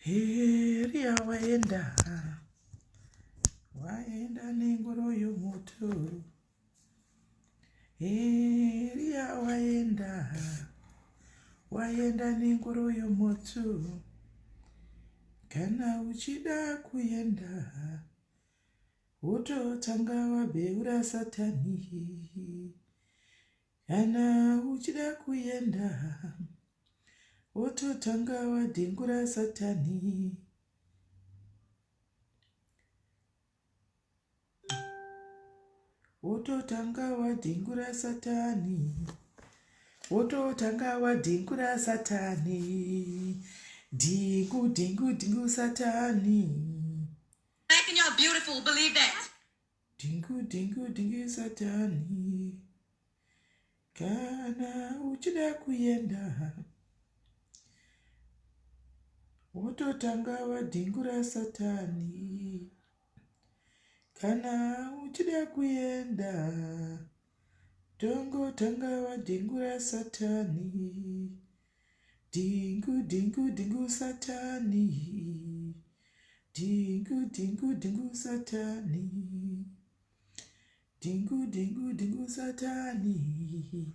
Eriya waenda, waenda nengoro yomoto. Eriya waenda, waenda nengoro yomoto. Kana uchida kuenda, wototanga wabheura Satani. Kana uchida kuenda wototanga wadhingura satani. Wototanga wadhingura satani. Wototanga wadhingura satani. Dhingu dhingu dhingu satani. Black and you're beautiful, believe that. Dhingu dhingu dhingu satani. Kana uchida kuenda wototanga wadhingura satani. Kana uchida kuenda tongotanga wadhingura satani. Dhingu dhingu dhingu satani. Dhingu dhingu dhingu satani. Dhingu dhingu dhingu satani.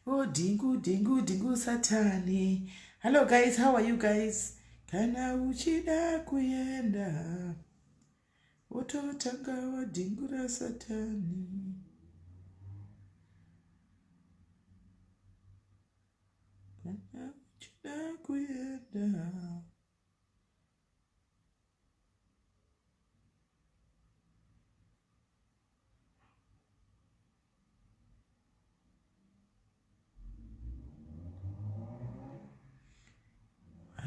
Oh dhingu dhingu dhingu satani. Hello guys, how are you guys? Kana uchida kuenda wototanga wadhingura satani. Kana uchida kuenda.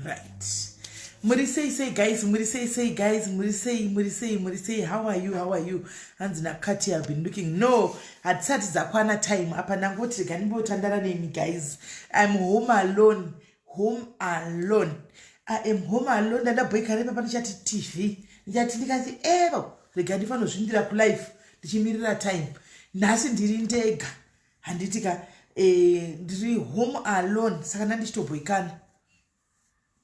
Right, muri sei sei guys, muri sei sei guys, muri sei, muri sei, muri sei? How are you, how are you? Hanzi nakati have been looking. No, hatisati dzakwana time apa, ndangoti rega ndimbotandara nemi guys. I'm home alone, home alone, I am home alone. Ndandabhoikana ipapa, ndichati TV, ndichati ndikati evo rega ndifanozvindira kulife ndichimirira time. Nhasi ndiri ndega, handiti ka? Ndiri home alone, saka ndandichitobhoikana,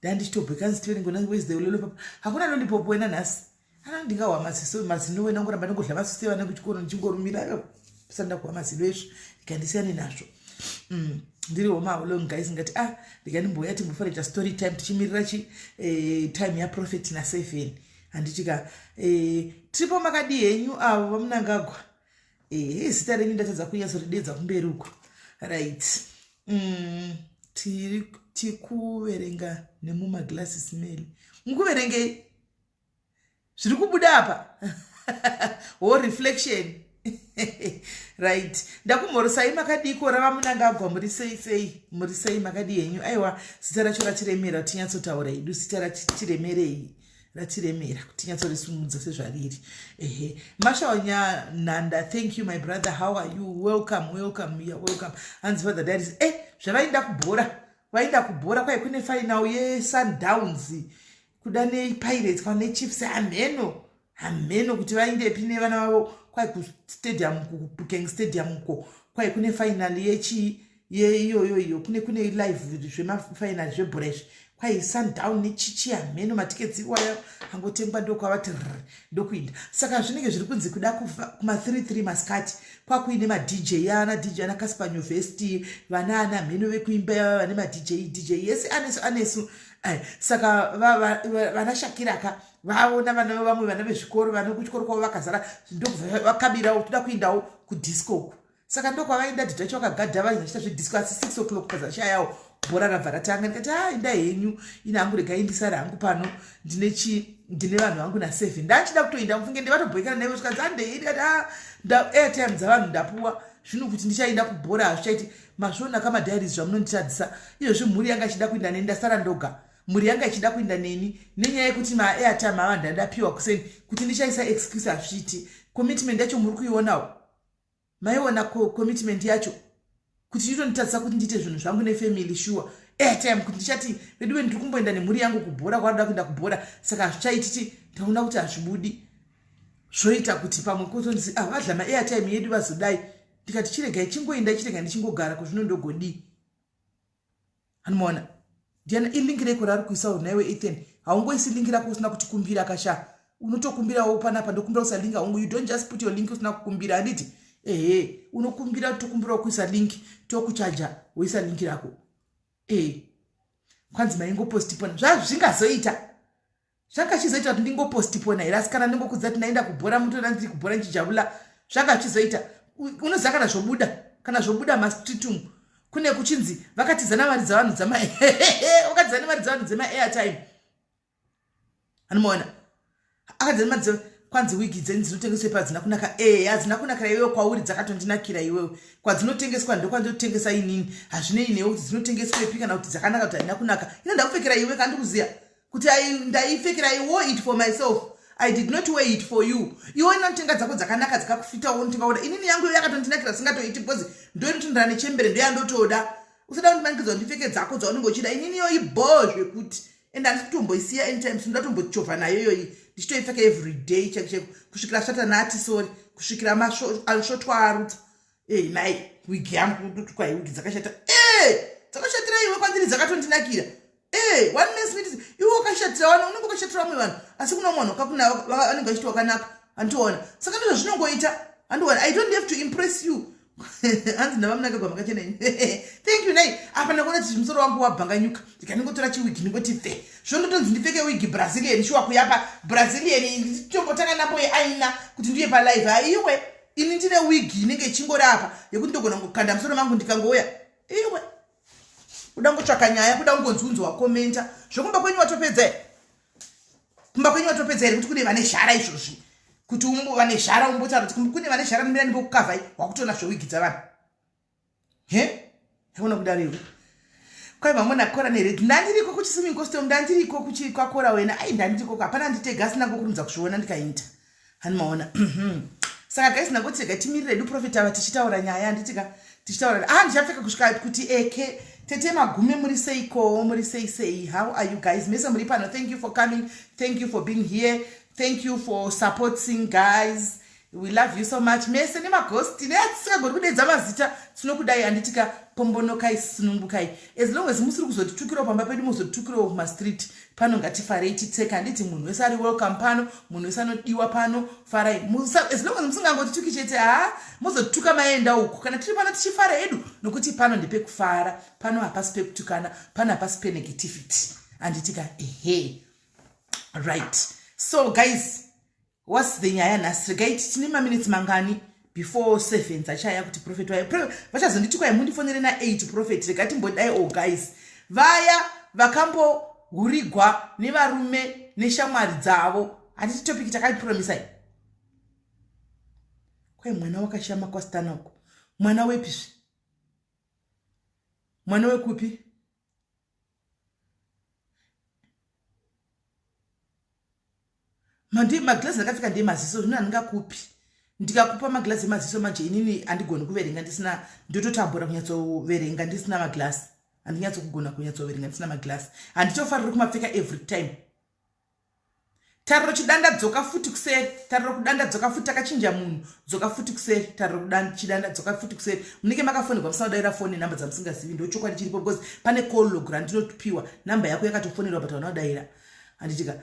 ndandichitobhoikana. Steven ngona, where's the lollipop? Hakuna lollipop wena nhasi. Ana ndingahwa maziso, mazino wena, ngoramba ndingodla masiso evana kuchikoro ndichingorumira pisanda kuhwa mazino izvo, ndikandisiyane nazvo. Ndiri home alone guys, ngati ah, ndikandimboya timbofanira story time tichimirira chi time yaprophet na7, handiti ka? Tiripo, makadii henyu avo vaMunangagwa? Zita renyu ndatadza kunyatsoridedza kumberi uko. Right, tiri tikuverenga nemumaglasses meli. Mukuverengei zviri kubuda apa? Ho, reflection. Right, ndakumhorosai, makadiko rava Munangagwa? Muri sei sei, muri sei, makadii henyu? Aiwa, zita racho ratiremera tinyatsotaura hedu, zita ratiremerei, ratiremera kuti tinyatsorisumudza sezvariri. Ehe, Mashawanya Nhanda, thank you my brother, how are you? Welcome, welcome, you are welcome. Hanzi Father Diaries, zvavainda kubhora, vainda kubhora kwai kune final yeSundowns kuda nePirates kana neChiefs, hamheno, hamheno kuti vaindepi nevana vavo. Kwai kustadium, kuBukeng Stadium uko, kwai kune final yechi yeiyoyo iyo, kune live zvemafinal zvebhora izvi, kwai Sundown nechichi, hamheno. Matickets iwayo angotengwa, ndokwavati rr, ndokuinda. Saka zvinenge zviri kunzi kuda kuma33 masikati kwakuine maDJ, ana DJ ana Casper Nyovest, vana ana mheno vekuimba yava vane maDJ, DJ yese anesu anesu. Saka vana Shakiraka vaona vana vamwe vana vezvikoro vana kuchikoro kwavo vakazara, ndokubva vakabirawo toda kuendawo kudisco uku. Saka ndokwavaenda, dhidhi vacho vakagadha vanhu vachiita zvedisco, asi 6 o'clock pazashayawo bhora rabva ratanga. Ndikati a, enda henyu, ine hangu regai ndisare hangu pano, ndine chi ndine vanhu vangu na7. Ndachida kutoenda, mufunge ndevatoboikana naivo, zvikanzi handei. Ndikati a, airtime dzavanhu ndapuwa zvino, kuti ndichaenda kubhora hazvichaiti. Mazviona kamadiaries zvamunonditadzisa izvozvi. Mhuri yanga ichida kuenda neni, ndasara ndoga. Mhuri yanga ichida kuenda neni, nenyaya yekuti maairtime ava ndandapiwa kuseni, kuti ndichaisa excuse hazviiti. Commitment yacho muri kuionawo, maiona commitment yacho kuti itonitadzisa kuti ndiite zvinhu zvangu nefamily. Sure, airtime kuti ndichati veduve ndiri kumboenda nemhuri yangu kubhora, kwaroda kuenda kubhora, saka hazvichaititi. Ndaona kuti hazvibudi, zvoita kuti pamwe kuzonzi ah, vadla maairtime yedu vazodai. Ndikati chiregai chingoenda, chiregai ndichingogara kuzvino, ndogodii? Anomaona ndiana ilink reko raari kuisawo naiwe Ethan. Haungoisi link rako usina kutikumbira kasha. Unotokumbirawo panapa, ndokumbira kuisa link. Haungo, you don't just put your link usina kukumbira, handiti? Ehe, unokumbira, tokumbirawo kuisa link, tokuchaja, woisa link rako. E kwanzi maingopostipona, zvazvingazoita, zvanga chizoita kuti ndingopostipona here? Asi kana ndingokudza kuti ndaenda kubhora, mutoona ndiri kubhora ndichijavula, zvanga zvichizoita. Unoziva kana zvobuda, kana zvobuda mastreet umu, kune kuchinzi vakatiza namari dzavanhu dzama, vakatiza nemari dzavanhu dzemaairtime. Anomaona akatiza nemari dza, kwanzi wigi dzenyu dzinotengeswa ipa hadzina kunaka. E, hadzina kunakira iwewe, kwauri dzakatondinakira iwewe. Kwadzinotengeswa ndokwandinotengesa inini, hazvinei newe kuti dzinotengeswepi kana kuti dzakanaka kuti haina kunaka. Ino ndakupfekera iwe, kandikuziya kuti ndaipfekera. I wore it for myself, I did not wear it for you. Iwe inotenga dzako dzakanaka dzikakufitawo, unotenga oda. Inini yangu iyo yakatondinakira singatoiti, because ndoinotondera nechembere, ndoyandotoda. Usada kundimanikidza kuti ndipfeke dzako dzaunenge uchida. Inini iyo ibhoo zvekuti, and handisi kutomboisiya anytime soon. Ndatombochova nayo iyoyi, ndichitoipfeka every day chaiko chaiko, kusvikira Satani ati sorry, kusvikira masvotwa arutsa. Ei nai, wigi yangu, kwai wigi dzakashata. E, dzakashatira iwe, kwandiri dzakatondinakira. E, one man's meat, iwe wakashatira vana, unenge wakashatira vamwe vanhu, asi kuna mumwe vanhu vanenge vachiti wakanaka, handiona. Saka ndizvo zvinongoita, handiona. I don't have to impress you. Hanzi ndavamunangagwa makachena. Thank you. Nai apa ndakuona kuti musoro wangu wabhanganyuka, ndikaningotora chiwigi, ndingoti pfe. Zvondotonzi ndipfeke wigi Brazilian, shuwa kuyapa Brazilian, nditombotanga nambo yeaina kuti ndiye palive. Aiwe, ini ndine wigi inenge ichingori apa yekuti ndogona kukanda musoro mangu ndikangouya. Iwe kuda ngotsvaka nyaya, kuda kungonzi unzi wakomenta zvokumba kwenyu, watopedza here? Kumba kwenyu watopedza here? Kuti kune vane zhara izvozvi, kuti vane zhara, umbotaura kuti kune vane zhara, ndimira ndimbokukavhai. Wakutoona zvewigi dzavanhu he, yaona kudaro iwe. Kwai vamwe kora nered, ndandiriko kuchiswimming costume, ndandiriko kwakora wena. Ai, ndandiriko, hapana nditega asina ngokurumidza kuzviona ndikaita, hani maona. Saka guys, ndangoti rega timirire edu prophet ava tichitaura nyaya, handitika tichitaura. Ah, ndichapfeka kusvika kuti eke. Tete Magume, muri seikowo? Muri sei sei? How are you guys mese muri pano? Thank you for coming, thank you for being here, thank you for supporting guys. We love you so much mese nemagosti neatisingagoni kudedza mazita, tinokudai, handitika? Pombonokai, sunungukai, as long as musiri kuzotitukirawo pamba pedu, muzotitukirawo kumastreet pano. Ngatifarei, titseka, handiti? Munhu wese ari welcome pano, munhu wese anodiwa pano. Farai as long as musingangotituki chete. Ha, muzotituka maenda uku. Kana tiri pano tichifara hedu, nokuti pano ndepekufara, pano hapasi pekutukana, pano hapasi penegativity, handitika? Ehe, right. So guys, what's the nyaya nhasi? Regai, tine maminutes mangani before 7 dzachaya kuti prophet vayo vachazonditi kwai mundifonere na8 prophet? Regai timbodai. Oh guys, vaya vakambohurigwa nevarume neshamwari dzavo, handiti topic takaipromisai? Kwai mwana wakashama kwastanako, mwana wepizve? Mwana wekupi? Maglazi ndakapfeka ndemaziso, zvino handingakupi. Ndikakupa maglazi emaziso manje, inini handigoni kuverenga ndisina, ndototambura kunyatsoverenga ndisina maglasi. Handinyatsokugona kunyatsoverenga ndisina maglasi, handitofariri kumapfeka every time. Tariro Chidanda, dzoka futi kuseri. Tariro Kudanda, dzoka futi. Takachinja munhu, dzoka futi kuseri. Tariro Chidanda, dzoka futi kuseri. Munenge makafonegwa, musina kudaira foni, namba dzamusingazivi. Ndo chokwadi chiripo, because pane call log randinopiwa, namba yako yakatofonerwa, but hauna kudaira, handitika?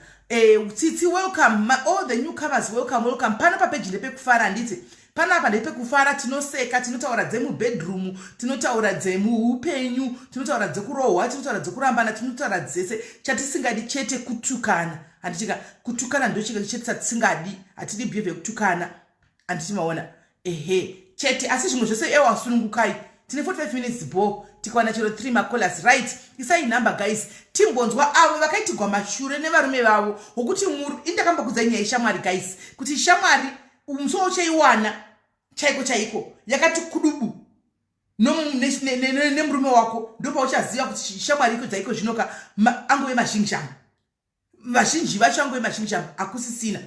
Tsitsi, welcome. All the newcomers, welcome, welcome. Pano papeji ndepekufara, handiti? Panapa ndepekufara, tinoseka, tinotaura dzemubedroom, tinotaura dzemuupenyu, tinotaura dzekurohwa, tinotaura dzekurambana, tinotaura dzese. Chatisingadi chete kutukana, handitika? Kutukana ndochika chete chatisingadi, hatidi behavior yekutukana, handiti maona? Ehe, chete, asi zvimwe zvese ewa, sunungukai. Tine 45 minutes bo, tikawana chero 3 macallers. Right, isai number guys, timbonzwa avo vakaitigwa mashure nevarume vavo, wokuti muru indakambokudzai nyaya yeshamwari guys, kuti shamwari muso uchaiwana chaiko chaiko yakati kudubu nemurume wako, ndopauchaziva kuti shamwari iko dzaiko zvinoka angove mazhinjama, vazhinji vacho angove mazhinjama, akusisina,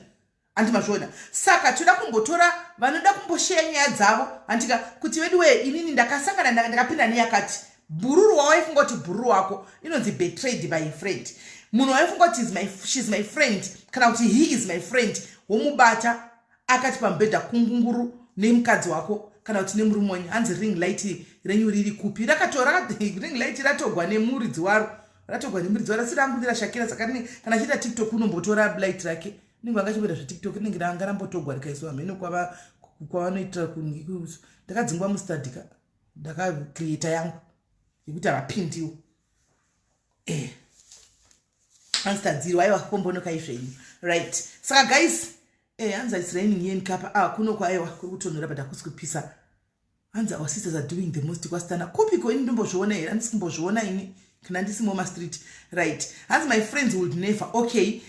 handi mazviona? Saka toda kumbotora vanoda kumbosheya nyaya dzavo, handika? Kuti vedu wee, inini ndakasangana, ndakapinda neyakati. Bhururu wawaifunga kuti bhururu wako inonzi betrayed by a friend. Munhu waifunga kuti she's my friend, kana kuti he is my friend, womubata akati pamubhedha kungunguru nemukadzi wako kana kuti nemurume wenyu. Hanzi ring light renyu riri kupi? Rakatora ring light, ratogwa nemuridzi waro. Ratogwa nemuridzi waro, asi rangu nderashakira. Saka rine kana achiita TikTok unombotora light rake, rinenge vanga chimboita zveTikTok, rinenge ranga rambotogwa rikaiswa mheno kwavanoitira. Ndakadzingwa mustadi ka, ndakacreata yangu yekuti havapindiwo. Anstadzirwa. Aiwa, kombonokai zvenyu. Right, saka guys, hanzi it's raining here in Kapa. Ah, kuno kwaiwa kuri kutonhora, but hakusi kupisa. Hanzi our sisters are doing the most kwasitana kupiko. Ini ndombozviona here? Handisi kumbozviona ini kana ndisimo mastreet. Right, hanzi my friends would never. Okay,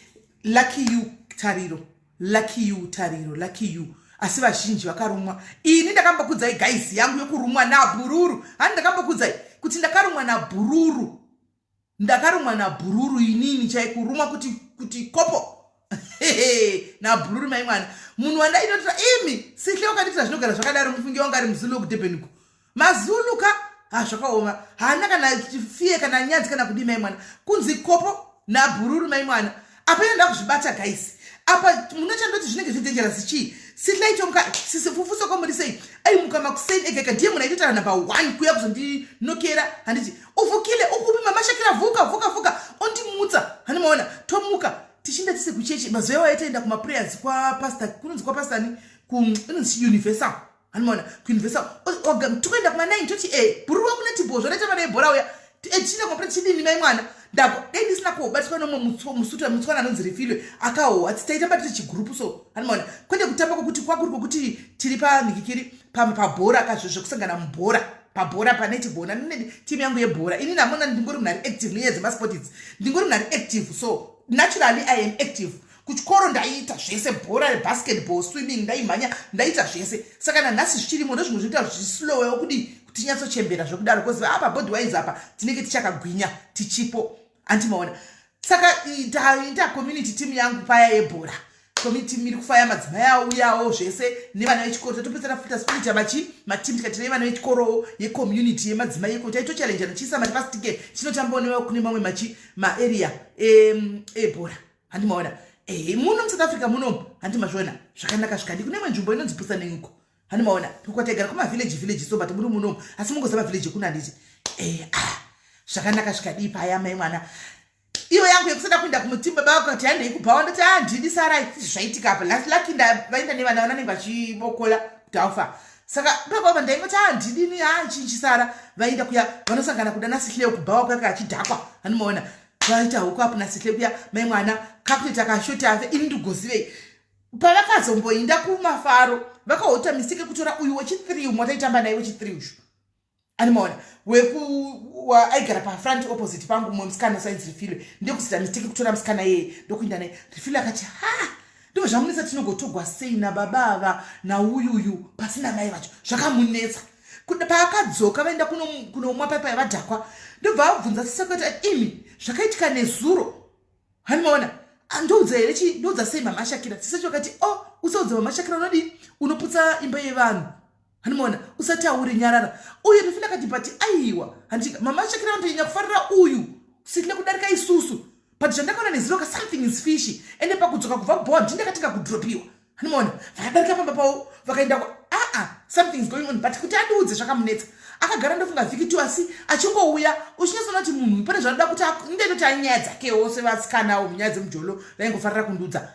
lucky you, Tariro. Lucky you, Tariro, lucky you. Asi vazhinji vakarumwa. Ini ndakambokudzai guys, yangu yokurumwa nabhururu. Hani ndakambokudzai kuti ndakarumwa nabhururu? Ndakarumwa nabhururu inini chai, kurumwa kuti kopo nabhururu. Mai mwana, munhu wandaitotora imi Sihle wakanditira zvinogara zvakadaro. Mufungi wanga ari muZulu wekuDurbaniko. MaZulu ka, ha, zvakaoma. Haana kana fiye kana nyadzi kana kudii. Mai mwana, kunzi kopo nabhururu. Mai mwana, apa inoda kuzvibata guys. Apa munochandoti zvinenge zvidangerous chii? Sihle aitomuka fufuso kwamuri sei, aimuka makuseni ega ega. Ndiye munhu aitotaura number one kuya kuzondinokera. Handiti uvukile ukupi mama Shakira? Vuka, vuka, vuka, ondimutsa. Handimaona tomuka tichinda tise kuchechi. Mazuva iwayo taenda kumaprayers kwapastor, kunonzi kwapastani, inonzi Universal. Handimaona kuUniversal tikuenda kuma9, toti bhururu wakunetibho zvonaita vana ebhora uya. Tichienda kumaprayer chidini? Mai mwana, ndako dai ndisina kuobatiswa nomwe musuta mutswana anonzi Refilwe akaohwa. Taitamba tiri chigurupu so. Handimaona kwete kutamba kwokuti kwakuri kwokuti tiri panhikikiri pabhora kazvo zvekusangana mubhora, pabhora panetibhora. Ndine timu yangu yebhora ini. Namona ndingori munhu ari active nenyaya dzemasport idzi. Ndingori munhu ari active, so naturally I am active. Kuchikoro ndaiita zvese, bhora rebasketball, swimming, ndaimhanya, ndaita zvese. Saka nanhasi zvichirimo. Ndozvimwe zvinoita zvislowewo kudii kuti tinyatsochembera zvekudaro, because apa body wise apa tinenge tichakagwinya, tichipo. Andimaona saka taita community team yangu paya yebhora. Community team iri kufaya, madzimai auyawo zvese nevana vechikoro. Tatopedzera futa splita machi mateam, tikati nevana vechikorowo yecommunity yemadzimai yeko. Taitochallenja tichiisa mari pasitike, tinotambawo kune mamwe machi maarea ebhora. Handimaona muno muSouth Africa munomu, handimazviona zvakanaka zvikadi. Kune imwe nzvimbo inonzi Pusanenguko. Handimaona kwataigara kumavillage village so, but muri munomu asi mungoziva mavillage ekuno, handiti? Ah, zvakanaka zvikadii paya. Mai mwana, iyo yangu yekusada kuenda kumutimba, baba vakati handei kubhawa, ndoti handidi, sarai. Zvaitika apa lucky vaenda nevana vananenge vachibokola kuti aufa. Saka baba ndaingoti handidini, hanchinchi. Vaenda kuya, vanosangana kuda naSihleo kubhawa kwake achidhakwa. Handimaona vaita huku apo naSihle kuya. Mai mwana, kakutoita kashoti afe. Ini ndigozivei pavakazomboinda kumafaro, vakaota mistake kutora uyu wechi3 umwe wataitamba naye wechi3 ushu. Animaona weku aigara pafront opposite pangu, mumwe musikana sainzi Rifilwe. Ndekuzoita mistake kutora musikana iyeye, ndokuinda naye. Rifilwe akati, ha, ndobva zvamunetsa, tinogotogwa sei nababa ava nauyuyu pasina mai vacho? Zvakamunetsa. Paakadzoka vaenda kunomwa paipai vadhakwa, ndobva abvunza sisekweti, imi, zvakaitika nezuro, hanimaona ndoudza here chi ndoudza sei mama Shakira? Sisecho akati, o oh, usaudza mama Shakira, unodii? Unoputsa imba yevanhu. Handimaona usataure, nyarara. Uyu Rifile akati, but aiwa, handika mama Shakira vanotonyanya kufarira uyu Sihle kudarika isusu, but zvandakaona nezuro ka, something is fishy. Ende pakudzoka kubva kubhowa ndindakatinga kudropiwa. Handimaona vakadarika pamba pavo vakaenda, aa, something is going on. But kuti andiudze zvakamunetsa. Akagara ndofunga vhiki 2, asi achingouya uchinyatsoona kuti munhu pane zvanoda kuti ndetoti anyaya dzakewo sevasikanawo munyaya dzemujolo vaingofarira kundiudza.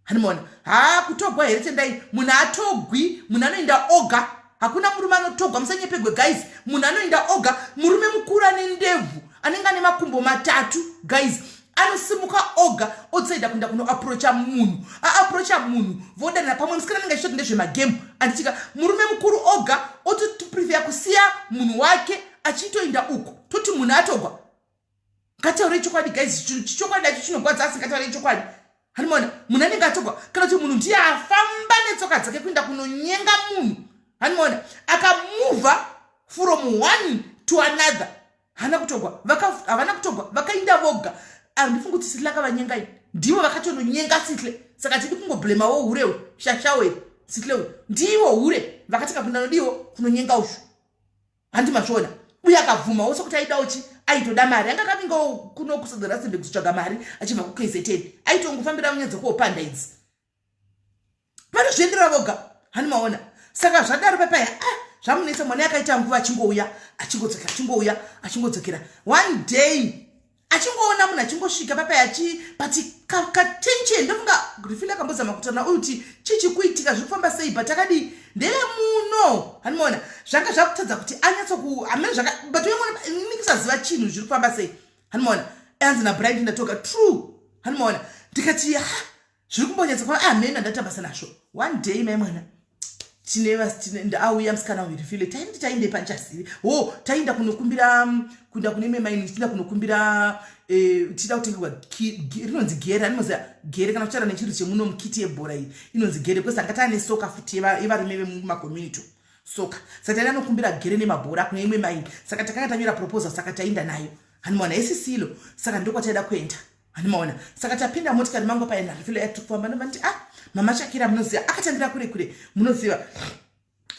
Handimaona, ha, kutogwa here? Tendai, munhu atogwi, munhu anoenda oga. Hakuna murume anotogwa, musanyepegwe guys. Munhu anoenda oga. Murume mukuru ane ndebvu, anenge ane makumbo matatu guys, anosimuka oga otsaida kuenda kunoaprocha munhu. Aaprocha munhu, vodanana. Pamwe musikana anenge achitoti ndezvemagemu, anditika? Murume mukuru oga otoprefer kusiya munhu wake achitoenda uku, toti munhu atogwa? Ngataurei chokwadi guys. Chokwadi acho chinogwadza, asi ngataurei chokwadi. Hanimona munhu anenge atogwa kana kuti munhu ndiye afamba netsoka dzake kuenda kunonyenga munhu. Hanimona akamuvha from one to another, haana kutogwa. Havana kutogwa, vakainda voga. Handifungi kuti Sihle akavanyengai, ndivo vakatononyenga Sihle. Saka tidi kungoblemawo hurewo shashawe Sihle, ndivo hure vakatika kuenda nodiwo kunonyenga ushu. Handi mazviona? Uye akabvumawo sekuti aidawo chi aitoda mari. Anga akavingawo kuno kuSouth kuzotsvaga mari achibva kuKZN. Aitongofambira munyaya dzekuopanda idzi, vanozviendera voga. Hani maona? Saka zvadaro papaya, ah, zvamunetsa. Mwana akaita nguva achingouya achingodzokera, achingodzokera. One day Achingoona munhu achingosvika papai achi, but katension, ndofunga Refile akambozama kutaura uyu kuti chii chikuitika, zviri kufamba sei, but akadii, ndevemuno, handimaona zvanga zvakutadza kuti anyatsoku hamene zvaka, but uyemona ini kusaziva chinhu zviri kufamba sei, handimaona anzi naBrian ndatoka true, handimaona. Ndikati, ha, zviri kumbonyatsa kwa hamene ndatambasa nazvo. One day, mai mwana, tine auya musikana weRefile. Taindi tainde panchazivi ho, taenda kunokumbira, kuenda kune imwe maini, tichida kunokumbira, tichida kutengerwa rinonzi gere, animoziva gere kana kutaura nechiro chemuno, mukiti yebhora iyi inonzi gere, because anga taane soka futi yevarume vemumacommunity, soka. Saka taenda nokumbira gere nemabhora kune imwe maini. Saka takanga tanyora proposal, saka taenda nayo, handimaona isisilo. Saka ndokwataida kuenda, handimaona. Saka tapinda motikari mangu paenda Refile, yatiri kufamba, ndobva nditi, "Ah, Mama Shakira, munoziva akatangira kure kure, munoziva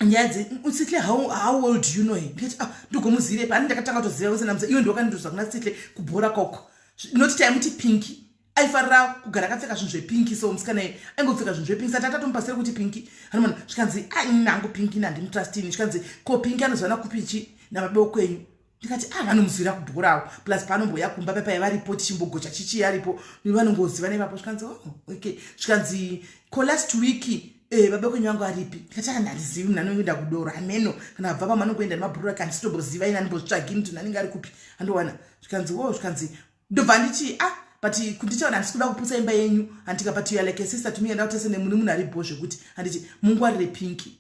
nyaya dzeSihle, how well do you know him?" Ndikati, "Ah, ndogomuzive pani?" Ndakatanga kutoziva vose namuza iwe ndokandiroza kuna Sihle kubhora koko, noti taimuti Pinki, aifarira kugara akapfeka zvinhu zvepinki, so musikana iye aingopfeka zvinhu zvepinki, saka tatomupasira kuti Pinki, hanimona. Zvikanzi, "A, nangu Pinki nandimutrustini." Zvikanzi, "Ko Pinki anozivana kupichi nababa kwenyu?" Ndikati, "A, vanomuzivira kubhorawo, plus paanomboya kumba pepai varipo, tichimbogocha chichi aripo, vanongoziva nevapo." Zvikanzi, "Oh, okay." Zvikanzi, "Ko last week baba kwenyu vangu aripi?" Ndikati, "A, handizivi, munhu anoenda kudoro, hameno kana abva pamwe anongoenda nemabhururu ake, handisitomboziva ina, andimbozvitsvagi kuti anenge ari kupi, andowana." Zvikanzi, "O." Zvikanzi, ndobva nditi, "Ah, but kunditaura, handisi kuda kuputsa imba yenyu, handika, but you are like a sister to me, enda kutese nemuni munhu ari bho zvekuti handiti mungwarire Pinki."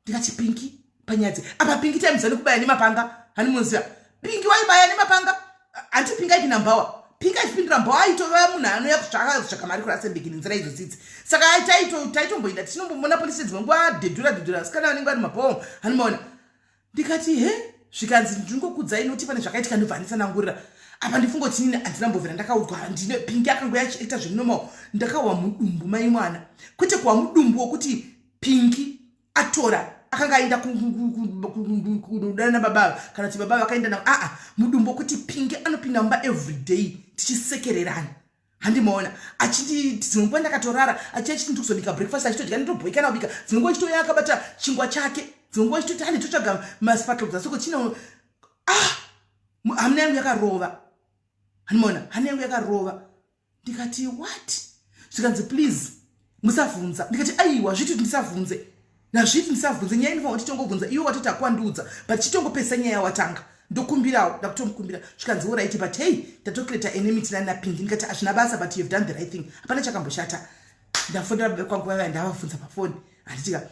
Ndikati, "Pinki panyadzi apa, Pinki taimuziva nekubaya nemapanga, hanimunoziva Pinki waibaya nemapanga, hanti Pinki aipinda mbawa, Pinki achipindura mbawa, aitova munhu anouya kutsvaka mari kuRustenburg nenzira idzodzidzi." Saka taitomboenda tichinombomona polisi dzimwe nguva, dhedhura dhedhura sikana vanenge vari mabhomo, hanimaona. Ndikati, "He." Zvikanzi, "Ndingokudzai noti pane zvakaitika." Ndobva nditsanangurira apa, ndifungoti nini handina mbovhera ndakaudzwa, handine Pinki akangoya achiita zvinonormal. Ndakawa mudumbu mai mwana, kwete kuwa mudumbu wokuti Pinki atora akanga aenda kudana nababa kana kuti baba vakaenda navo, aa, mudumbu wokuti Pinki anopinda mumba everyday tichisekererana, handimaona, achiti dzimwe nguva ndakatorara, achiti ndikuzobika breakfast, achitodya, nditobhoikana kubika, dzimwe nguva achitouya akabata chingwa chake, dzimwe nguva achitoti handitotsvaga masparkles asoko chino. Ah, hamuna yangu yakarova, handimaona, hana yangu yakarova. Ndikati, "What?" Zvikanzi, "Please musabvunza." Ndikati, "Aiwa, zviti ndisabvunze, nazviti ndisabvunze nyaya inofanira kuti tongobvunza, iwe watoti akwandiudza, but chitongopesa nyaya watanga, ndokumbirawo." Ndakutomukumbira. Zvikanzi, "Alright, but hey, ndatocreata enmity nani naPinki." Ndikati, "Hazvina basa, but you have done the right thing, hapana chakamboshata." Ndafonera baba kwangu vavaya, ndavabvunza pafoni, handitika.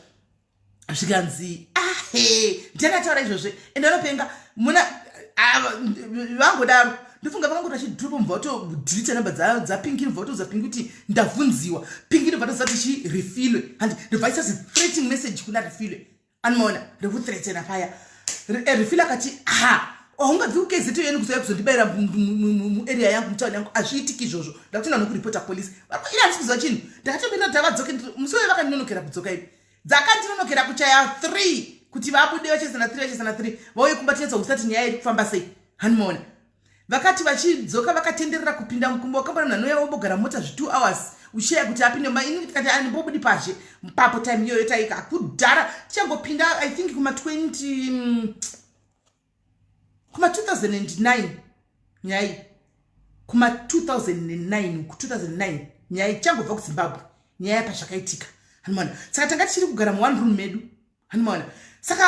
Zvikanzi, "Ahe, ndiakataura izvozvo, ende vanopenga muna vangodaro." Ndofunga vakangoti vachidhuropa, mubva vatodhilita namba dzaPinki, nobva vatoudza Pinki kuti ndabvunziwa. Pinki ndobva toziva kuti chiRefilwe, handi, ndobva isa zithreatening message kuna Refilwe, anomaona rekuthreatena paya. Refilwe akati, "Ha, haungabvi kuKZN kuzouya kuzondibayira muarea yangu, mutauni yangu, hazviitiki izvozvo, ndakutoenda nokuripota polisi." Ine handisi kuziva chinhu, ndakatomirira kuti avadzoke. Musi uyo vakandinonokera kudzoka, ivi dzakandinonokera kuchaya 3 kuti vabude, vachesana 3, vachesana 3 vauye kumba, tinetsa kusati nyaya iri kufamba sei, hanimaona. Vakati vachidzoka, vakatenderera kupinda mukumba, wakambona munhu anouya wombogara mota zvi2 hours uchiya kuti apinde mumba. Ini tikati andimbobudi pazhe papo, time iyoyo taika kudhara tichangopinda, I think kuma 20, kuma 2009 nyai, kuma 2009, ku2009 nyaya ichangobva kuZimbabwe, nyaya pazvakaitika, hanimaona. Saka tanga tichiri kugara muone room medu, hanimaona. Saka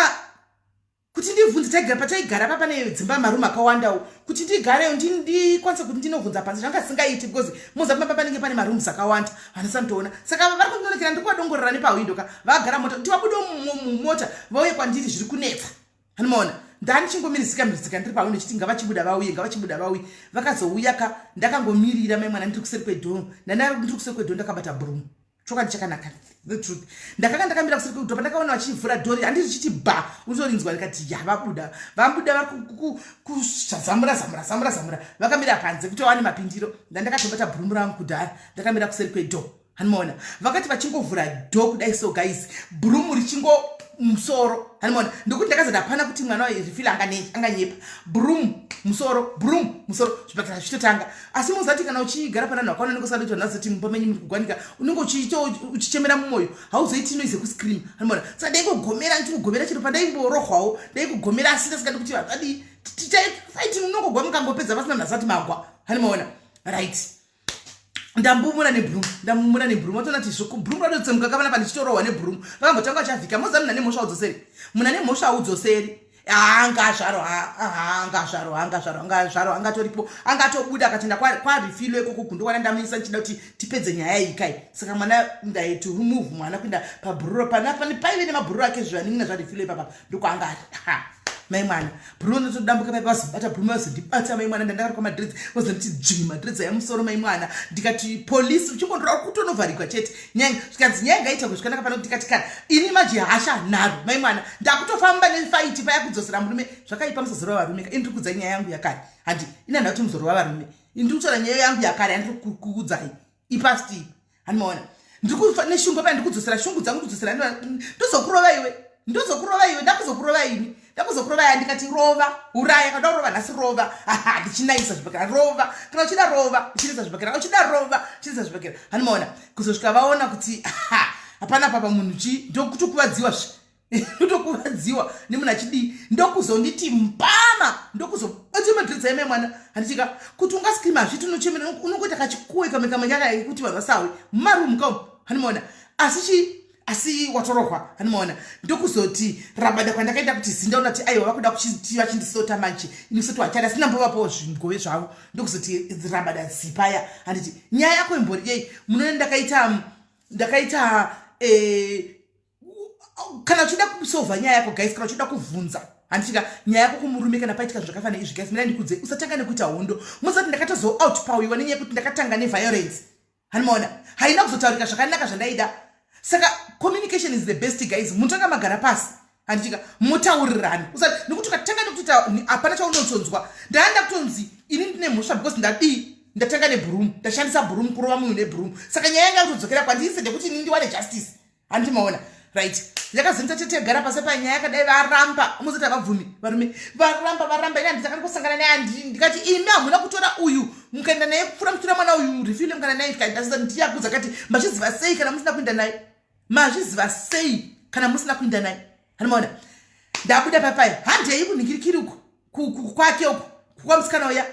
kuti ndibvunze, taigara pataigara pa pane dzimba, marumu akawandawo, kuti ndigareyo ndikwanise kuti ndinobvunza panze zvanga singaiti, because moza pamba panenge pane marooms akawanda, vanasanotoona. Saka vari kundinonekera, ndiri kuvadongorera nepahwindo ka, vagara mota, kuti vabude mumota vauye kwandiri, zviri kunetsa, hanimaona. Ndanichingomirizika mirizika ndiri pahwindo chiti ngavachibuda vauye, ngavachibuda vauye. Vakazouya ka, ndakangomirira, mai mwana, ndiri kuseri kwedoor, ndanda ndiri kuseri kwedoor, ndakabata broom. Chokwadi chakanaka, the truth, ndakanga ndakamira kuseri kwedoor. Pandakaona vachivhura dhori, handii zvichiti ba, unotorinzwa. Ndikati, "Ya, vabuda, vabuda." Vari kuzamura zamura zamura zamura, vakamira panze kuti vawane mapindiro. Ndandakatobata bhurumu rangu kudhara, ndakamira kuseri kwedoor, hanimaona. Vakati vachingovhura door kudai so, guys, bhurumu richingo musoro, hanimaona, ndokuti ndakazoti hapana kuti mwana waRefile anganyepa. Bhurumu musoro, bhurumu musoro, zvibhakera zvichitotanga. Asi muzati kana uchigara pana vanhu vakaona, nengosada kuti vanhu vazoti mumba menyu muri kugwanika, unenge uchichemera mumwoyo, hauzoiti noise kuscream, hanimaona. Saka ndaingogomera, ndichingogomera chero pandaimborohwawo ndaingogomera, asi ndasingadi kuti vanhu vadii, fight, munongogwa mukangopedza pasina munhu asati magwa. Hani maona? Right, ndambumura nebroom, ndambumura nebroom. Watoona kuti zvoko broom radotsemuka kavana pandichitorohwa nebroom. Vakambotanga vachavhika moza. Munhu ane mhosva audzoseri, munhu ane mhosva audzoseri. Anga zvaro, anga zvaro, anga zvaro, anga zvaro, angatoripo, angatobuda akatoenda kwaRefilo ikoko gundokwana. Ndamuisa ndichida kuti tipedze nyaya iyi kai. Saka mwana ndaiti remove mwana kuenda pabhururo pana pane paive nemabhururo ake, zvivanin'ina zvaRefilo ipapa, ndokwaanga ari. Mai mwana, bhururo ndotodambuka paipa. Vazobata bhururu, vazondibata mai mwana. Ndandakarukwa madreads, vazonditi dzvinyi madreads aya musoro mai mwana. Ndikati polisi uchingondora kutonovharikwa chete. Nyaya zvikanzi nyaya ngaita kuzvikanaka pano. Ndikati kana ini maji hasha nharo mai mwana, ndakutofamba nefight paya kudzosera murume. Zvakaipa, musazorova varume ka. Ini ndiri kuudza nyaya yangu yakare, handi ina ndauti muzorova varume. Ini ndiri kutaura nyaya yangu yakare yandiri kuudzai, ipast. Handimaona ndiri neshungu paya, ndikudzosera shungu dzangu, kudzosera. Ndozokurova iwe, ndozokurova iwe, ndakuzokurova ini, ndakuzokurova ya. Ndikati rova, uraya kana urova nhasi, rova. Aha, ndichinaisa zvibhakera, rova kana uchida, rova. Ndichinisa zvibhakera, uchida rova, chinisa zvibhakera. Handimaona kuzosvika vaona kuti hapana papa munhu chi ndokutokuvadziwa zve, ndotokuvadziwa nemunhu achidii. Ndokuzonditi mbama, ndokuzobata madreads aimai mwana. Handichika kuti ungascreama hazviti, unochemera, unongoita kachikuwe kamwe kamwe nyaka yekuti vanhu vasawe mumarumu kaumu. Handimaona asi chi asi watorohwa. Handimaona ndokuzoti rabada kwandakaenda kuti zindaona kuti aiwa, vakuda kuchiti vachindisota manje. Ini kusoti wachada sinambovapowo zvingove zvavo. Ndokuzoti rabada zipaya. Handiti nyaya yako imbori yei? Munoona ndakaita, kana uchida kusolva nyaya yako guys, kana uchida kuvhunza, handitika, nyaya yako kumurume, kana paitika zvakafanira izvi guys, mina ndikudze, usatanga nekuita hondo. Musati ndakatozo outpowiwa nenyaya yekuti ndakatanga neviolence. Hanimaona haina kuzotaurika zvakanaka zvandaida. Saka communication is the best guys. Mutanga magara pasi, handitika, mutaurirani. Usati nekuti ukatanga nekutoita, hapana chaunotsonzwa. Ndaanda kutonzi ini ndine mhosva because ndadii? Ndatanga nebroom, ndashandisa broom kurova munhu nebroom. Saka nyaya yanga kutodzokera kwandiri ndekuti ini ndiwane justice. Handimaona? Right, yakazonita tete gara pasi panyaya yakadai. Varamba, muzoti havabvumi varume, varamba, varamba. Ini handisakani kusangana naye. Ndikati imi hamuna kutora uyu mukaenda naye kupfuura muchitora mwana uyu Refile, mukaenda naye. Ndiyakudza kati mazviziva sei kana musina kuenda naye? Mazviziva sei kana musina kuenda naye? Handimaona ndabuda papaya, handei kunhingirikiri uku kwake uku kwamusikana uya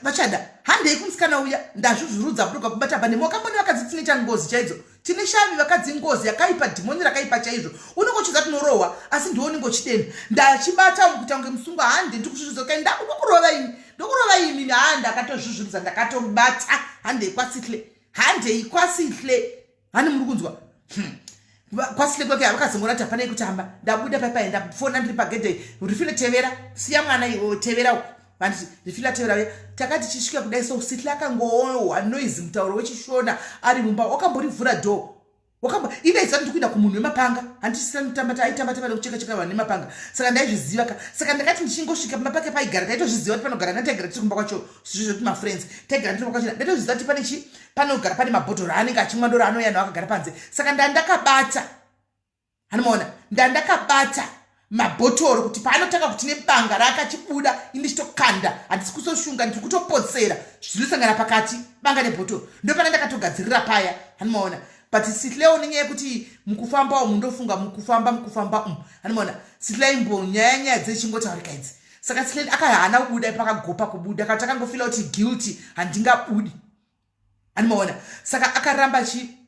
vachada. Handei kumusikana uya, ndazvuzvurudza buruka kubata bhande. Makamboni vakadzi tinoita ngozi chaidzo, tine shavi vakadzi, ngozi yakaipa, dhimoni rakaipa chaizvo. Unenge uchiza tinorohwa, asi ndiwo unenge uchidena. Ndachibata kuita kunge musungwa. Hande, ndikusvuzvudza kai, ndakukurova imi, ndokurova imi. Ha, ndakatozvuzvurudza, ndakatobata. Handei kwaSihle, handei kwaSihle. Hani muri kunzwa? KwaSihle kwake havakazongona kuti hapanai kutamba. Ndabuda paipai, ndafona ndiri pagedhe, "Rifile, tevera, siya mwana iwe, tevera uko." Vanditi Rifile atevera uya. Takati tichisvika kudai so, Sihle akangowa noise, mutauro wechishona ari mumba. Wakamborivhura door, wakamba indaizati ndikuenda kumunhu wemapanga. Handisitamba, aitamba tamba nekucheka cheka vanhu nemapanga, saka ndaizviziva ka. Saka ndakati ndichingosvika pamba pake paigara, taitozviziva kuti panogara. Ndataigara tiri kumba kwacho zvekuti mafriends, taigara tiri kumba kwacho. Ndaitozviziva kuti pane chi panogara pane mabhodhoro aanenge achimwa doro, anouya nawo akagara panze. Saka ndandakabata, hanimaona, ndandakabata mabhotoro kuti paanotanga kuti nebanga raakachibuda, indichitokanda. Handisi kusoshunga, ndiri kutopotsera, zvinosangana pakati banga nebhotoro. Ndopana ndakatogadzirira paya. Hanimaona? But Sihleo, nenyaya yekuti mukufamba umu, ndofunga mukufamba, mukufamba umu, hanimaona, Sihle aimbo nyaya nyaya dzechingotaurika idzi. Saka Sihle akahaana kubuda pakagopa kubuda kana takangofeela kuti guilty, handingabudi. Hanimaona? Saka akaramba chi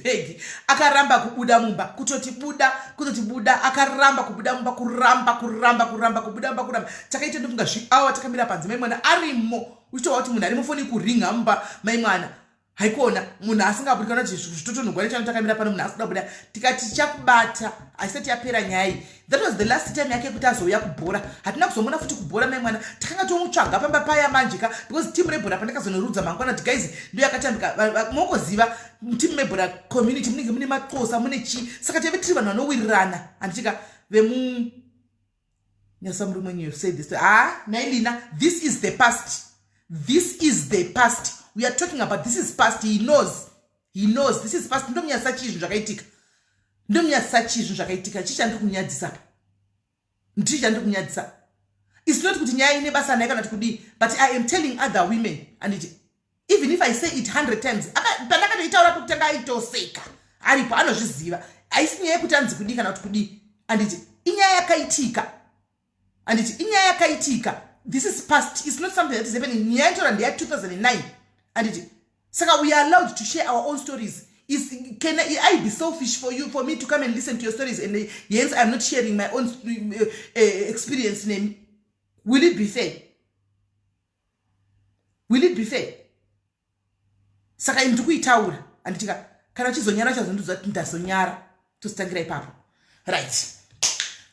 Pegi akaramba kubuda mumba, kutoti buda, kutoti buda, akaramba kubuda mumba, kuramba, kuramba, kuramba kubuda mumba, kuramba. Takaita ndofunga zviawa takamira panze, mai mwana arimo, uchitova kuti munhu arimo, foni kuringa mumba, mai mwana haikona munhu asingabudi kana kuti zvitotonhogwa nechano. Takamira pano, munhu asikuda buda. Tikati tichakubata, haisati yapera nyaya iyi. That was the last time yake yekuti azouya kubhora. Hatina kuzomona futi kubhora mai mwana. Takanga tomutsvaga pamba paya manje ka, because timu rebhora pandakazonorudza mangwana kuti guys, ndo yakatambika. Mongoziva timu mebhora community munenge mune maxosa, mune chii. Saka taive tiri vanhu vanowirirana, handitika vemu nyasa murume wenyu. Say this, ah, nailina, this is the past, this is the past we are talking about. This is past. He knows, he knows this is past. Ndomunyadzisa chii zvinhu zvakaitika? Ndomunyadzisa chii zvinhu zvakaitika? Chii chandiri kunyadzisa pa? Ndii chandiri kunyadzisa? It's not kuti nyaya ine basa naye kana kuti kudii, but I am telling other women, anditi even if I say it 100 times, pandakatoitaura pekutanga aitoseka aripo, anozviziva. Haisi nyaya yekuti anzi kudii kana kuti kudii, anditi inyaya yakaitika, anditi inyaya yakaitika. This is past, it's not something that is happening. Nyaya inotaura ndeya 2009, anditi? Saka we are allowed to share our own stories. Is can I be selfish for you, for me to come and listen to your stories, and hence I'm not sharing my own experience nemi? Will it be fair? Will it be fair? Saka ini ndikuitaura, handitika? Kana uchizonyara, uchazondiudza kuti ndazonyara, tozitangira ipapo, right?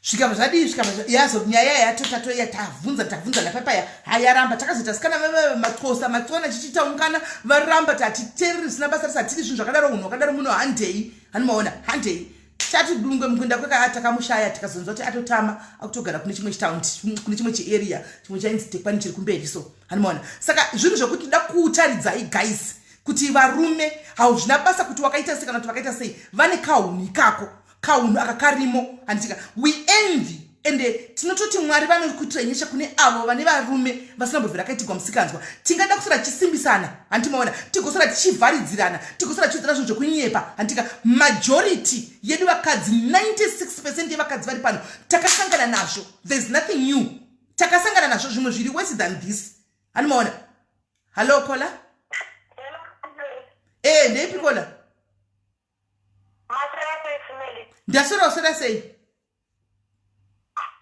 Zvikabva zvadii? Zvikabva yazo nyaya yatotatoya, tavhunza, tavhunza napapaya, hayaramba. Takazoita sikana matsosa matsona chichitaungana, varamba. Tatitereri zvisina basa rese, hatidi zvinhu zvakadaro, unhu hwakadaro muno, handei. Hanimaona, handei. Chati dungwe mukuenda kweka, takamushaya. Tikazonzwa kuti atotama, akutogara kune chimwe chitaundi, kune chimwe chiarea, chimwe chainzi Tekwani, chiri kumberi. So hanimaona, saka zvinhu zvekuti da kutaridzai guys kuti varume hauzvina basa kuti wakaita sei kana kuti vakaita sei, vane kahunhu ikako, kahunhu aka karimo, handitika? We envy, ende tinototi Mwari vanokuitira nyasha kune avo vane varume vasina mbobvira akaitigwa musikanzwa. Tingada kusara tichisimbisana, handimaona? Tigosara tichivharidzirana, tigosara tichiudzana zvinhu zvekunyepa, handika? Majority yedu vakadzi, 96% yevakadzi vari pano, takasangana nazvo. There is nothing new, takasangana nazvo, zvimwe zviri worse than this, handimaona? Hallo, caller. E, ndeipi, caller? Ndaswera, uswera sei?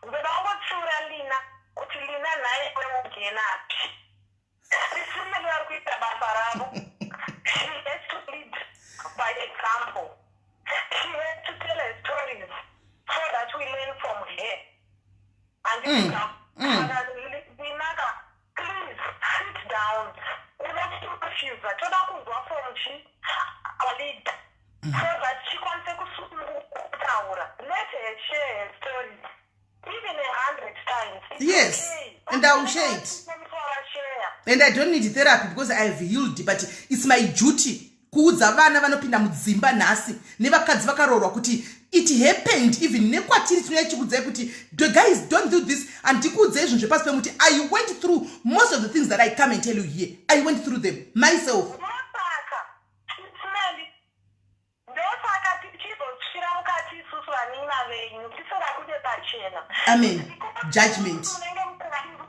Ndoda kungotsiura Lina kuti, Lina, nhai, wemugenapi? Isimeli vari kuita basa ravo. She has to lead by example. She has to tell her stories so that we learn from her, andika? Saka Linaka, please sit down. Unoticonfusa. Toda kunzwa from chi our leader so that chikwanise kutaura. Let her share her stories even 100 times. It's Yes, okay. and I will share it. Share. And I don't need therapy because I have healed, but it's my duty kuudza vana vanopinda mudzimba nhasi nevakadzi vakaroorwa kuti it happened even nekwatiri. Tinouya chikuudzai kuti the guys don't do this. Handikuudzai zvinhu zvepasi pemuti. I went through most of the things that I come and tell you here. I went through them myself. Ndosaka, Smeli, ndosaka tichizotsvira mukati isusu vanin'ina venyu, tisingabude pachena. Amen. Judgment. Munenge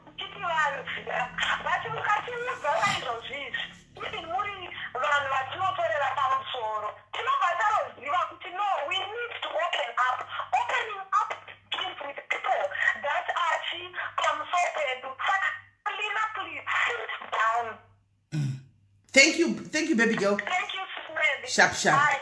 muchitivanzira, but mukatiudza naizvozvizvi, even muri vanhu vatinotorera pamusoro, tinobva taroziva kuti no, we need to open up. Opening up begins with people that are chi pamusoro pedu. Saka Lina, please sit down. Thank you, thank you, baby girl. Thank you, Smeli. Sharp, sharp. Bye.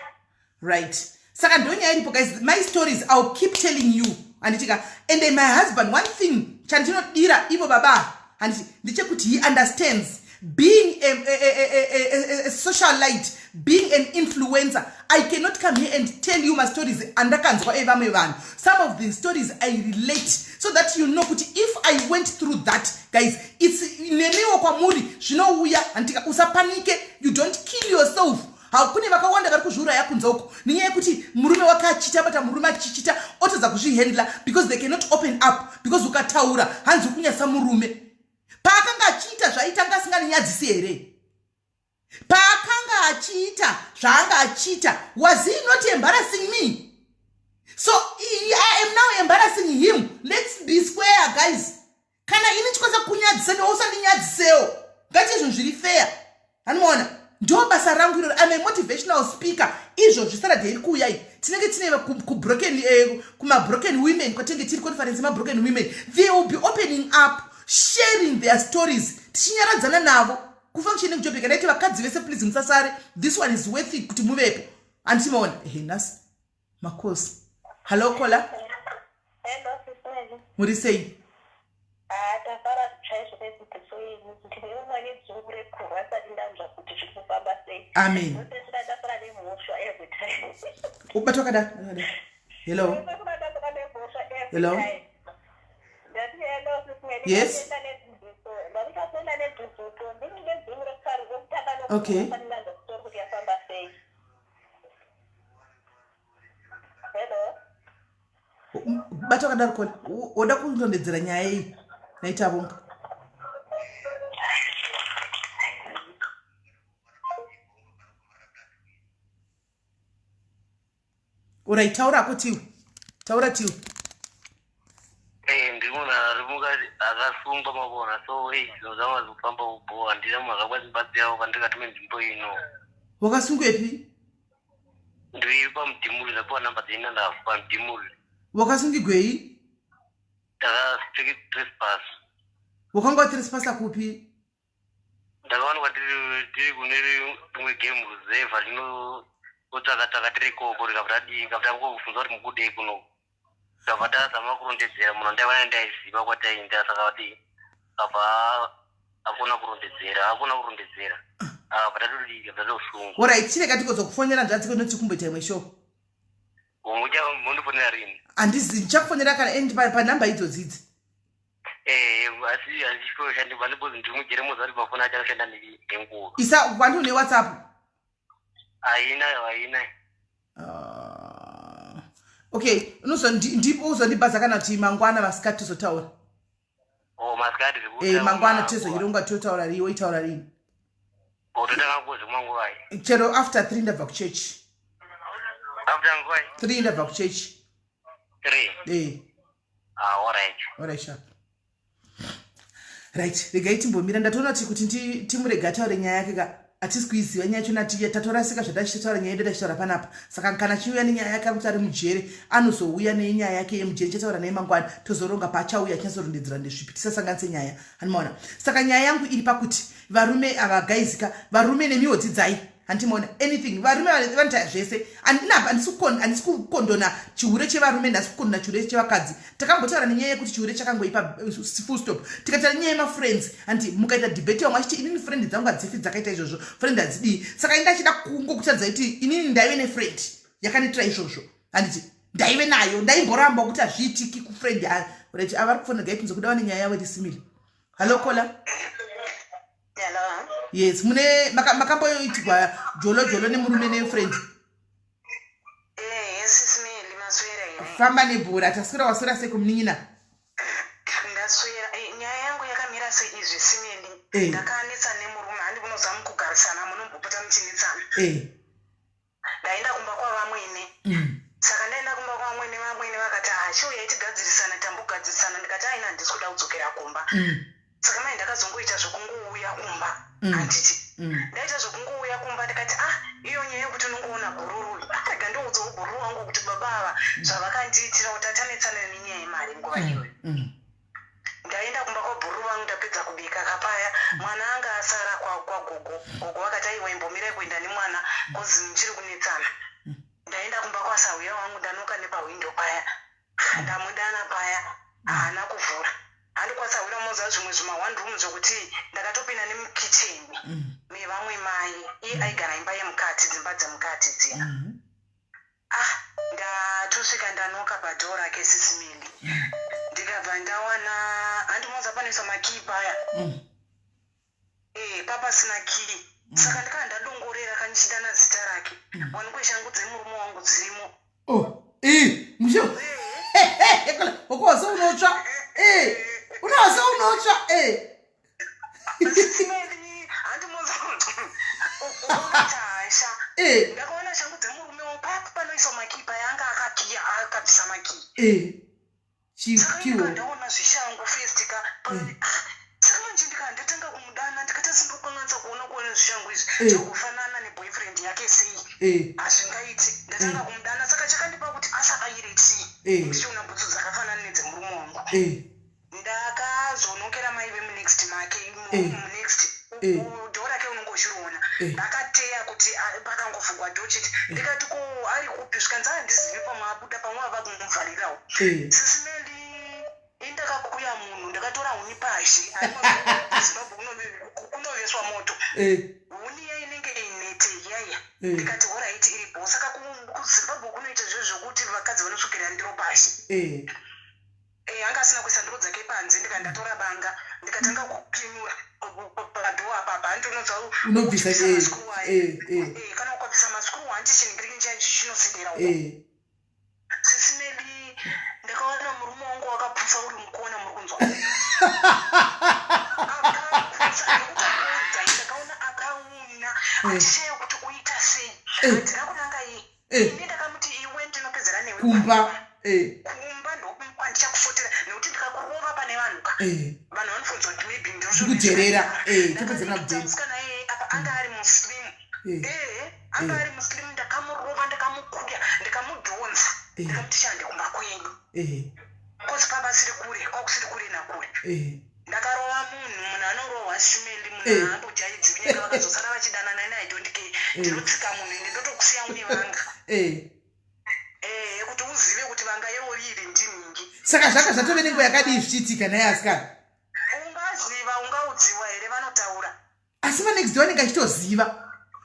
Right, saka ndonyaya iripo guys. My stories, I'll keep telling you, handitika? And then my husband, one thing chandinodira ivo baba, handiti, ndechekuti he understands being a socialite, being an influencer. I cannot come here and tell you my stories andakanzwa evamwe vanhu. Some of the stories I relate so that you know kuti if I went through that, guys, it's nemiwo kwamuri zvinouya, handitika? Usapanike, you don't kill yourself. Hakune vakawanda vari kuzviuraya kunze uko nenyaya yekuti murume wake achiita bata, murume achichita, otadza kuzvihandla because they cannot open up, because ukataura hanzi ukunyasa murume. Paakanga achiita zvaitanga asinganinyadzisi here? Paakanga achiita zvaanga achiita, was he not embarrassing me? So I am now embarrassing him. Let's be square, guys. Kana ini chikwanisa kunyadzisa, newe usandinyadzisewo. Ngati zvinhu zviri fair, hanimaona? Ndo basa rangu iroro. I'm a motivational speaker. Izvozvi Saturday iri kuuyai, tinenge tine kumabroken women kwatinenge tiri, conference yemabroken women. They will be opening up, sharing their stories, tichinyaradzana navo. Kufunction yekuJobek, ndaiti vakadzi vese, please musasare. This one is worth it kuti muvepo, handitimaona? Ehe, nhasi makosi. Hallo, caller. Hello, Sismeli. Muri sei? Ah, tafara chaizvo nedzidziso yenyu. Ndine umwe nedzungu rekurwa asati ndanzwa kuti zviri kufamba sei. Amen. Ndosesina tafara nemhosva every time. Ubatwa kada. Hello. Ndosesina tafara nemhosva every Hello? time. Ndati hello, Sismeli. Yes. Ndatenda nedzidziso. Ndandikatenda nedzidziso. Ndini nedzungu rekutanga asati ndanzwa story kuti yafamba sei. Hello. Bata wakadaro, caller. Woda kundondedzera nyaya iyi naitavonga? Alright, taurako tiwe, taura tiwe. Eh, ndi munhu ari mukati akasungwa. Ndakasungwa mavona so ei zvinhu zvanga zvikufamba kubho handina munhu akakwanisa pandikatume nzvimbo ino. Wakasungwepi? Ndiri pamudhimuri, ndapiwa namba dzeina ndabva pamudhimuri. Wakasungigwei? Ndakatrespass. Wakanga watresipasa kupi? Ndakawanikwa tiri kune rimwe game reserve rinotsvaka tsvaka tiri ikoko, rikabva tadii, kabva tangofunza kuti mukudei kuno. Kabva tazama kurondedzera munhu andaiva ndaiziva kwataienda, saka vati kabva akona kurondedzera, akona kurondedzera, akabva tatodii, kabva tatosungwa. Alright, chirega tigozokufonera nzvadzi kwenoti kumboita imwe show. Mundifonera rini? Handizi, ndichakufonera kana endi panhamba idzodzi idzi. Asi handichitoshandi vandibozi, ndiri mujere, moziva kuti mafoni acho anoshanda nenguva. Isa kwandi une WhatsApp? Haina, haina. Ah, okay, ndipo uzondibhaza kana kuti mangwana masikati tozotaura. O masikati. Mangwana tozoironga, totaura rii, woitaura rini? Totanga kuzimwa nguvai? Chero after 3, ndabva kuchechi. After nguvai? 3, ndabva kuchechi. 3? Eh. Ah, alright. Alright, sharp. Right, regai timbomira. Ndatoona kuti timurege ataure nyaya yake ka, hatisi kuiziva nyaya yachona, tatorasika zvatachitaura nyaya yedu tachitaura panapa. Saka kana chiuya nenyaya yake akuti ari mujere, anozouya nenyaya yake yemujere, chataura naye mangwana, tozoronga paachauya achinyatsorondedzera ndezvipi, tisasanganise nyaya, handimaona? Saka nyaya yangu iri pakuti varume ava, guys ka, varume nemiwo dzidzai, handimaona? Anything, varume vanoita zvese. Handinapa, handisi kukondona chihure chevarume, ndasi kukondona chihure chevakadzi. Takambotaura nenyaya yekuti chihure chakangoipa, full stop. Tikataura nenyaya yemafriends, handi mukaita debate, vamwe vachiti inini friend dzangu hadzifi dzakaita izvozvo, friend hadzidii. Saka inda achida kungokutaridzai kuti inini ndaive nefriend yakandiitira izvozvo, handiti? Ndaive nayo, ndaimboramba kuti hazviitiki kufriend. Right, avari kufonera gaitinzo kuda vane nyaya yavo irisimile. Hallo, caller. Hello. Yes, mune makamboitigwa jolo jolo nemurume nefriend? Eh, Sis Melly, maswera here? Famba nebhora, taswera. Waswera sei kumunin'ina? Ndaswera. Nyaya yangu yakamira seizvi, Sis Melly. Ndakanetsa nemurume, handi kunozama kugarisana, munombopota muchinetsana. Ndaenda kumba kwavamwene. Saka ndaenda kumba kwavamwene, vamwene vakati, "Ah, chiuyai tigadzirisane, tambogadzirisana." Ndikati, "Aina, handisi kuda kudzokera kumba." Saka mai ndakazongoita zvokungouya kumba. Handiti? Ndaita zvokungouya kumba, ndikati, "Ah, iyo nyaya yekuti unongoona bhururu. Ah, rega ndoudzawo bhururu wangu kuti baba ava zvavakandiitira kuti atanetsana nenyaya yemari nguva iyoyo." Ndaenda kumba kwabhururu vangu, ndapedza kubika kapaya, mwana anga asara kwagogo. Gogo vakati, "Aiwa, imbomirai kuenda nemwana 'cause muchiri kunetsana." Ndaenda kumba kwasahwira wangu, ndanoka nepahwindo paya, ndamudana paya, haana kuvhura. Handi kwasahwira moziva zvimwe zvima one room zvokuti ndakatopinda nemukicheni mevamwe mai, iye aigara imba yemukati, dzimba dzemukati dziya. Ah, ndatosvika, ndanoka padhoo rake, Sis Melly, ndikabva ndawana, handimoza panoiswa makii paya, papasina kii. Saka ndikava ndadongorera kandichidana zita rake, wanikwe shangu dzemurume wangu dzirimo. Oh, mushe wakuwase unotsva, unowase unotsva. Sis Melly, handimoza unoti hasha. Ndakaona shangu dzemurume wangu paya panoiswa makii paya, anga akakiya, akabvisa makii. Saka Chikiwo. Ndaona zvishangu first ka. Saka manje ndika ndatanga kumudana, ndikati, "Asi ndikukanganisa kuona zvishangu izvi zvakufanana neboyfriend yake sei? Hazvingaiti." Ndatanga kumudana, saka chakandipa kuti asabayire tii, ndichiona bhutsu dzakafanana nedzemurume wangu. Ndakazonokera mai vemunext make, munext dhoo rake unonge uchiriona. Ndakateya kuti pakangovhugwa dhoo chete, ndikati, "Ko ari kupi?" Zvikanzi, "Handizivi, pamwe abuda, pamwe ava kumuvharirawo." Sis Melly, indakakuya munhu, ndakatora huni pazhe. Zimbabwe kunoveswa moto. Huni iya inenge inete iyaiya. Ndikati, "Alright, iripo." Saka kuZimbabwe kunoita zviro zvokuti vakadzi vanosvikira ndiro pazhe. Anga asina kuisa ndiro dzake panze. Ndikati ndatora banga, ndikatanga kukinyura padhoo apapa, handi unonzwa Unobvisa, uchibvisa mascrew aya. Kana ukabvisa mascrew, hanti chinhu chacho chinosedera uko. Sis Melly, ndakaona murume wangu wakaputsa uri mukona, muri kunzwa? Akaputsa ndokutakuudza, ndakaona akauna, handishaye kuti uita sei. Handina kunanga iye. Ini ndakamuti, "Iwe, ndinopedzera newe kumba. Kumba ndokwandichakusotera, nekuti ndikakurova pane vanhu ka, vanhu vanofunga Ndikudherera eh, topedzerana kudheni. Musikana iyeye apa anga ari muslim. Eh, anga ari muslim, ndakamurova, ndakamukuya, ndikamudhonza, ndikamuti shande kumba kwenyu. Kozi pabasiri kure, kwakusiri kure nakure. Ndakarova munhu, munhu anorohwa simeli, munhu haambojaidziwi. Nyange vakazosara vachidanana, ini I don't care. Ndinotsika munhu ende ndotokusiya une vanga. Kuti uzive kuti vanga irori iri ndinhingi. Saka zvanga zvatove nenguva yakadii zvichiitika naye asikana? Ungaziva, ungaudziwa here vanotaura. Asi manext day vanenge vachitoziva.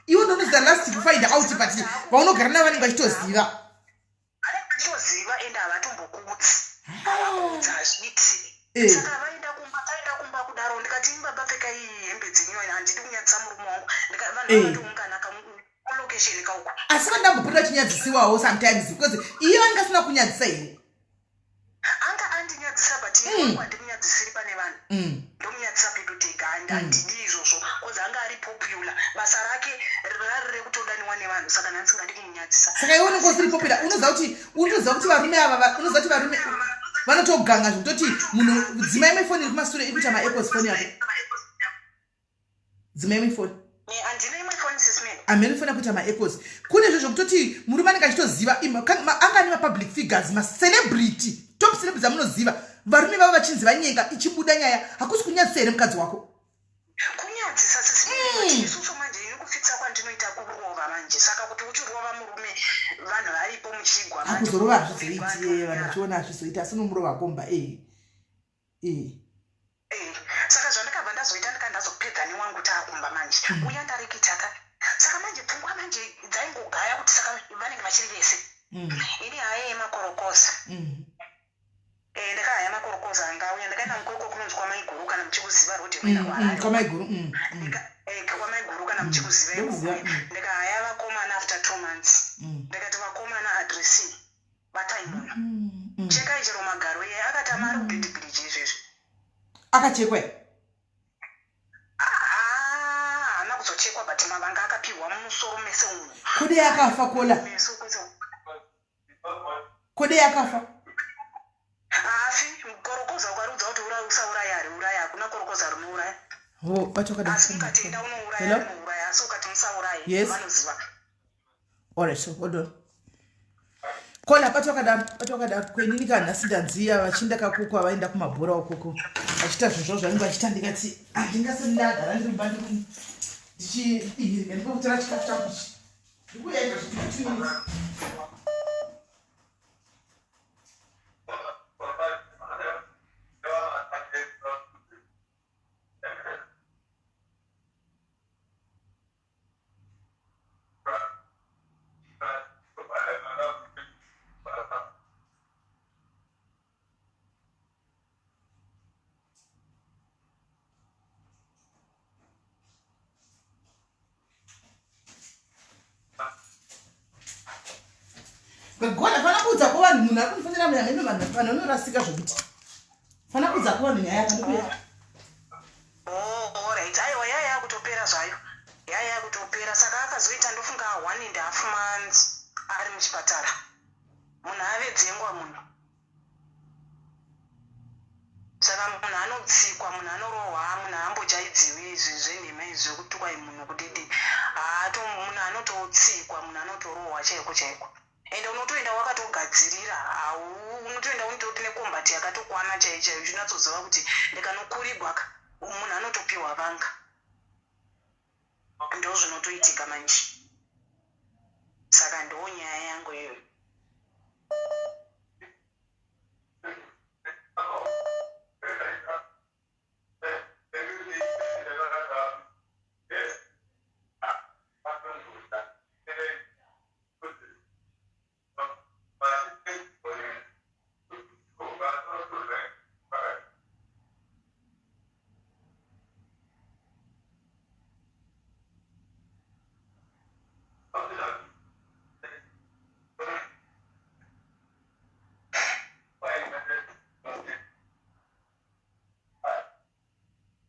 Iwe ndonozi the last to find out, but vaunogara navo vanenge vachitoziva. Vanenge vachitoziva ende havatombokudzi, havakudzi, hazviiti. Saka vaenda kumba, taenda kumba kudaro, ndikati, "Imi baba, pfekai hembe dzenyu, handidi kunyadzisa murume wangu." Vanhu vakatoungana kulocation kauko. Asi vandambopota vachinyadzisiwawo sometimes, because iye vanenge asina kunyadzisa here? Anga andinyadzisa, but ini handimunyadzisiri pane vanhu. Ndomunyadzisa pedu tega. Handidi izvozvo, cause anga ari popular, basa rake rari rekutodaniwa nevanhu, saka ndandisingadi kumunyadzisa. Saka iwe unenge usiri popular. Unoziva kuti varume ava unoziva kuti varume vanotoganga zvekutoti munhu, dzimai imwe foni iri kumasure iri kuita maechoes. Foni yako, dzimai imwe foni. Handina imwe foni, sisman. Hamene foni yakuita maechoes. Kune zvo zvekutoti murume anenge achitoziva anga ane mapublic figures, macelebrity, top celebrity amunoziva, varume vavo vachinzi vanyenga, ichibuda nyaya. Hakusi kunyadzisa here mukadzi wako? Kunyadzisa, sisman. Isusu manje, ini kufitsa kwandinoita kurova manje, saka kuti uchirova murume vanhu varipo muchigwa manje. Akuzorova hazvizoiti, vanhu vachiona hazvizoiti, asi unomurova komba ee ee. Saka zvandakabva ndazoita, ndika ndazopedza newangu taakumba manje, uya ndareketaka. Saka manje pfungwa manje dzaingogaya kuti saka vanenge vachiri vese. Ini haya yemakorokoza. Ndakahaya makorokoza anga auya, ndakaenda mukwekwe kunonzi kwamaiguru, kana muchikuziva, rodhi kuenda kuHarare. Kwamaiguru. Kwamaiguru, kana muchikuziva. Ndokuziva. Ikoko. Ndikahaya vakomana after 2 months. Ndikati, "Vakomana, adresi, batai munhu, chekai chero magaro." Iye akatama, ari kuBeitbridge izvezvi. Akachekwa here? Ah, haana kuzochekwa, but mavanga akapiwa mumusoro mese umu. Kode akafa kola? Meso kwese. Kode akafa? Haafi. Korokoza ukarudza kuti ura usauraya, hari uraya. Hakuna korokoza rinouraya. Ho, batokada. Asi ukatenda unouraya. Hello? Rinouraya, asi ukati musauraye, Yes. vanoziva. Alright, so hold on. Kola, batwakadaro, batwakadaro. Kwenini kana nhasi ndanziya vachinda kakuku avaenda kumabhora ukoko vachiita zvinhu zvavo zvanenge vachiita, ndikati handingasati ndagara ndiri mumba ndichiihirika, ndikokutora chikafu changu ichi, ndikuenda 2 minutes. Goda, fana kuudza kuvanhu, munhu ari kundifonera munhu ino, vanhu vanorasika zvokuti fana kuudza kuvanhu nyaya yakandikuya. Oh, alright. Aiwa, yaya yakutopera zvayo, yaya yakutopera. Saka akazoita, ndofunga, 1.5 months ari muchipatara. Munhu avedzengwa munhu. Saka munhu anotsikwa, munhu anorohwa, munhu haambojaidziwi. Izvi zvenhema izvi zvekutukwa munhu kudidi, haato. Munhu anototsikwa, munhu anotorohwa chaiko chaiko, ende unotoenda wakatogadzirira. Hau, unotoenda unotori necombat yakatokwana chaiyo chaiyo, uchinatsoziva kuti ndikanokurigwa ka, munhu anotopiwa vanga. Ndo zvinotoitika manje. Saka ndo nyaya yangu iyoyo.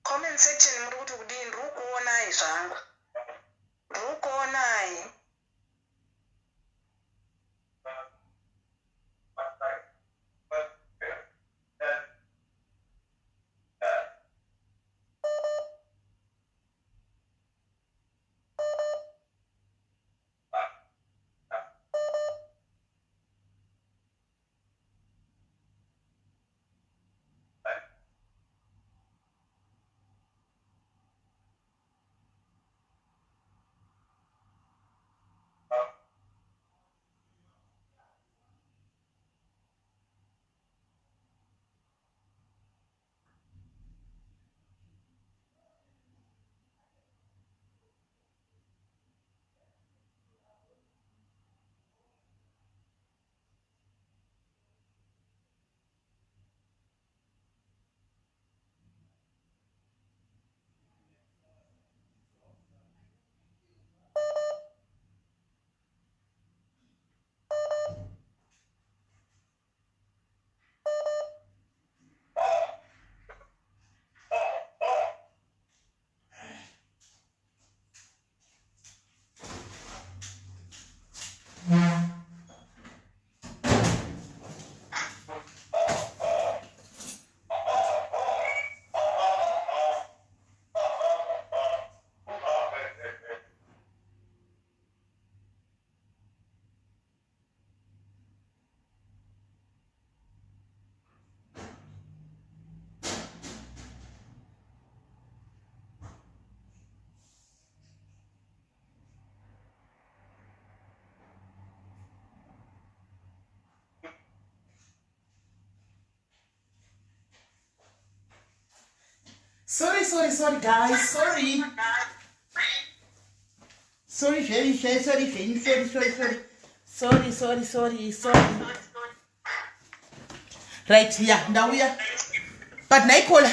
Comment section muri kuti kudii? Ndiri kuonai zvangu, ndiri kuonai. Sorry, sorry, sorry guys, sorry. Sorry, sorry, sorry, sorry, sorry, sorry, sorry. Sorry, sorry, sorry, sorry. Right, yeah, ndauya. But naikola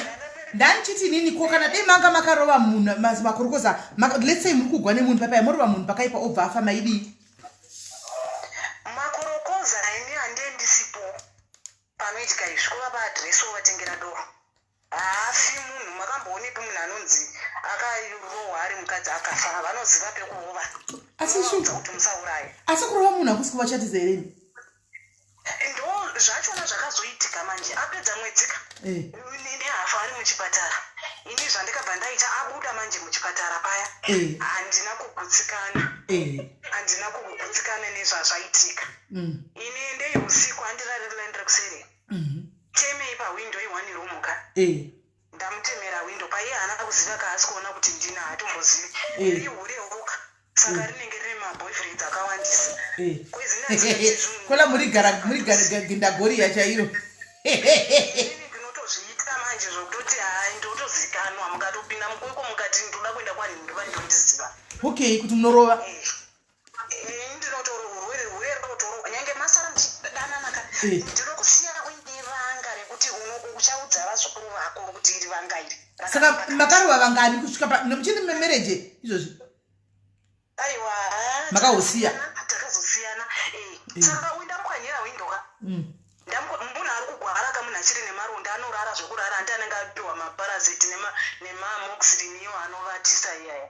ndandichiti inini ko kana dei manga makarova munhu makorokoza, let's say muri kugwa nemunhu papai morova munhu pakaipa obva afa, maidii? Makorokoza, ini handie ndisipo panoitika izvi. Kuvapa adhiresi wovatengera doro, haafi munhu. Makamboonepi munhu anonzi akarohwa ari mukadzi akafa? Vanoziva pekurova. Asi Vaudza kuti musauraye. Asi kurova munhu hakusi kuvachatisa here? Ndo zvachona zvakazoitika manje apedza mwedzika nehafu ari muchipatara. Ini zvandikabva ndaita, abuda manje muchipatara paya, handina kugutsikana. Handina kugutsikana nezvazvaitika. Ini ndei usiku handirariri kuseri. Temei pahwindo i1 room ka. Ndamutemera windo paiye, haana kuziva kaasi kuona kuti ndina, hatombozivi. Rihurewoka, saka rinenge rine maboyfriends akawandisa. Kola muri gindagoriya chairo. Inini ndinotozviita manje zvokutoti hai, ndotozikanwa. Mukatopinda mukweko mukati ndoda kuenda kwanhingi, vandondiziva. Okay, kuti munorova. Ndinotohure rotoro nyange masara muchidananaka. Ndinokusiya uine vanga rekuti uchaudza vazukuru vako kuti iri vanga iri. Saka makarova vangani kusvika muchiri memarriage izvozvi? Aiwa. Makahosiya? Takazosiyana. Saka ndamupwanyira windoka. Munhu ari kugwara ka, munhu achiri nemaronda, anorara zvekurara, handi anenge apiwa maparaseti nemamoxilin iyo anovatisa iyaya.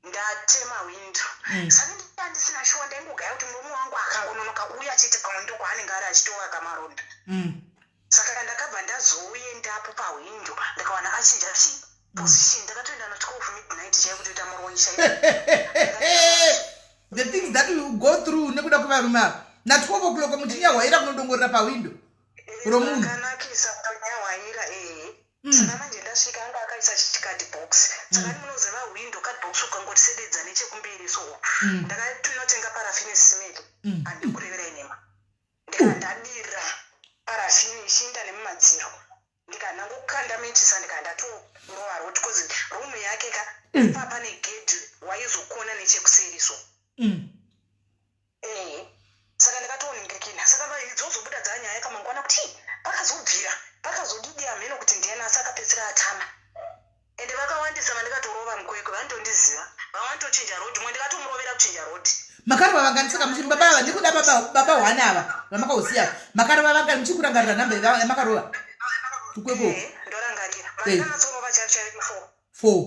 Ndatema windo. Saka ndandisina shuwa, ndaingogaya kuti murume wangu akangononoka kuuya chete, pamwe ndokwaanenge ari achitovaka maronda. Saka ndakabva ndazouendapo pahwindo, ndikawana achinja chi position. Ndakatoenda na 12 midnight chaiyo, kutoita muroyi chaiyo. The things that we go through nekuda kwevarume ava. Na 12 o'clock muchinyahwaira kunodongorera pahwindo romunhu. Akanakisa kutonyahwaira, ehe. Saka manje ndasvika, anga akaisa chicard box. Saka munoziva hwindo card box ukangotisededza nechekumberi so. Ndakatinotenga parafini simeli. Handikureverai nhema, ndikandadira parafini ichiinda nemumadziro, ndikanangokanda mechisa, ndikandatorova roti, 'cause room yake ka pa pane gedhi, waizokona nechekuseri so. Ehe, saka ndakatoningirikina. Saka idzozobuda dzanyaya kamangwana kuti, "Ii, pakazobvira pakazodidi, hameno kuti ndiani," asi akapedzisira atama. Ende vakawandisa vandikatorova mukwekwe, vanondondiziva. Vamwe vanotochinja rodhi, mwe ndikatomurovera kuchinja rodhi. Makarova vangani saka muchiri baba ava? Ndikuda baba hwani ava vamakausiya, makarova vangani? Muchiri kurangarira nhamba yamakarova kukwekwe? Ehe, ndorangarira. Vandikanatsorova chaivo chaivo i4. Four?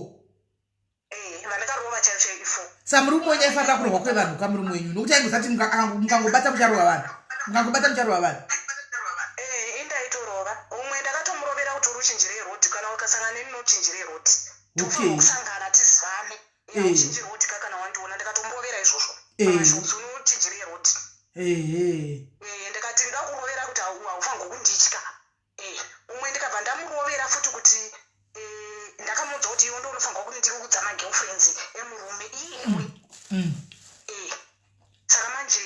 Ehe, vandikarova chaivo chaivo i4. Sa murume wenyu aifanira kurohwa kwevanhu ka, murume wenyu, nokuti aingozati mukangobata mucharova vanhu, mukangobata mucharova vanhu. Ehe, indaitorova. Umwe ndakatomurovera kuti uri uchinjire rodhi, kana ukasangana neni unochinjire rodhi. Tofanira kusangana tizivane. Uchinji rodhi ka kana wandiona. Ndikatomurovera izvozvo. Pamashops, unochinjire rodhi. Ndikati ndakurovera kuti haufanirwi kunditya. Umwe ndikabva ndamurovera futi kuti ndakamuudza kuti iwe ndo unofanirwa kundiudza magirlfriends emurume iyewe. Saka manje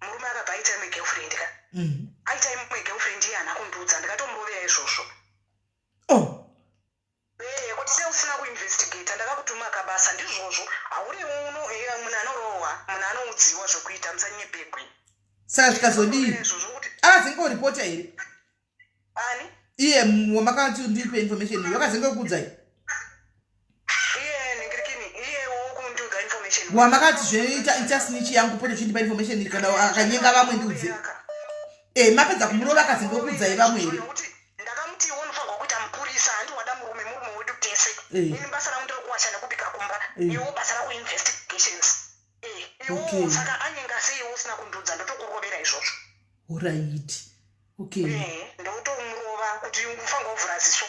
murume akabva aita imwe girlfriend ka. Aita imwe girlfriend, iye haana kundiudza. Ndikatomurovera izvozvo. Oh. Kuti sei usina kuinvestigata? Ndakakutuma kabasa, ndizvozvo hauri uno. Munhu anorohwa, munhu anoudziwa zvokuita, musanyepegwi. Saka zvikazodii? Izvozvo kuti Akazenge here? Ani? Iye wamakati ndipe information, wakazenge kuudzai? Iye ningirikini, iye wokundiudza information? Wamakati zveita ita snitch yangu, pote chindipa information, kana akanyenga vamwe ndiudze. Mapedza kumurova, akazenge kuudzai vamwe here? Nokuti ndakamuti iwe unofanirwa kuita mupurisa, handi wada murume, murume wedu tese. Ini basa rangu nderekuwacha nekubika kumba. Iwe basa rako investigations. Iwo saka anyenga sei iwe usina kundiudza? Ndotokurovera izvozvo. Alright, okay. Ndotomurova kuti ufanirwa kuvhura ziso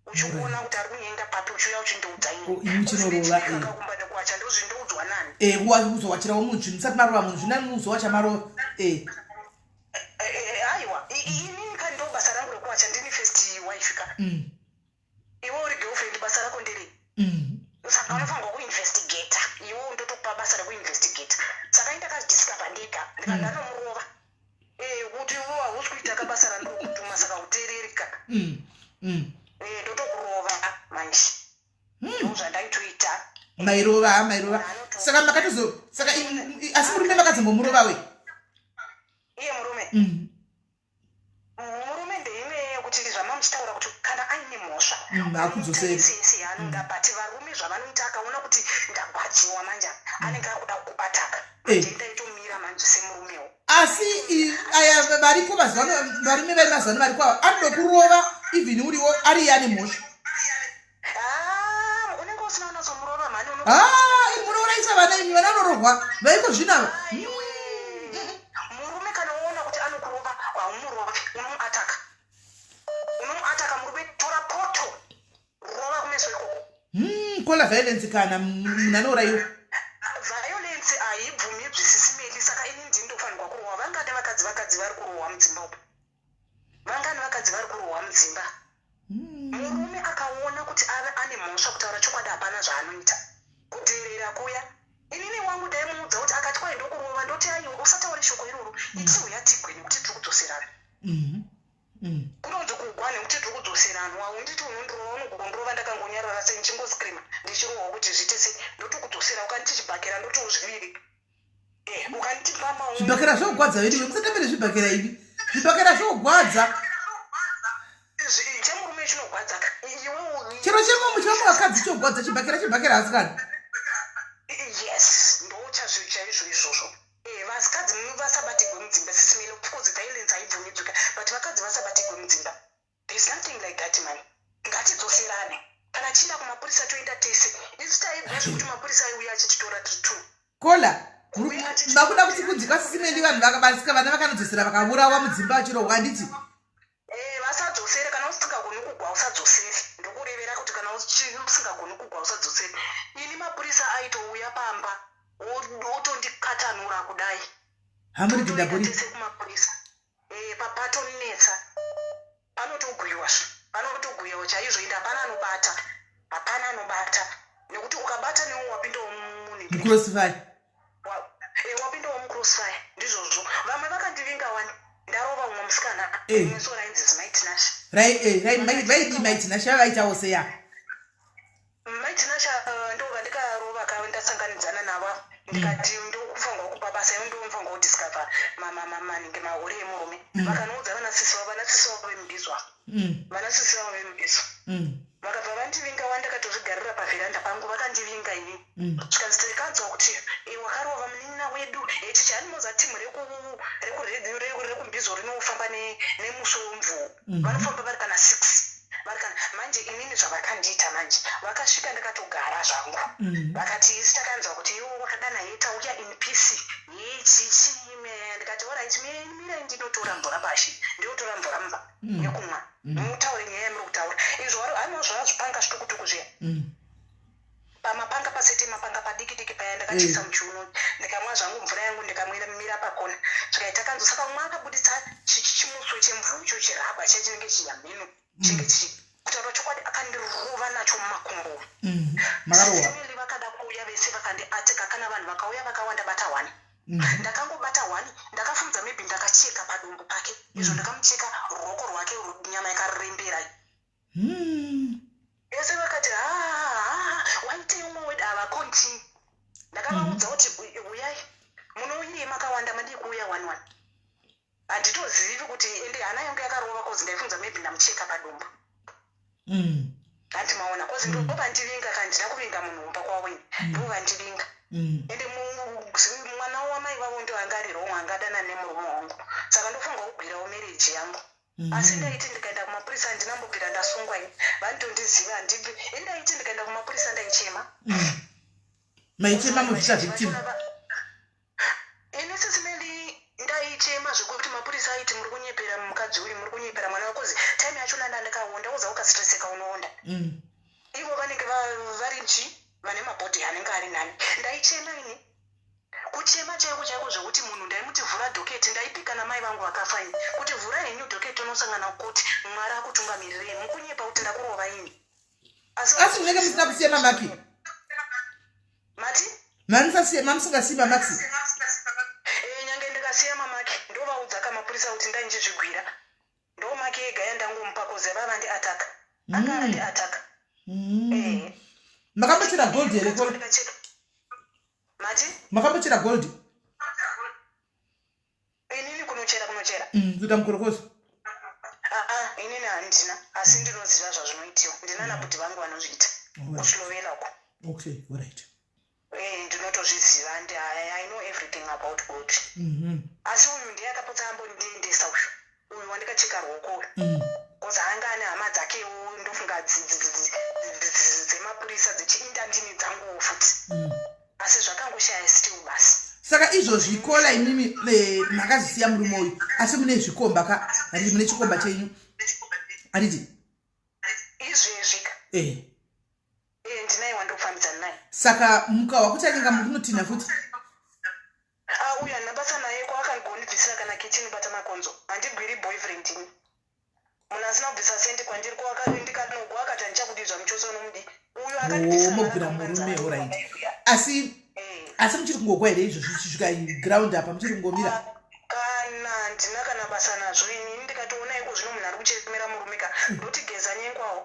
uchiona kuti ari kunyenga papi, uchiuya uchindiudza. Oh, imi muchinorova, eh. Kumba nekuwacha, ndozvindoudzwa nani? Kuzowachirawo munhu zvinhu musati marova munhu, zvinani muzowacha marova. Aiwa, inini ka ndo basa rangu rekuwacha, ndini first wife ka. Iwe uri girlfriend, basa rako nderei? Saka unofanirwa kuinvestigata iwe, ndotokupa basa rekuinvestigata. Saka indakazvidiscover ndega, ndikanomurova kuti iwe hausi kuita kabasa randiri kutuma, saka uteereri ka. Ndotokurova manje. Mairova, mairova. Saka makatozo, saka asi murume makazomborova we? Iye murume. Murume ndeimwe yekuti zvamamuchitaura kuti kana aine mhosva, Hakudzoseri. Yese yaanoda, but varume zvavanoita, akaona kuti ndagwadziwa manje, anenge akuda kuataka manje. Ndaitomira manje semurumewo. Asi aya variko mazuva ano, varume vari mazuva ano variko ava, anoda kurova even uriwo ari iye ane mhosva. Ah, unenge usina unatsomurova mhani. Ah, munourayisa vana imi, vana vanorohwa vaiko zvino ava. Murume kana waona kuti anokurova, haumurovi, unomuataka, unomuataka. Murume, tora poto, rova kumeso ikoko. Kola violence, kana munhu anourayiwa. Violence haibvumidzwi, Sis Melly. Saka ini ndini ndofanirwa kurohwa? Vangani vakadzi vari kurohwa mudzimba upo? Vangani vakadzi vari kurohwa mudzimba? Murume akaona kuti ave ane mhosva, kutaura chokwadi, hapana zvaanoita, kudherera kuya. Inini wangu ndaimuudza kuti akati kwai ndokurova, ndoti aiwa, usataure shoko iroro, iti uya tigwe nekuti tiri kudzoserana. Kunonzi kugwa nekuti tiri kudzoserana. Haunditi unondirova, unogondorova ndakangonyarara sei, ndichingoscreama ndichirohwa kuti zviite sei. Ndotokudzosera. Ukanditi chibhakera, ndotiwo zviviri. Ukanditi pama. Zvibhakera zvogwadza vedu, musatambire zvibhakera ivi, zvibhakera zvogwadza. Chemurume chinogwadza ka iwe. Chero chemumu vakadzi chogwadza, chibhakera, chibhakera, asikana. Yes, ndochazvo chaizvo izvozvo. Vasikadzi vasabatigwe mudzimba, Sis Melly. Of course violence haibvumidzwika, but vakadzi vasabatigwe mudzimba. There's nothing like that, man. Ngatidzoserane. Kana tichienda kumapurisa, toenda tese. Isu taigwa zvekuti mapurisa aiuya achititora tiri two. Kola makuda kuti kunzi kwaSis Melly vanhu vasika vana vakanodzosera vakaurawa mudzimba vachirohwa, handiti? Vasadzosere. Kana usingagoni kugwa, usadzosere. Ndokurevera kuti kana usingagoni kugwa, usadzosere. Ini mapurisa aitouya pamba, otondikatanura kudai. Hamuri gindagori. Tese kumapurisa. Patonetsa, panotogwiwa, panotogwiwa chaizvo. Ende hapana anobata, hapana anobata, nekuti ukabata newo wapindawo munhu Mucrossfire. Wapindawo mucrossfire, ndizvozvo. Vamwe vakandivinga wani ndarova umwe musikana. Rimwe so rainzi Maitinasha. Vaidi Maitinasha vaitawo seya? Maitinasha, ndo vandikarova ka, ndasanganidzana navo, ndikati ndokufanirwa kupa basa ivo, ndofanirwa kudiscover maningi mahore emurume. Vakanoudza vanasisi vavo, vanasisi vavo vemubizwa, vanasisi vavo vemubizwa vakabva vandivinga. Wandakatozvigarira pavheranda pangu, vakandivinga inini. Zvikanzi tikanzwa kuti wakarova munin'ina wedu echichi. Hanimoza timu rekumbizo rinofamba nemuso wemvuu. Vanofamba vari kana six, vari kana manje. Inini zvavakandiita manje, vakasvika ndakatogara zvangu. Vakati isi takanzwa kuti iwo wakadana, ye tauya in peace, ye chichi. Ndikati alright, mirai ndinotora mvura pashi, ndinotora mvura mumba yekumwa, mutaure nyaya yamuri kutaura. Izvo hano zvazvipanga zvitukutuku zviya, pamapanga pasete mapanga padiki diki paya, ndakachiisa muchiuno, ndikamwa zvangu mvura yangu, ndikamira pakona. Zvikaita kanzo. Saka umwe akabuditsa chimuswe chemvuu icho, chirabha chiya chinenge chiyamhino chinge chi, kutaura chokwadi, akandirova nacho mumakumbo. Makarohwa. Sis Melly, vakada kuuya vese vakandiateka. Kana vanhu vakauya vakawanda, bata one. Ndakangobata one, ndakafunza maybe ndakacheka padumbu pake. Izvo ndakamucheka ruoko rwake, nyama yakarembera. Vese vakati, "Ha, waitei umwe wedu?" Havakontinue. Ndakavaudza kuti uyai, munouyei makawanda? Madii kuuya one one? Handitozivi kuti ende hana yangu yakarova, cause ndaifunza maybe ndamucheka padumbu. Hanti maona, cause ndo vandivinga. Kana ndina kuvinga munhu mumba kwavo ini, ndo vandivinga. Ende mwana wamai vavo ndo anga ari wrong, angadana nemurume wangu, saka ndofunga kugwirawo marriage yangu. Asi ndaiti ndikaenda kumapurisa, handina mbobvira ndasungwa ini, vanotondiziva, handibvi. Ini ndaiti ndikaenda kumapurisa, ndaichema. Maichema muzvita victim. Ini, Sis Melly, ndaichema zvekuti mapurisa aiti muri kunyepera mukadzi uyu, muri kunyepera mwana wako. Time yachona ndandikaonda, uza ukastreseka unoonda. Ivo vanenge vari nchi vane mabhodhi anenge ari nani. Ndaichema ini, kuchema chaiko chaiko, zvekuti munhu ndaimuti vhura docket. Ndaipika namai vangu vakafa ini kuti vhura henyu docket, unosangana kuti Mwari akutungamirirei, mukunyepa kuti ndakurova ini. Asi munenge musina kusiya mamaki? Mati? Mamusingasiyi mamaki? Nyange ndikasiya mamaki, ndovaudza kamapurisa kuti ndainjizvigwira, ndo maki ega yandangomupa, cause vava ndiataka, anga andiataka. Makambochera gold here? Mati? Makambochera gold? Inini kunochera, kunochera? Kuita mukorokozo. Aa, inini handina, asi ndinoziva zvazvinoitiwa. Ndina nabuti vangu vanozviita kuSlovenia uko. Okay, alright. Ndinotozviziva and I know everything about gold. Asi uyu ndiye akapotsa ambondiendesa, uyu wandikacheka ruoko uyu, 'cause anga ane hama dzakewo, ndofunga dzemapurisa dzichiinda ndini dzanguwo futi. Asi zvakangoshaya still basi. Saka izvozvi, caller, imimi makazisiya murume uyu, asi mune zvikomba ka, handiti? Mune chikomba chenyu, handiti? Izvezvi ka? Eh. Ndinaye wandofambidzana naye. Saka mukahwa kuti anenge mukunotinha futi? Ah, uyu handina basa naye. Kwaakangondibvisira kana kiti inobata makonzo, handigwiri boyfriend ini. Munhu asina kubvisa sendi kwandiri, ndikanogwa akati handichakudi zvamuchose, unomudi uyu. Oh, mogwira murume, alright. Asi muchiri kungogwa here izvozvi? Chisvika ground apa, muchiri kungomira? Kana handina kana basa nazvo ini. Ini ndikatoona iko zvino munhu ari kuchemera murume ka, ndoti geza nyengwawo.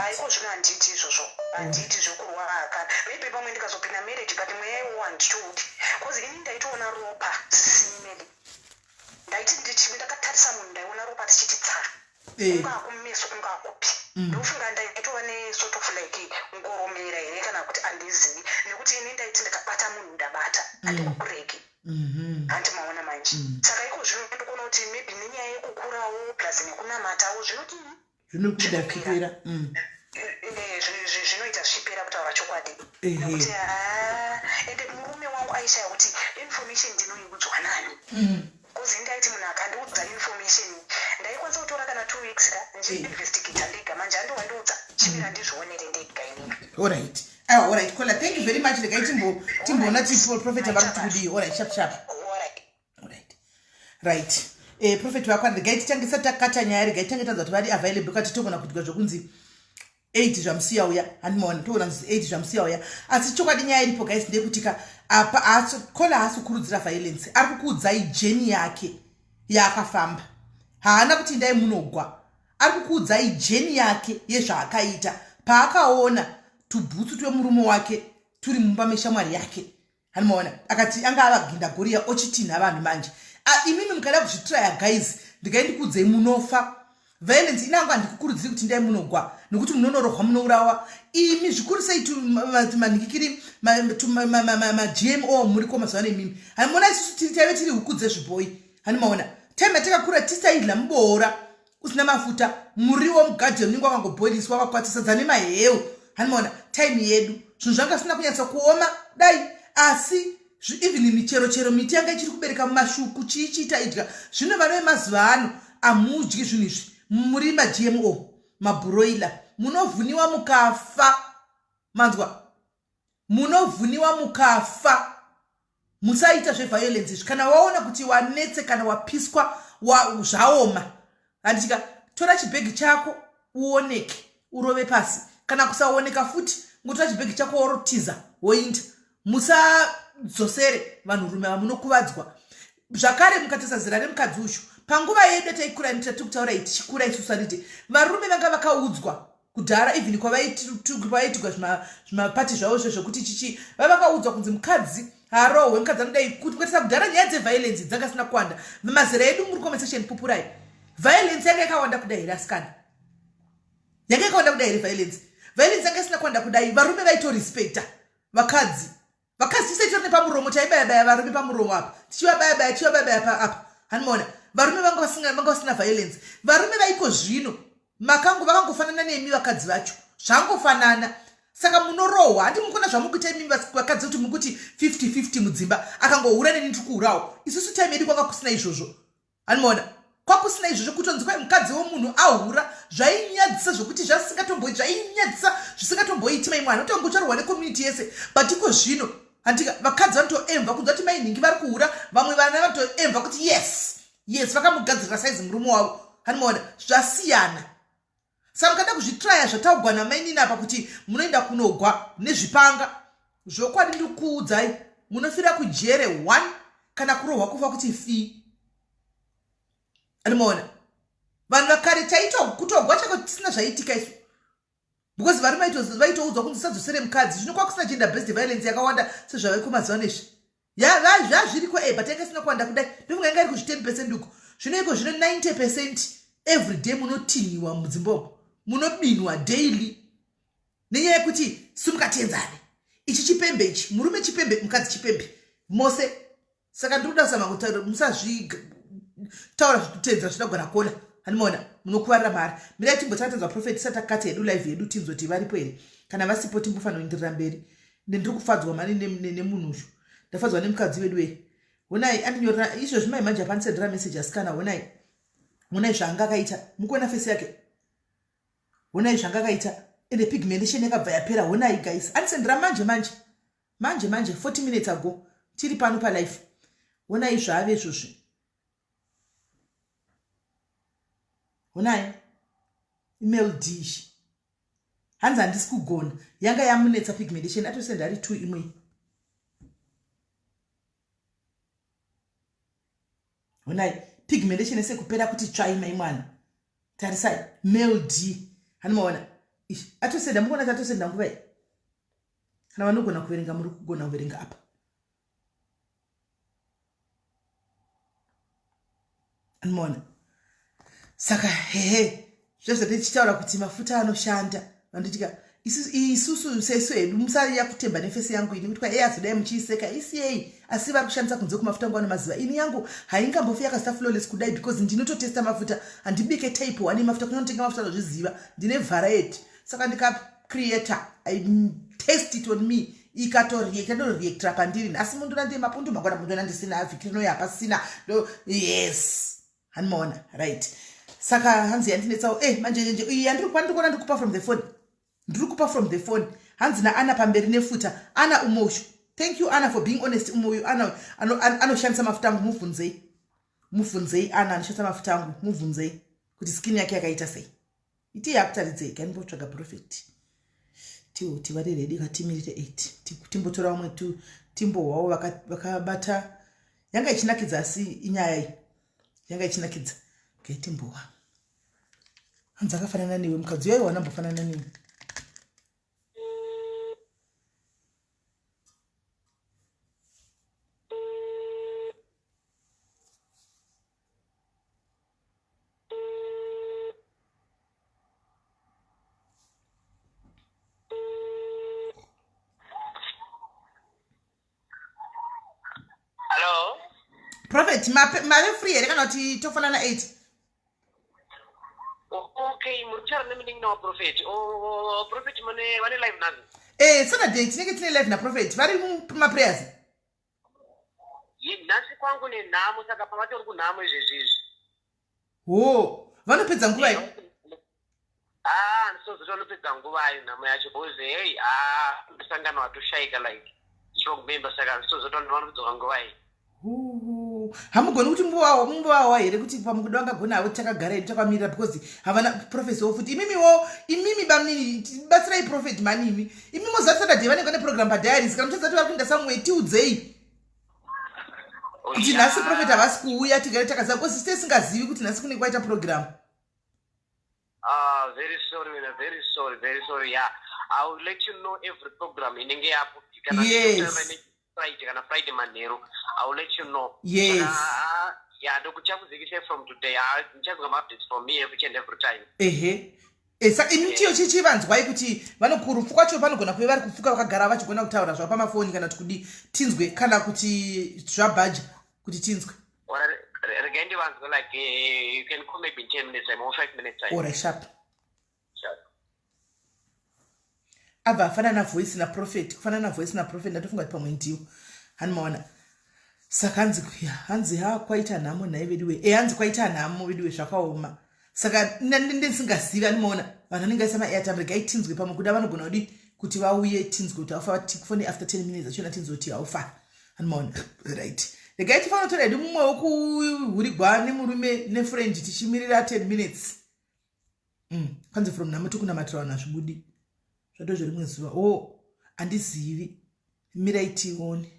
Haiko zvino handiiti izvozvo, handiiti zvekurwara kana maybe pamwe ndikazopinda marriage, but mweya iwowo handichoudi, 'cause ini ndaitoona ropa sisimeli. Ndaiti ndakatarisa munhu, ndaiona ropa tichiti tsa. Kungaa kumeso, kungaa kupi. Ndofunga ndaitova nesort of like ngoromera here kana kuti handizivi, nekuti ini ndaiti ndikabata munhu, ndabata, handikuregi. Handi maona manje? Saka iko zvino ndikuona kuti maybe nenyaya yekukurawo plus nekunamatawo zvinodini. Zvinokuda zvichipera. Zvinoita zvichipera, kutaura chokwadi. Nekuti ende murume wangu aishaya kuti information ndinoiudzwa nani, 'cause ndaiti munhu akandiudza information, ndaikwanisa kutora kana 2 weeks ka ndichiinvestigata ndega. Manje handiwandiudza, chimira ndizvionere ndega inini. Alright, aiwa, alright caller, thank you very much. Regai timboona ti prophet vari kuti kudii. Alright, sharp sharp. Alright. Alright, right. Prophet vakwana. Regai titange tisati takata nyaya, regai titange tanzwa kuti vari available kati togona kuitwa zvokunzi 8 zvamusiya uya. Handimaona toona kunzi 8 zvamusiya uya. Asi chokwadi nyaya iripo, guys, ndeyekuti ka apa caller haasi kukurudzira violence. Ari kukuudzai journey yake yaakafamba. Haana kuti ndai munogwa. Ari kukuudzai journey yake yezvaakaita paakaona tubhutsu twemurume wake turi mumba meshamwari yake. Hanimaona akati anga ava ginda goriya ochitinha vanhu. Manje imimi mukada kuzvitraya, guys, ndikai ndikuudzei, munofa. Violence inangu handikukurudziri kuti ndai munogwa, nokuti munonorohwa, munourawa imi. Zvikuru sei manhikikiri maGMO muriko mazuva ano imimi. Hanimona isusu tiri taive tiri huku dzezvibhoi. Hanimaona time yatakakura tisaidla muboora usina mafuta, muriwo mugadheni unenge wakangobhoiliswa, wakakwatisa sadza nemaheu. Hanimaona time yedu zvinhu zvanga zvisina kunyatsa kuoma dai, asi even michero chero miti yanga ichiri kubereka mumashuku, chii chiita idya. Zvino vana vemazuva ano hamudyi zvinhu izvi, muri maGMO, mabroiler, munovhuniwa mukafa. Manzwa? Munovhuniwa mukafa. Musaita zveviolence izvi. Kana waona kuti wanetse, kana wapiswa, zvaoma, handitika, tora chibhegi chako uoneke, urove pasi. Kana kusaoneka futi, ngotora chibhegi chako worotiza, woinda. Musadzosere vanhurume vamunokuvadzwa. Zvakare mukatarisa zera remukadzi uyu, panguva yedu yataikura, tiri kutaura iyi, tichikura isusu, handiti varume vanga vakaudzwa kudhara, even kwavaitigwa zvimapati zvavo zve zvokuti chichi, vavakaudzwa kunzi mukadzi harohwe, mukadzi anodai. Kuti mukatarisa kudhara, nyaya dzeviolence dzanga sina kuwanda. Mazera edu, muri comment section, pupurai, violence yanga yakawanda kudai here? Asikana, yanga yakawanda kudai here violence? Violence yanga isina kuwanda kudai. Varume vaitorespecta vakadzi. Vakadzi tisaitori nepamuromo, taibayabaya varume pamuromo apa, tichivabayabaya, tichivabayabaya apa. Hanimaona varume vanga vasina violence. Varume vaiko zvino makango vakangofanana nemi vakadzi vacho, zvangofanana. Saka munorohwa. Handi mukona zvamukuita imimi vakadzi, kuti mukuti 50-50 mudzimba, akangohura neni ndiri kuhurawo. Isusu time yedu kwanga kusina izvozvo. Hanimaona kwakusina izvozvo. Kutonzi kwai mukadzi womunhu ahura, zvainyadzisa zvokuti zvasingatomboi, zvainyadzisa zvisingatomboiti. Mai mwana utongocharohwa necommunity yese. But iko zvino, handika, vakadzi vanotoemva kunzwa kuti mai nhingi vari kuhura. Vamwe vana vanotoemva kuti yes, vakamugadzirira saizi murume wavo. Hanimaona zvasiyana. Saka mukada kuzvitraya zvataugwa namainini apa, kuti munoenda kunogwa nezvipanga, zvokwadi ndikuudzai, munofira kujere one kana kurohwa kufa kuti fi. Anomaona vanhu vakare taita kutogwa chako tisina zvaitika isu. Because varume vaitoudzwa kunzi usadzosere mukadzi. Zvino kwakusina gender based violence yakawanda sezvaveko mazuva ano izvi. Zvazviriko e but yanga isina kuwanda kudai. Ndofunga yanga iri kuzvi 10 percent uko. Zvino iko zvino 90 percent every day munotinhiwa mudzimba umo. Munobinwa daily. Nenyaya yekuti simuka tienzane. Ichi chipembe ichi, murume chipembe, mukadzi chipembe. Mose. Saka ndiri kuda kuzama kutaura musazvitaura zvekuteedzera zvida kugara kona. Handimaona munokuvarira mahara. Mirai timbotanga tanzwa prophet tisati takata hedu live yedu tinzoti varipo here. Kana vasipo timbofanira kuenderera mberi. Ndiri kufadzwa mani nemunhu uyu. Ndafadzwa nemukadzi wedu wee. Honai andinyorera izvozvi mai manje apandisendera message asikana honai. Honai zvaanga akaita. Mukuona face yake. Honai zvanga akaita. Ende pigmentation yakabva yapera honai guys. Andisendera manje manje. Manje manje 40 minutes ago tiri pano palife. Honai zvaave izvozvi. Honai. Email dish. Hanzi handisi kugona. Yanga yamunetsa pigmentation atosenda ari 2 imwe. Honai pigmentation yese kupera kuti tsvai mai mwana. Tarisai mail D. Hanimaona. Atosenda mukuona kuti atosenda nguva iyi. Kana vanogona kuverenga muri kugona kuverenga apa. Animoona. Saka hehe zvezvo tichitaura kuti mafuta anoshanda vanditika isusu sesu hedu musaiya kutemba nefesi yangu ini kuti kwa eya azodai muchiiseka isiyei asi vari kushandisa kunze kumafuta nguva nemazuva ini yangu haingambofi yakazita flawless kudai because ndinototesta mafuta handibike type one mafuta kunotenga mafuta anozviziva ndine variety saka ndikacreator i test it on me ikatoreacta ndoreactira pandiri nhasi mundona ndine mapundu mangwana mundona ndisina vhiki rinoya hapasina yes handimaona right saka hanzi yandinetsawo e eh, manje nje iyi yandiri kupa ndiri kuona ndiri kupa from the phone ndiri kupa from the phone hanzi naana pamberi nefuta ana umosho thank you ana for being honest umwe uyu ana anoshandisa mafuta angu mubvunzei mubvunzei ana anoshandisa mafuta angu mubvunzei kuti skin yake yakaita sei Iti yakutaridzei ka ndimbotsvaga prophet. Tiwo tivare ready katimirire 8. Timbotora vamwe tu timbohwawo vakabata vaka yanga ichinakidza asi inyaya iyi. Yanga ichinakidza. Okay, timbohwa. Hanzi akafanana newe mukadzi uyo aiwa anambofanana newe. Hello? Prophet, mave free here kana kuti tofanana 8? Okay, muri kutaura nemunin'ina waProphet. Oh, Prophet mune vane live nhasi? Eh, Saturday tinenge tine live naProphet. Vari mumaprayers. Nhasi kwangu nenhamo saka pavatori kunhamo izvezvi izvi. Hoo, vanopedza nguva iyi? Ah, handisozoti vanopedza nguva ayo nhamo yacho because hey, ah, musangano watoshaika like strong member saka handisozoti vanopedza nguva iyi. Hamugoni kuti mumbowawa here kuti pamukuda vangagona havo takagara hedu takamirira because havana profesi wo futi imimiwo imimi bamnini batsirai prophet mani imi imi moziva saturday vanenge vane program padiaries kana muchazati vari kuenda somewhere tiudzei kuti nhasi prophet havasi kuuya tigare takaziva because tisingazivi kuti nhasi kunenge kwaita program Ah, very sorry wena very sorry very sorry yeah i will let you know every program inenge yapo kana yes. Friday kana Friday manheru i will let you know yes uh, yeah ndokuchakuzikise from today ah, ndichazwa maupdates from me every and every time ehe eh, saka imi chiyo chichivanzwai kuti vanokurufu kwacho vanogona kuve vari kupfuka vakagara vachigona kutaura zvavo pamafoni kana kuti kudii tinzwe kana kuti zvabhaja kuti tinzwe regai ndivanzwe like eh, you can call maybe in 10 minutes time or 5 minutes time ora sharp abva afanana voice naprofet kufanana voice naprofet ndatofunga kuti pamwe ndiwo hanimaona saka hanzi hanzi ha kwaita nhamo nhai veduwe e hanzi kwaita nhamo veduwe zvakaoma saka ndendisingazivi animaona vanhu vanenge vaisa maairtime regai tinzwe pamwe kuda vanogona kudi kuti vauye tinzwe kuti haufa tifone after 10 minutes achona tinzwe kuti haufa animaona right regai tifanira kutora hedu mumwe wekuhurigwa nemurume nefriend tichimirira 10 minutes mm. kwanzi from nhamo tikunamatira vanhu hazvibudi zvato zverimwe zuva o oh, handizivi mirai tione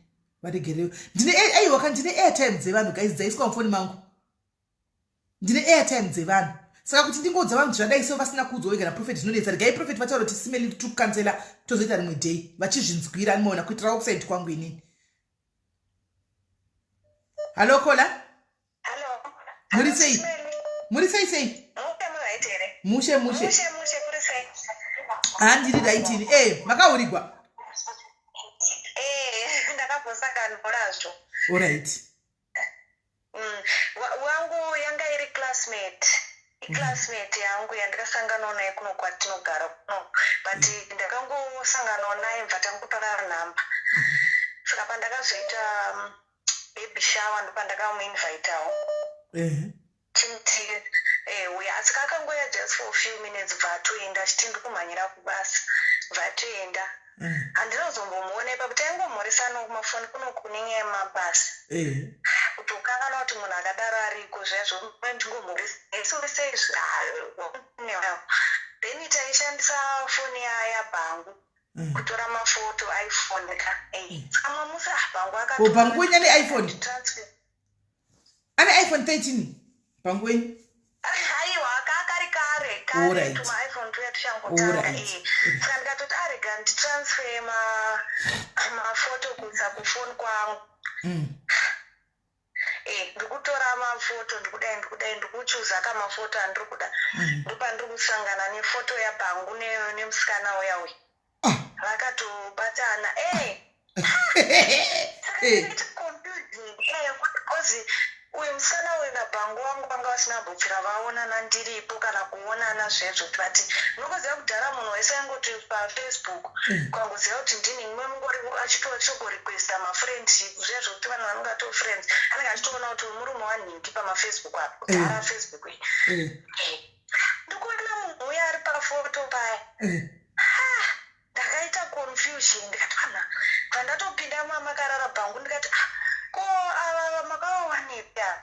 varegerewo ndine aiwa ka ndine airtime dzevanhu guys dzaiswa mufoni mangu ndine airtime dzevanhu Saka kuti ndingoudza vanhu zvadai so vasina kuudzwa vega naprofet zvinonetsa. Regai prophet vataura kuti simeli tiri kukansela, tozoita rimwe day vachizvinzwira. Anoona kuitirawo kusaidi kwangu inini. Hallo kola. Muri sei? Muri sei sei? Mushe mushe. Handiri right ini. Eh, makahurigwa? Eh, ndakambosangana nazvo. Alright. Wangu yanga iri classmate, iclassmate yangu yandakasanganawo naye kuno kwatinogara kuno, but ndakangosanganawo naye, bva tangopanana nhamba. Saka pandakazoita baby shower, ndopandakamuinvitawo chimti uya, asi kakangoya just for a few minutes, bva atoenda achiti ndikumhanyira kubasa, bva atoenda. Handinozombomuona ipapo. Taingomhoresana kumafoni kuno kune nyaya yemabasa, kuti ukanganwa kuti munhu akadaro ariko zviya zvondingomhoresa sei. Then taishandisa foni yabhangu kutora mafoto, iPhone ka. Saka mamusi bhangu Ko bhangu wenyu ane iPhone? Ane iPhone 13 bhangu wenyu? Aiwa, kakari kare kare. Tuma iPhone tuya tuchangotanga. Saka ndikatoti arega nditransfer mafoto kuisa kufoni kwangu. Ndikutora mafoto, ndikudai, ndikudai, ndikuchuza kamafoto andiri kuda, ndopandiri kusangana nefoto yabhangu nemusikana uya uya vakatobatana. Because uyu musikana uyu nabhangu wangu vanga vasina kumbobvira vaonana ndiripo kana kuonana zvezvo, but unongoziva kudhara munhu wese aingoti paFacebook kwangoziva kuti ndini mumwe mungori achitorequesta mafriendship zvezvo, kuti vanhu vanonge ato friends, anenge achitoona kuti uyu murume wanhingi pamaFacebook apa kudhara Facebook iyi. Ndikuona munhu uya ari pafoto paya. Ndakaita confusion, ndikati ana pandatopinda mamakarara bhangu, ndikati, "Ah, ko ava makavawanepi ava?"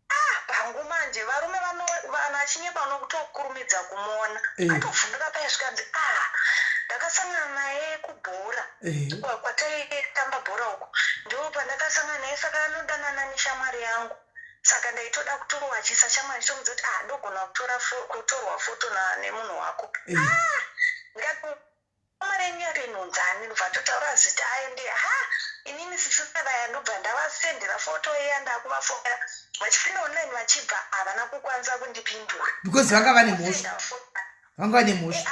Ah, bhangu manje varume vanhu achinyepa unokutokurumidza kumuona. Atovhunduka paya, zvikanzi, "Ah, ndakasangana naye kubhora kwataitamba bhora uko, ndo pandakasangana naye. Saka anodanana neshamwari yangu, saka ndaitoda kutorwachisa shamwari chitomudza kuti, ah, ndogona kutorwa foto nemunhu wako." Ah, ndikati, "Shamwari yenyu yacho inonzani?" Ndobva totaura zita aende. Ha, inini sisivaya ndobva ndavasendera foto iya. Ndakuvafonera vachipinda online, vachibva havana kukwanisa kundipindura. Because vanga vane mhosva, vanga vane mhosva.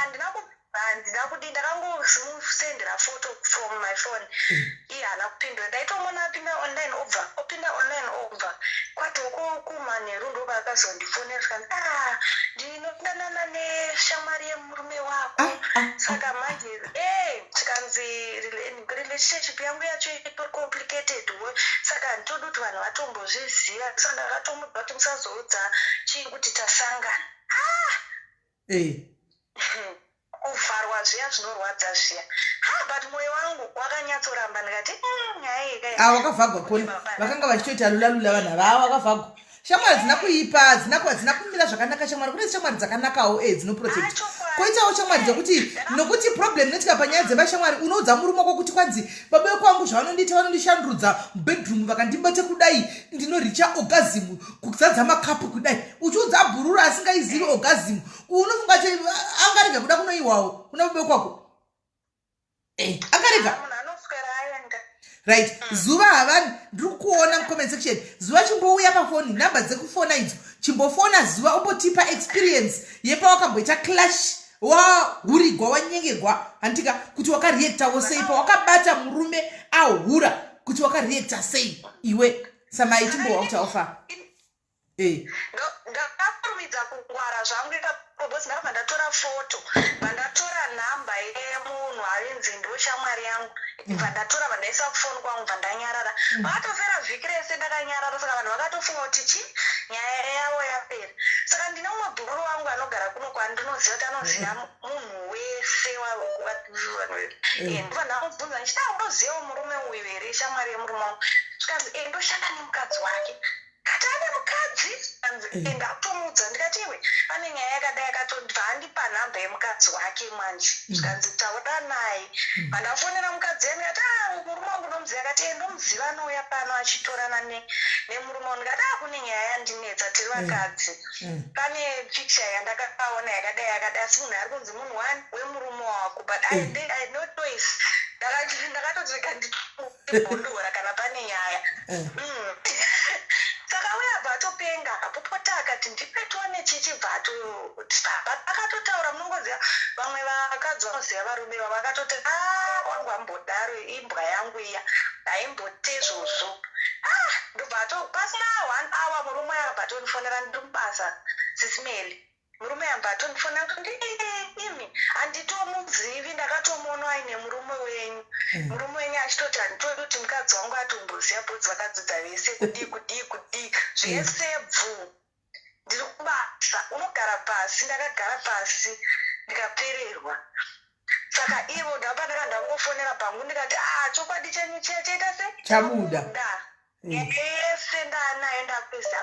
Handina kudi, ndakangomusendera foto from my phone. Iye haana kupindura. Ndaitomona apinda online, obva opinda online, obva kwatoko kumanheru ndopaakazondifonera, zvikanzi, "Ah, ndinodanana neshamwari yemurume wako." Saka manje zvikanzi relationship yangu yacho itori complicated wo, saka handitodi kuti vanhu vatombozviziva. Saka ndakatomudza kuti musazoudza chii kuti tasangana. Ah! Kuvharwa zviya zvinorwadza zviya. Ha, but mwoyo wangu wakanyatsoramba, ndikati, nyaya iyi kai." Ah, wakavhagwa kona, vakanga vachitoita lula lula vanhu ava. Wakavhagwa. Shamwari dzina kuipa, hadzina kumira zvakanaka. Shamwari, kune shamwari dzakanakawo dzinoprotect. Ah, chokwadi. Koitawo shamwari dzekuti, nokuti problem inoitika panyaya dzemashamwari, unoudza murume wako kuti kwanzi baba vekwangu zvavanondiita, vanondishandurudza mubedroom, vakandibate kudai ndinoricha orgasm kuzadza makapu kudai. Uchiudza bhururu asingaizivi orgasm, unofunga kuti angarega kuda kunoiwawo kuna baba vekwako? Angarega? Munhu anoswera aenda. Right, zuva havani. Ndiri kuona mucomment section. Zuva, chimbouya pafoni, nhamba dzekufona idzo. Chimbofona zuva, umbotipa experience yepawakamboita clash, wahurigwa, wanyengegwa, handika, kuti wakareactawo sei pawakabata murume ahura, kuti wakareacta sei iwe samai. Chimbowa kuti aufa. Ndakakurumidza kungwara zvangu ipapo, because ndakabva ndatora foto, bva ndatora nhamba yemunhu ainzi ndo shamwari yangu, bva ndatora, bva ndaisa kufoni kwangu, bva ndanyarara. Vakatofera vhiki rese ndakanyarara, saka vanhu vakatofunga kuti chi nyaya yavo yapera. Saka ndine umwe bhururu wangu anogara kuno kwandinoziva kuti anoziva munhu wese. Ndobva ndamubvunza ndichiti, "Ah, unozivawo murume uyu here, shamwari yemurume wangu?" Zvikanzi, "Ndoshanda nemukadzi wake." Kati ane mukadzi? Anzi, ndakutomuudza. Ndikati, "Iwe, pane nyaya yakadai." Akatobva andipa nhamba yemukadzi wake manje, zvikanzi, "Taura naye." Pandafonera mukadzi uya, ndikati, "Ah, Murume wangu ndomuziva. Akati, "Eh, ndomuziva, anouya pano achitorana nemurume wangu." Ndikati, "Ah, kune nyaya yandinetsa, tiri vakadzi. Pane picture yandakaona yakadai yakadai, asi munhu ari kunzi munhu one wemurume wako, but I had no choice. Ndakatodzeka ndibhondora kana pane nyaya." Saka uye abva atopenga, akapopota, akati, "Ndipe tione." Chichibva akatotaura, munongoziva vamwe vakadzi vanoziva varume vavo, akatoti, "A, wangu ambodaro, imbwa yangu iya, haimbote izvozvo." Ah, ndobva ato pasina one hour murume akabva atondifonera. Ndiri mubasa, Sis Melly. Murume abva atondifonera kuti, "Imi handitomuzivi, ndakatomuona aine murume wenyu." Murume wenyu achitoti, "Handitodi kuti mukadzi wangu atomboziva bhodzi, vakadzidza vese, kudii kudii kudii zvese bvu." Ndiri kubasa, unogara pasi. Ndakagara pasi, ndikapererwa. Saka ivo ndapa ndaka ndangofonera bhangu, ndikati, "A, chokwadi chenyu chiya chaita sei?" Chabuda. Yese ndaanayo, ndakweza.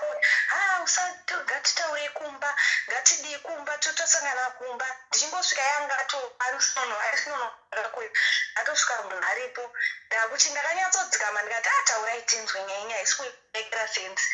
"Ha, usati, ngatitaurei kumba, ngatidii kumba, totosangana kumba." Ndichingosvika, yanga arisinono, atosvika munhu aripo. Ndakuti ndakanyatsodzikama, ndikati, "Ataurai tinzwe nyaya, inyaya isi kuekera sense."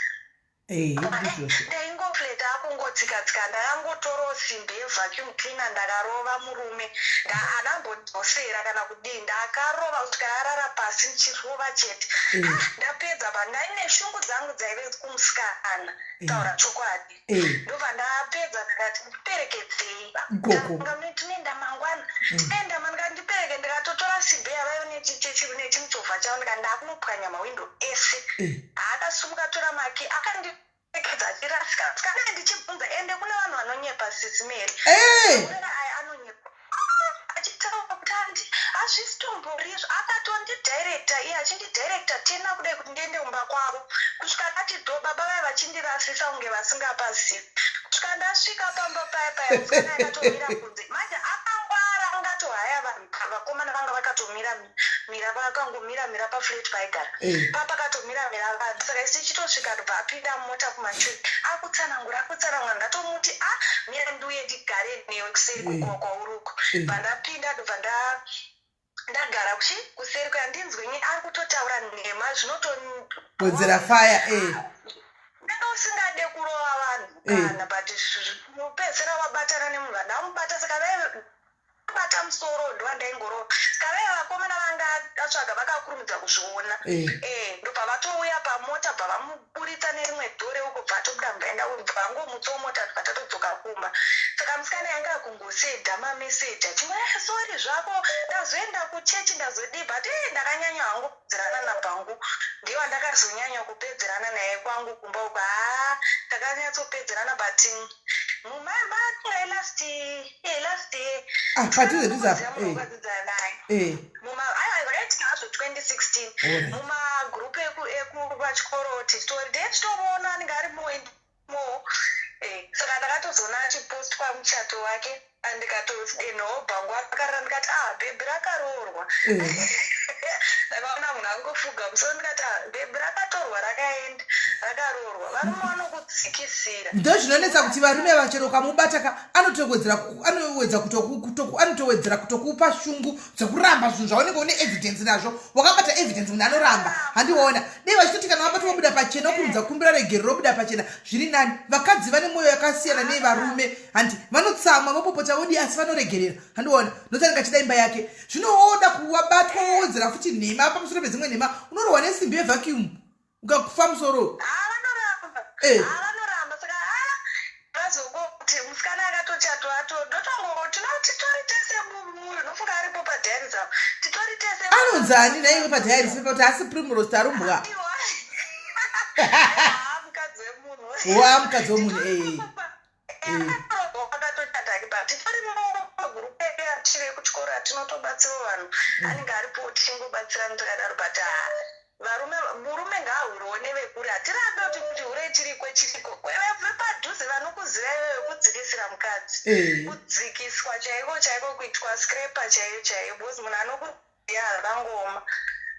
Ndizvozvo. Ndaingofleta, akungotsika tsika. Ndakangotorawo simbi yevacuum cleaner, ndakarova murume. Haanambodzosera kana kudii. Ndakarova kusvika arara pasi, ndichirova chete. Ah, ndapedza pa ndaine shungu dzangu dzaive kumusikana, taura chokwadi. Ndobva ndapedza, ndakati, "Ndiperekedzei." Ikoko. Tanga, "Tinoenda mangwana, tinoenda ma." Ndikati, "Ndipereke." Ndikatotora simbi yavaive nechimuchovha chavo, ndikati, "Ndakunopwanya mawindo ese." Haakasumuka, tora maki, akandiperekedza achirasika. Sikana ndichibvunza, ende kune vanhu vanonyepa, Sis Melly. Aya anonyepa. Ah, achitaura kuti handi hazvisitombori izvo. Akatondidirecta iye, achindidirecta tena kudai kuti ndiende kumba kwavo, kusvika ndati dho, baba vaya vachindirasisa kunge vasingapazivi, kusvika ndasvika pamba paya paya. Musikana akatomira kunze manje, akangwara, angatohaya vanhu. Vakomana vanga vakatomira mira, vakangomira mira paflat paigara. Papakatomira mira vanhu. Saka isi tichitosvika, ndobva apinda mumota kumashure, akutsanangura, akutsanangura. Ndatomuti, "A, mira ndiuye ndigare newe kuseri kukuwa kwauri uko." Bva ndapinda, ndobva ndagara kuchi kuseri kuya, ndinzwenyi ari kutotaura nhema zvinoto Wedzera fire, eh. Ndanga usingade kurova vanhu kana, but unopedzisira wabatana nemunhu. Vandamubata, saka vai bata musoro, ndovandaingorova. Saka vai vakomana vanga atsvaga vakakurumidza kuzviona. Ndobva vatouya pamota, bva vamuburitsa nerimwe dhore uko, bva atobuda, mbaenda, bva vangomutsawo mota, bva tatodzoka kumba. Saka musikana yanga akungosenda mameseji achingoti, "Eh, sorry zvako, ndazoenda kuchechi, ndazodii." But ndakanyanya hangu kupedzerana nabhangu, ndiye wandakazonyanya kupedzerana naye kwangu kumba uko. Haa, takanyatsopedzerana, but mumatingai last year. Ah, padhuze dhuze apa. Ukadzidza naye. Aiwa, zvakaitika hazvo 2016. Mumagrupu ekupachikoro tichitori ndechitomuona, anenge ari mo. Saka ndakatozoona achipostwa muchato wake, ndikatodenhawo bhangu akarara, ndikati, "Ah, bhebhi rakaroorwa." Ndakaona munhu angofuga musoro, ndikati, "Ah, bhebhi rakatorwa, rakaenda, rakaroorwa." Varume vanokudzikisira. Ndo zvinonetsa kuti varume vachero ukamubata ka, anotowedzera anowedza anotowedzera kutokupa shungu dzekuramba zvinhu zvaunenge une evidence nazvo. Wakabata evidence, munhu anoramba. Handiona dei vachitoti kana wabata wobuda pachena, okurumidza kukumbira regero, robuda pachena, zviri nani. Vakadzi vane mwoyo yakasiyana nei varume. Handi vanotsamwa, vopopota, vodi, asi vanoregerera. Handiona nokuti anenge achida imba yake. Zvino woda kuwabatwa, wowedzera futi nhema pamusoro pedzimwe nhema, unorohwa nesimbi yevacuum ukakufa musoro. Ah, vanoramba. Ah, vanoramba. Saka vazongoti musikana akatochatwa ato, ndotongo tinoti titori tese nofunga aripo padiary dzavo, titori tese. Anonzani naiwe padiary sipa kuti asi Primrose Tarumbwa? Aiwa. Ah, mukadzi wemunhu. Wa mukadzi wemunhu, eh. Akatochata, but titori mumagrupu atiri ekuchikoro atinotobatsirawo vanhu, anenge aripo, tichingobatsirana takadaro. But ah, varume, murume ngaahurewo nevekuri. Hatirambe kuti hure chiriko, chiriko. Vepadhuze vanokuziva iwewe, kudzikisira mukadzi. Kudzikiswa chaiko chaiko, kuitwa scraper chaiyo chaiyo, because munhu anokuziva zvakangoma.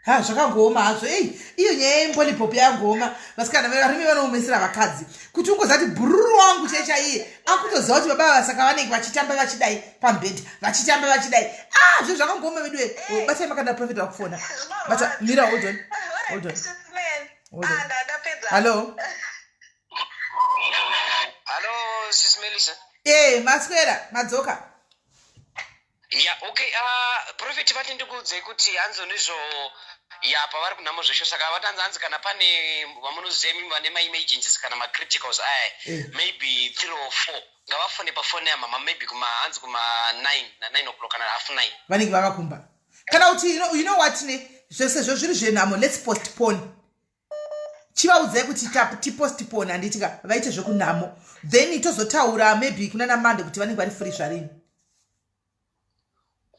Ha, zvakangooma hazvo. Ei, iyo nyaya yembolipop yangooma. Vasikana, varume vanoomesera vakadzi kuti ungozati bhururu wangu chai chaiye akutoziva kuti baba ava, saka vanenge vachitamba vachidai pamubhedha, vachitamba vachidai. Ah, zvinhu zvakangooma vedu. E, batai makanda. Prophet vakufona. Bata, mira, hold on, hold on, hold on. Hallo. Hallo, Sis Melisa. E, maswera, madzoka? Ya, okay. Prophet vati ndikuudzei kuti hanzi ndizvo ya pavari kunhamo zvesho, saka vati hanzi kana pane vamunoziva imimi vane maemergencies kana macriticals aya, maybe three or four, ngavafone pafoni yamama, maybe kuma hanzi kuma 9 na9 o'clock kana half 9. Vanenge vavakumba. Kana kuti you know what, ne zvesezvo zviri zvenhamo, let's postpone. Chivaudzai kuti tipostpone, handiti ka? Vaite zvekunhamo, then tozotaura maybe kuna naMonday kuti vanenge vari free zvarini.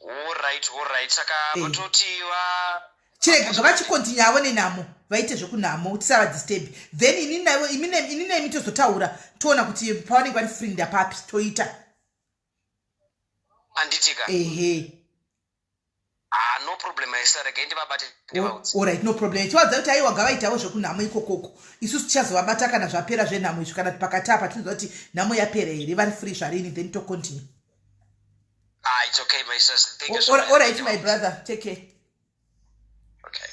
Alright, saka vatoti va Chirega, ngavachicontinue avo nenhamo, vaite zvekunhamo, tisavadisturb. Then ini naivo, ini nemi tozotaura, toona kuti pavanenge vari free ndapapi, toita. Handitika? Ehe. Ah, no problem aisa, regai ndivabate, ndivaudze. Alright, no problem. Chivaudza kuti aiwa, ngavaitawo zvekunhamo ikokoko. Isusu tichazovabata kana zvapera zvenhamo izvi, kana pakati apa tinoziva kuti nhamo yapera here, vari free zvarini, then tocontinue. Ah, it's okay, my sister, thank you so much. Alright, my brother, take care. Okay.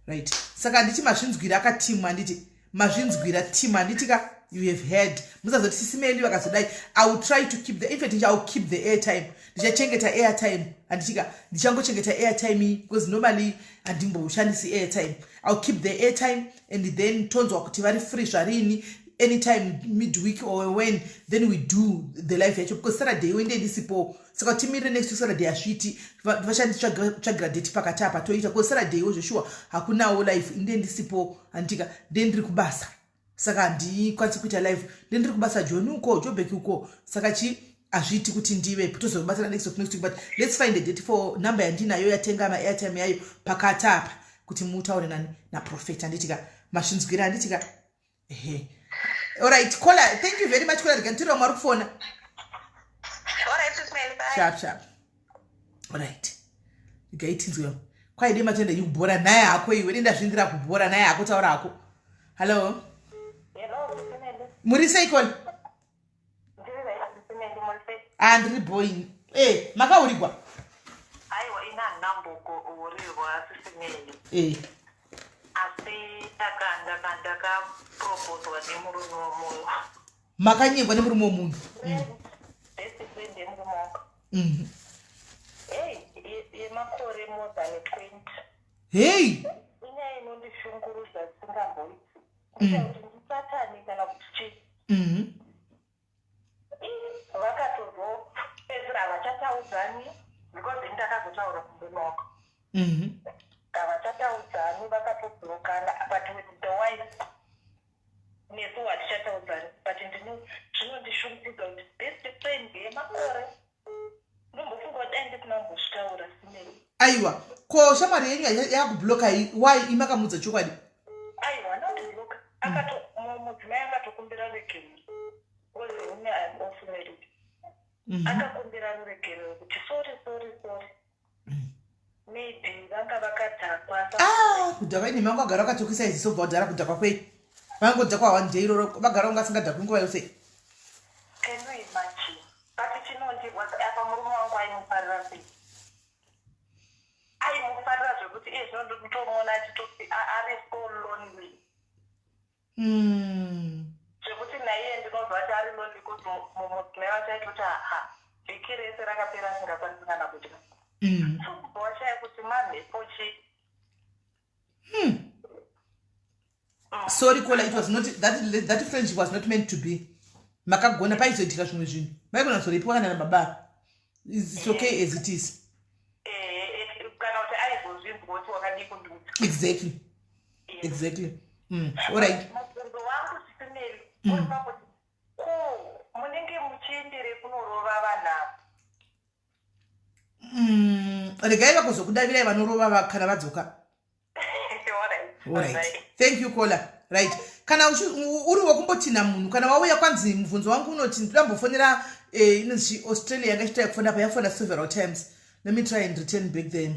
Right, saka handiti mazvinzwira akatimwa? Handiti mazvinzwira team? Handiti ka you have heard? Musazoti Sis Meli vakazodai. I will try to keep the, in fact, I will keep the airtime. Ndichachengeta airtime, handiti ka? Ndichangochengeta airtime iyi because normally handimboshandisi airtime. I will keep the airtime and then tonzwa kuti vari free zvarini, anytime midweek or when, then we do the live yacho, because Saturday wende ndisipo, saka timirire next week Saturday hazviiti. Vachanditsvagira date pakati apa, toita, because Saturday wo zveshuwa hakunawo live, inde ndisipo, handitika? Nde ndiri kubasa, saka handikwanisi kuita live. Nde ndiri kubasa, Joni uko, Jobek uko, saka chi hazviiti kuti ndivepo. Tozobatsana next week, next week. But let's find a date for number yandinayo yatenga maairtime yayo pakati apa kuti mutaure nani, naprophet, handitika? Masvinzwira, handitika? Ehe, alright caller, thank you very much, caller. Rega mwari kufona. Alright, Sis Melly, bye. Sharp sharp. Alright, regai tinzwe. Kwaide matenda yekubhora naye hako iwe, dendazvindira kubhora naye hako, taura hako. Hallo. Hello, Sis Melly. Muri sei, caller? Ndiri right, Sis Melly, muri sei? Ah, ndiri boy. E, makaurigwa? Aiwa, ina handinambokuurirwa, Sis Melly. Asi ndakaproposwa nemurume wemunhu. Makanyengwa nemurume womunhu? Best friend yemurume wangu. Hey, yemakore more than 20. Hei. Inyaya inondishungurudza singamboiti. Kuita kuti ndisatani kana kuti chii. Vakatozopedzera havachataudzani because ini ndakazotaura kumurume wangu. Havachataudzani, vakatoblokana, but with the wife nesu hatichataudzani, but zvinondishungurudza kuti best friend yemakore, ndombofunga kuti dai ndisina kumbozvitaura, Sis Melly. Aiwa, ko shamwari yenyu yakubloka why imakamudza chokwadi? Aiwa, nondibloka. Mudzimai akatokumbira ruregerero because ini I am also married. Akakumbira ruregerero kuti sorry, sorry, sorry, maybe vanga vakadhakwa. Ah, kudhakwa ine mangu agara akatokisa izi sobva kudhara. Kudhakwa kwei? Vangodhakwa one day iroro, vagara unga asingadhakwi nguva yose. Can you imagine? But chinondirwadza apa, murume wangu aimufarira sei, aimufarira zvekuti iye zvino ndikutomuona achitoti ari so lonely, zvekuti naiye ndinonzwa kuti ari lonely because mudzimai wacho aitoti ha, vhiki rese rakapera asingakwanisi kana kudya. So kubva washaya kuti mamhepo chi. Sorry caller, it was not that friendship was not meant to be. Makagona paizoitika zvimwe zvinhu, maigona kuzorepiwa kana nababa. It's okay as it is. Kana kuti aizozvinzwa kuti wakadii kundiudza. Exactly. Alright. Mubvunzo wangu, Sis Melly, uri pakuti ko munenge muchiendere kunorova vanhu ava? Regai vakuzokudavirai vanorova kana vadzoka. Alright. Alright, thank you, caller. Right, kana uri wekumbotina munhu, kana wauya kwanzi mubvunzo wangu unoti ndidambofonera inonzi Australia, yanga ichitrai kufona pa yafona several times. Let me try and return back the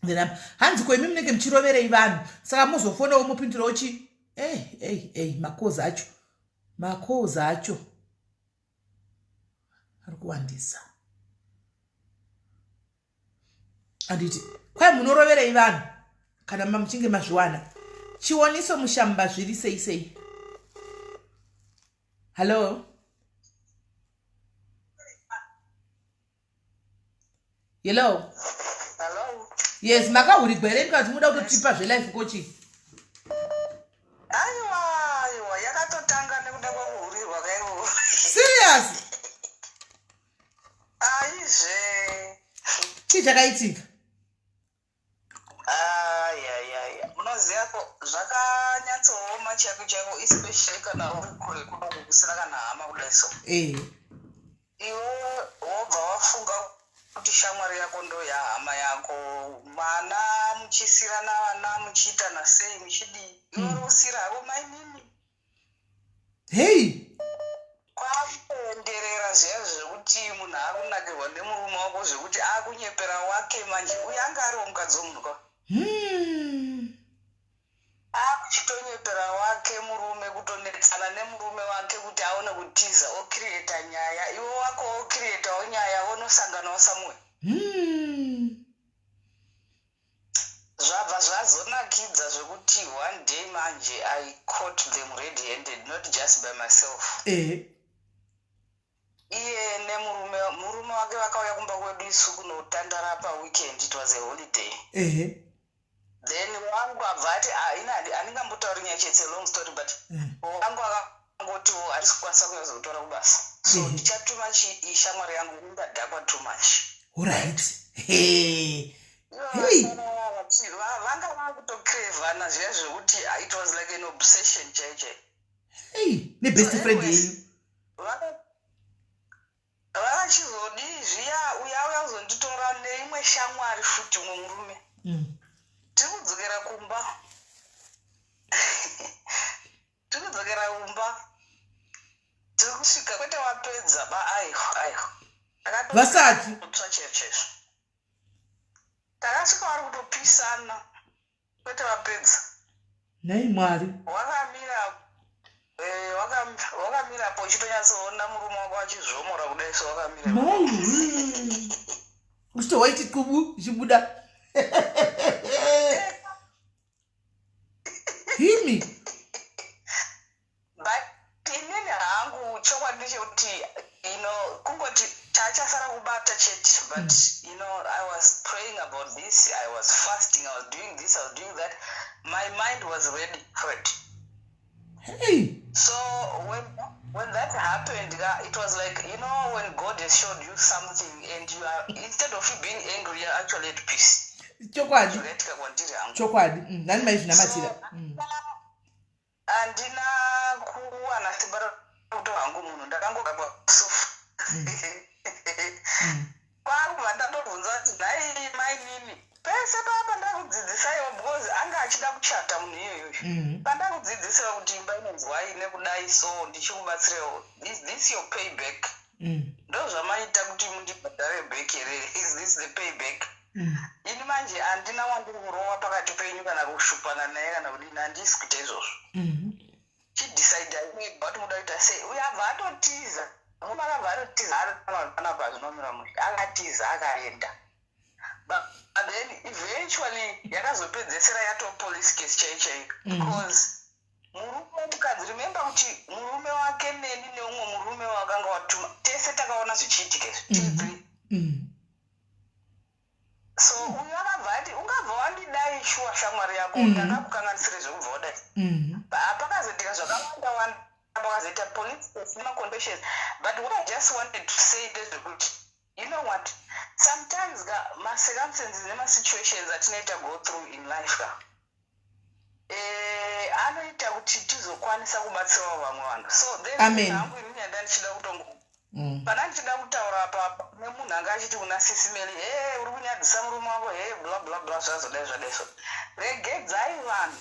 The number. Hanzi ko imi munenge muchiroverei vanhu saka muzofonawo mupindurawo chi ei ei ei makozi acho makozi acho ari kuwandisa. Anditi kwai munoroverei vanhu kana muchinge mazviwana. Chioniso mushamba zviri sei sei. Hello. Hello. Hello. Yes, makahurigwa here mukati muda kutotipa zvelife coaching? Aiwa, aiwa, yakatotanga nekuda kwekuhurirwa kaiwo. Serious? Aizve. Chii chakaitika? Ayayaya, munoziva ko zvakanyatsooma chaiko chaiko, especially kana uri kure kunoku kusina kana hama kudai so. Iwe wobva wafunga kuti shamwari yako ndo yahama yako, mwana muchisirana vana muchiitana sei muchidii, iwe uri kusira hako mainini. Hey. Kwakuenderera zviya zvekuti munhu akunakirwa nemurume wako zvekuti akunyepera wake manje, uyu anga ariwo mukadzi wemunhu kwa. Akuchitonyepera wake murume, kutonetsana nemurume wake kuti aone kutiza, okiriyeta nyaya, iwe wako okiriyetawo nyaya, vonosanganawo somewhere. Zvabva zvazonakidza zvekuti one day manje I caught them red handed, not just by myself. Iye nemurume murume wake vakauya kumba kwedu isu kunotandara paweekend, it was a holiday. Then wangu abva ati, "Ah, ini handingambotauri nyaya, it's a long story, but wangu akangotiwo handisi kukwanisa kuuya kuzokutora kubasa, so ndichatuma shamwari yangu ingadhakwa too much." Alright. Hey. Hey. Vanga vakutokrevhana zviya zvekuti it was like an obsession chaiyo chaiyo. Hey, nebest So friend anyways, yenyu. Vakachizodii zviya, uya auya kuzonditora neimwe shamwari futi, umwe murume. Tiri kudzokera kumba, tiri kudzokera kumba, tiri kusvika kwete wapedza ba, aiwa aiwa. Vasati. Kutsva chaizvo chaizvo, takasvika vari kutopisana kwete vapedza. Nhai Mwari. Wakamira wakamirapo uchitonyatsoona murume wako achizvomora kudai so wakamira. Mai. Uchitohwa ichi qubu ichibuda. Himi. But inini hangu chokwadi ndechekuti kungoti chachasara kubata chete, but I was praying about this, I was fasting, I was doing this, I was doing that, my mind was ready for it. Hey. So when that happened, it was like when God has showed you something and you are, instead of you being angry, you're actually at peace. Chokwadi. Zvakaitika kwandiri hangu. Chokwadi. Nani maizvinamatira. So, handina kuwana simba rekutora hangu munhu, ndakangogara sofa. Kwakubva ndatobvunza kuti, "Nhai mainini, pese papa ndakudzidzisaiwo," because anga achida kuchata munhu iyoyoyo. "Pandakudzidzisiwa kuti imba inonzwai nekudai, so ndichikubatsirewo, is this your payback? Ndo zvamaita kuti mundibhadhare back here? Is this the payback?" Ini manje handina wandiri kurova pakati penyu kana kushupana naye kana kudini, handisi kuita izvozvo. Chidecide mega kuti muda kuita sei. Uyo abva atotiza, murume akabva atotiza ari panapa zvinomira mushe, akatiza akaenda. But then eventually yakazopedzesera yatova police case chaiyo chaiyo, because murume wemukadzi, remember kuti murume wake neni neumwe murume wakanga watuma, tese takaona zvichiitika izvi, tiri three. So uyu akabva ati, "Ungabva wandidai shuwa shamwari yako? Ndakakukanganisire zvekubva wadai." Pakazoitika zvakawanda wanda, pakazoita police case nemaconfessions. But what I just wanted to say ndezvekuti, you know what, sometimes ka macircumstances nemasituations atinoita go through in life ka anoita kuti tizokwanisa kubatsirawo vamwe vanhu. So then Amen. hangu inini yanda ndichida kutongo pana ndichida kutaura pa nemunhu anga achiti kuna Sisi Meli, "He, uri kunyadzisa murume wako, he, bla bla bla," zvazodai zvadai. So regedzai vanhu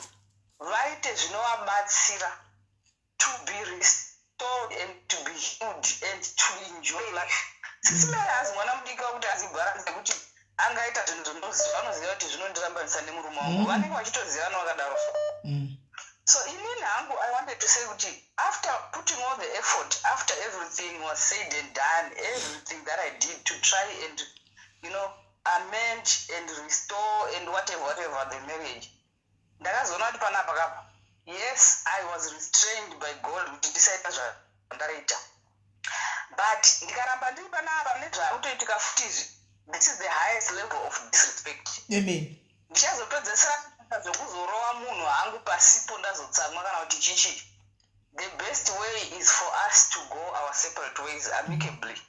vaite zvinovabatsira to be restored and to be healed and to enjoy life. Sisi Meli haazi mwana mudiki wakuti azibharanzi yekuti Angaita zvinhu zvinoziva, anoziva kuti zvinondirambanisa nemurume wangu. Vanenge vachitozivana vakadaro. So inini hangu, I wanted to say kuti after putting all the effort, after everything was said and done, everything that I did to try and amend and restore and whatever, whatever, the marriage, ndakazoona kuti panapa kapa, yes, I was restrained by God kuti ndisaita zvandaita, but ndikaramba ndiri panapa nezvakutoitika futi izvi, this is the highest level of disrespect. Amen. Ndichazopedzesera zvekuzorova munhu hangu pasipo, ndazotsamwa kana kuti chichi. The best way is for us to go our separate ways amicably.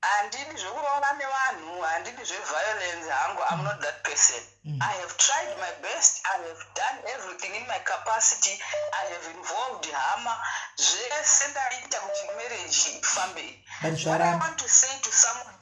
Handidi zvekuroora nevanhu, handidi zveviolence hangu. I'm not that person. I have tried my best. I have done everything in my capacity. I have involved hama, zvese ndaita kuti marriage ifambe. But What I zvaramba. want to say to someone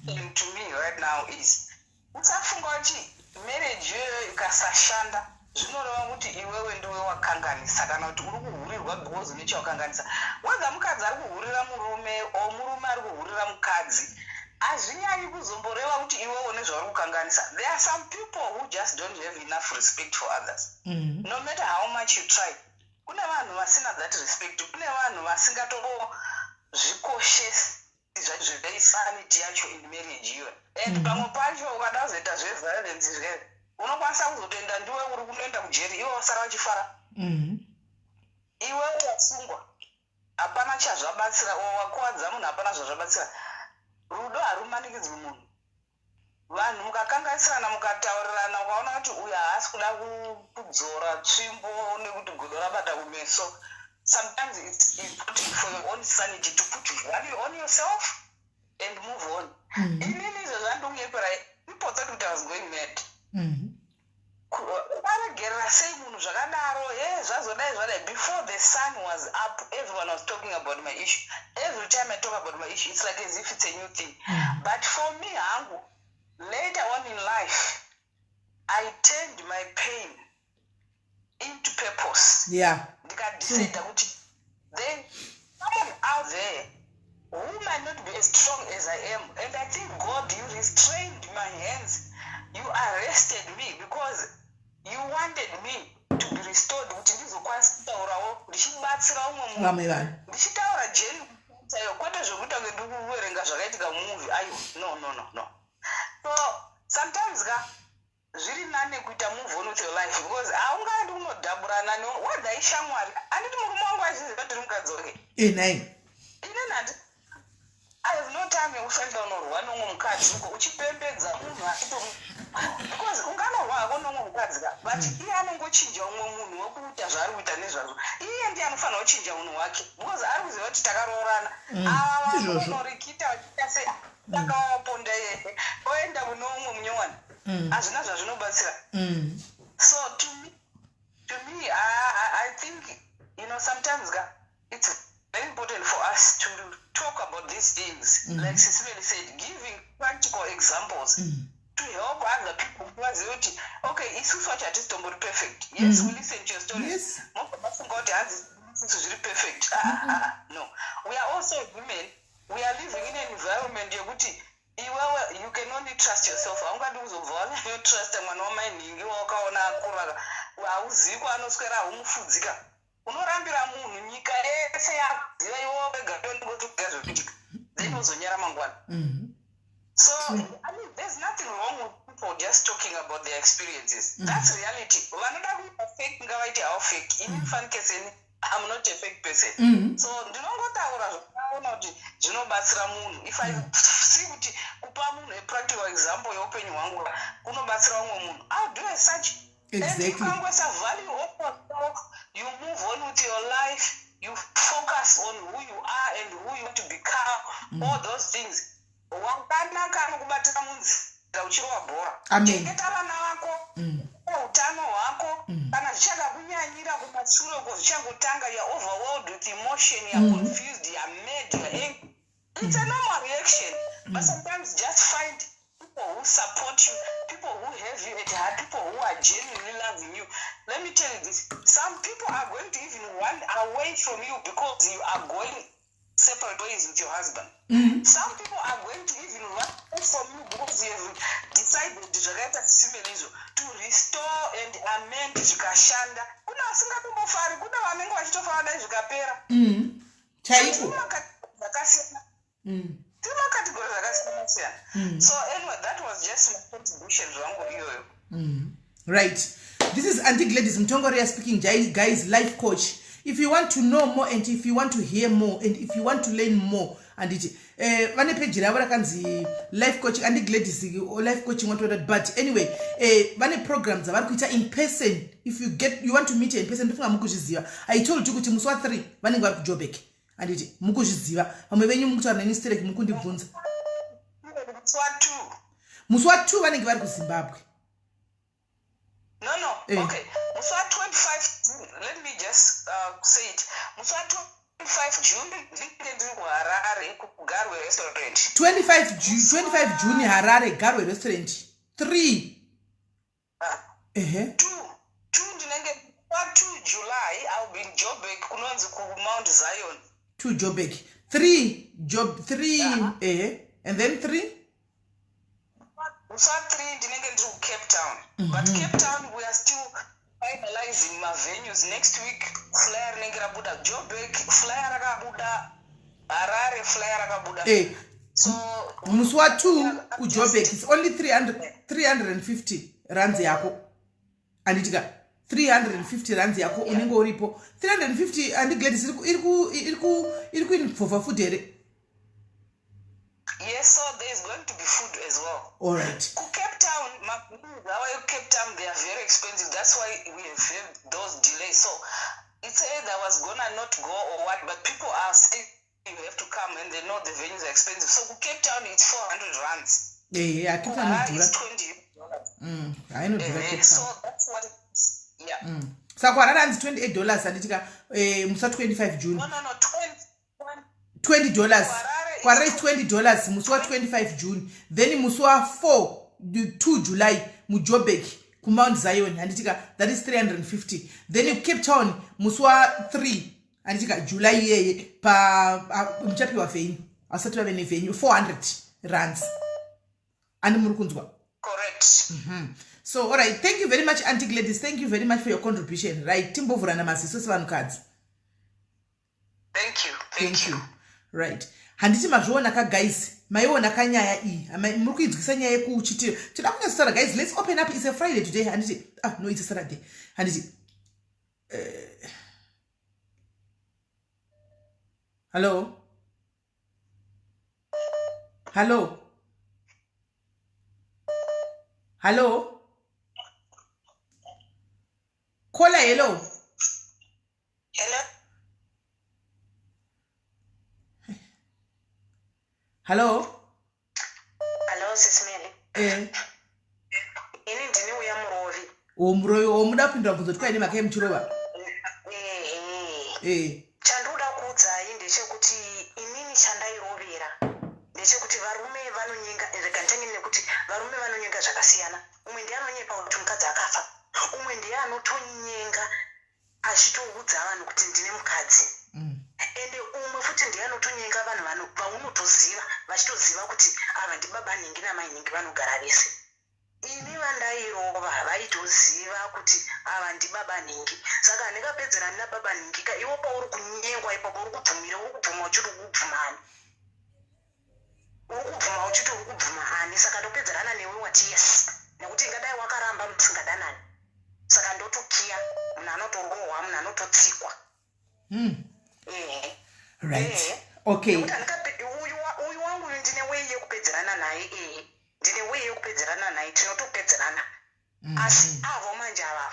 listening to me right now is, usafunga kuti marriage iyoyo ikasashanda zvinoreva kuti iwewe ndiwe wakanganisa kana kuti uri kuhurirwa because une chawakanganisa. Whether mukadzi ari kuhurira murume o murume ari kuhurira mukadzi, hazvinyanyi kuzomboreva kuti iwewe nezvauri kukanganisa. There are some people who just don't have enough respect for others. No matter how much you try, kune vanhu vasina that respect, kune vanhu vasingatongozvikoshesi zvesanity yacho in marriage iyoyo. And pamwe pacho ukada kuzoita zveviolence zve, unokwanisa kuzotoenda, ndiwe uri kunoenda kujeri, iwe wasara vachifara. Iwe wasungwa, hapana chazvabatsira. O wakuwadza munhu, hapana zvazvabatsira. Rudo harumanikidzwi munhu. Vanhu mukakanganisirana, mukataurirana, ukaona kuti uyu haasi kuda kudzora tsvimbo nekuti godo rabata kumeso, sometimes it's important for your own sanity to put value on yourself and move on. Inini izvo zvandikunyepera, people thought kuti I was going mad. Aregerera sei munhu zvakadaro? Ye, zvazodai, zvadai. Before the sun was up, everyone was talking about my issue. Every time I talk about my issue, it's like as if it's a new thing. But for me hangu, later on in life, I turned my pain into purpose. Ndikadecida kuti then someone out there who might not be as strong as I am, and I think, God, you restrained my hands, you arrested me because you wanted me to be restored, kuti ndizokwanisa kutaurawo ndichibatsira umwe munhu, vamwe vanhu. Ndichitaura jeni chaiyo, kwete zvekuita kunge ndikuverenga zvakaitika mumovie. Aiwa, no, no, no, no. So sometimes ka, zviri nane kuita move on with your life, because haungaendi kunodhaburana whether ishamwari. Handiti murume wangu achiziva ndiri mukadzi wake? Enai. Inini handi, I have no time yekufanira unorwa nomwe mukadzi uko uchipembedza munhu achito, because unganorwa hako nomwe mukadzi ka, but iye anongochinja umwe munhu wekuita zvaari kuita nezvazvo. Iye ndiye anofanira kuchinja unhu hwake, because ari kuziva kuti takaroorana. Ava Ndizvozvo. Vanorikita vachiita se takawaponda iye oenda kune umwe munyowani, hazvina zvazvinobatsira. So to me, I think sometimes ka, it's very important for us to talk about these things, like Cicely said, giving practical examples to help other people kuti vazive kuti, okay, isusu vacho hatisi tombori perfect. Yes, we listen to your stories. Mobva mafunga kuti hanzi isusu zviri perfect. Ah, ah, ah, no, we are also human. We are living in an environment yekuti iwewe you can only trust yourself. Haungadi kuzobva wanyanyotrusta mwana wamainhingi wawakaona akura, hauzivi kwaanoswera, haumufudzika. Unorambira munhu, nyika yese yakuziva, iwe wega ndongotoziva zvekuitika, then uzonyara mangwana. So I mean, there's nothing wrong with people just talking about their experiences. That's reality. Vanoda kuita fake ngavaite havo fake. Ini fanike seni, I'm not a fake person. So ndinongotaura zvakaona kuti zvinobatsira munhu. If I see kuti kupa munhu a practical example yeupenyu hwangu kunobatsira umwe munhu, I'll do as such. And ukangoisa value on yourself, you move on with your life, you focus on who you are and who you want to become, all those things. Wakanaka anokubatira munzira uchirova bhora. Amen. Chengeta vana vako, utano hwako. Kana zvichakakunyanyira kumashure uko, zvichangotanga, you are overwhelmed with emotion, you are confused, you are mad, you are angry, it's a normal reaction. But sometimes just find people who support you, people who have you at heart, people who are genuinely loving you. Let me tell you this: some people are going to even run away from you because you are going separate ways with your husband. Some people are going to even run from you because you have decided zvakaita simbe izvo to restore and amend zvikashanda. Kuna vasingatombofari, kuna vanenge vachitofara dai zvikapera. Chaiko. Zvakasiyana. Tiri macategory zvakasiyana siyana. So anyway, that was just my contribution zvangu iyoyo. Right. This is Auntie Gladys Mtongoria speaking, guys, life coach. If you want to know more and if you want to hear more and if you want to learn more, and it vane page ravo rakanzi life coaching, Auntie Gladys life coaching, what that. But anyway, vane programs dzavari kuita in person. If you want to meet in person, ndofunga mukuzviziva. I told you kuti musi wa 3 vanenge vari kuJoburg. Anditi mukuzviziva. Vamwe venyu mukutaura neni sterek mukundibvunza. Musi wa 2. Musi wa 2 vanenge vari kuZimbabwe. No. Okay. Musi wa 25 June, let me just say it. Musi wa 25 June ndinenge ndiri kuHarare, kuGarwe Restaurant. 25 June, 25 June, Harare, Garwe Restaurant. 3. Ehe. 2 2 ndinenge wa 2 July I'll be in Joburg, kunonzi kuMount Zion. 2 Joburg. 3 Job 3, ehe. And then 3. Musi wa 3 ndinenge ndiri kuCape Town. But Cape Town we are still finalizing mavenues. Next week flyer rinenge rabuda. Joburg flyer rakabuda, Harare flyer rakabuda. So Musi wa 2 kuJoburg, it's only 300, 350 rands yako. Anditika 350 rands yako unenge uripo. 350, Auntie Gladys, iri kuinvolva food here? Yes, so there is going to be food as well. All right. Ku Cape Town, mavenues awa Cape Town, they are very expensive. That's why we have had those delays. So it's either I was gonna not go or what, but people are saying you have to come and they know the venues are expensive. So ku Cape Town it's 400 rands. Cape Town Harare inodhura. is $20. Hainodhura Cape So Town. that's what it is. Yeah. Saka kuHarare hanzi $28, anditika, musi wa 25 June. No, 20. $20. Kuharare is Kuharare is $20 musi wa 25 June. Then musi wa 4 2 July muJoburg kuMount Zion, handitika, that is 350. Then Cape Town musi wa 3, handitika, July iyeye pa muchapiwa venue, asati vave nevenue, 400 rands. Andi muri kunzwa? Correct. So all right, thank you very much, Auntie Gladys. Thank you very much for your contribution. Right, timbovhurana maziso sevanhukadzi. Thank you. Thank, Thank you. Right, handiti mazviona ka, guys? Maiona kanyaya iyi? Muri kuidzwisa nyaya yekuchitiro. Toda kunyatsotaura, guys. Let's open up. It's a Friday today, handiti? Ah, no, it's a Saturday, handiti? Hello, hello, hello, caller, hello. Hello. Hello. Hello, Sis Melly. Ini ndini uya murovi. O, murovi o, muda kupindura bvunzo kuti kwaine mhaka yemuchirova? Ehe. Chandoda kuudzai ndechekuti inini chandairovera ndechekuti varume vanonyenga. Rega nditange nekuti varume vanonyenga zvakasiyana. Umwe ndiye anonyepa kuti mukadzi akafa, umwe ndiye anotonyenga achitoudza vanhu kuti ndine mukadzi. Ende umwe futi ndiye anotonyenga vanhu vaunotoziva, vachitoziva kuti ava ndibaba nhingi namai nhingi, vanogara vese. Ini vandairova vaitoziva kuti ava ndibaba nhingi, saka handingapedzerani nababa nhingi ka. Iwo pauri kunyengwa ipapo, uri kubvumira, uri kubvuma uchiti uri kubvuma ani? Uri kubvuma uchiti uri kubvuma ani? Saka ndopedzerana newe wati yes, nekuti ingadai wakaramba musingadanani. Saka ndotokiya munhu anotorohwa, munhu anototsikwa. Ehe. Right. Ehe. Okay. Nekuti uyu wangu uyu ndine way yekupedzerana naye. Ehe, ndine way yekupedzerana naye, tinotopedzerana. Asi avo manje ava,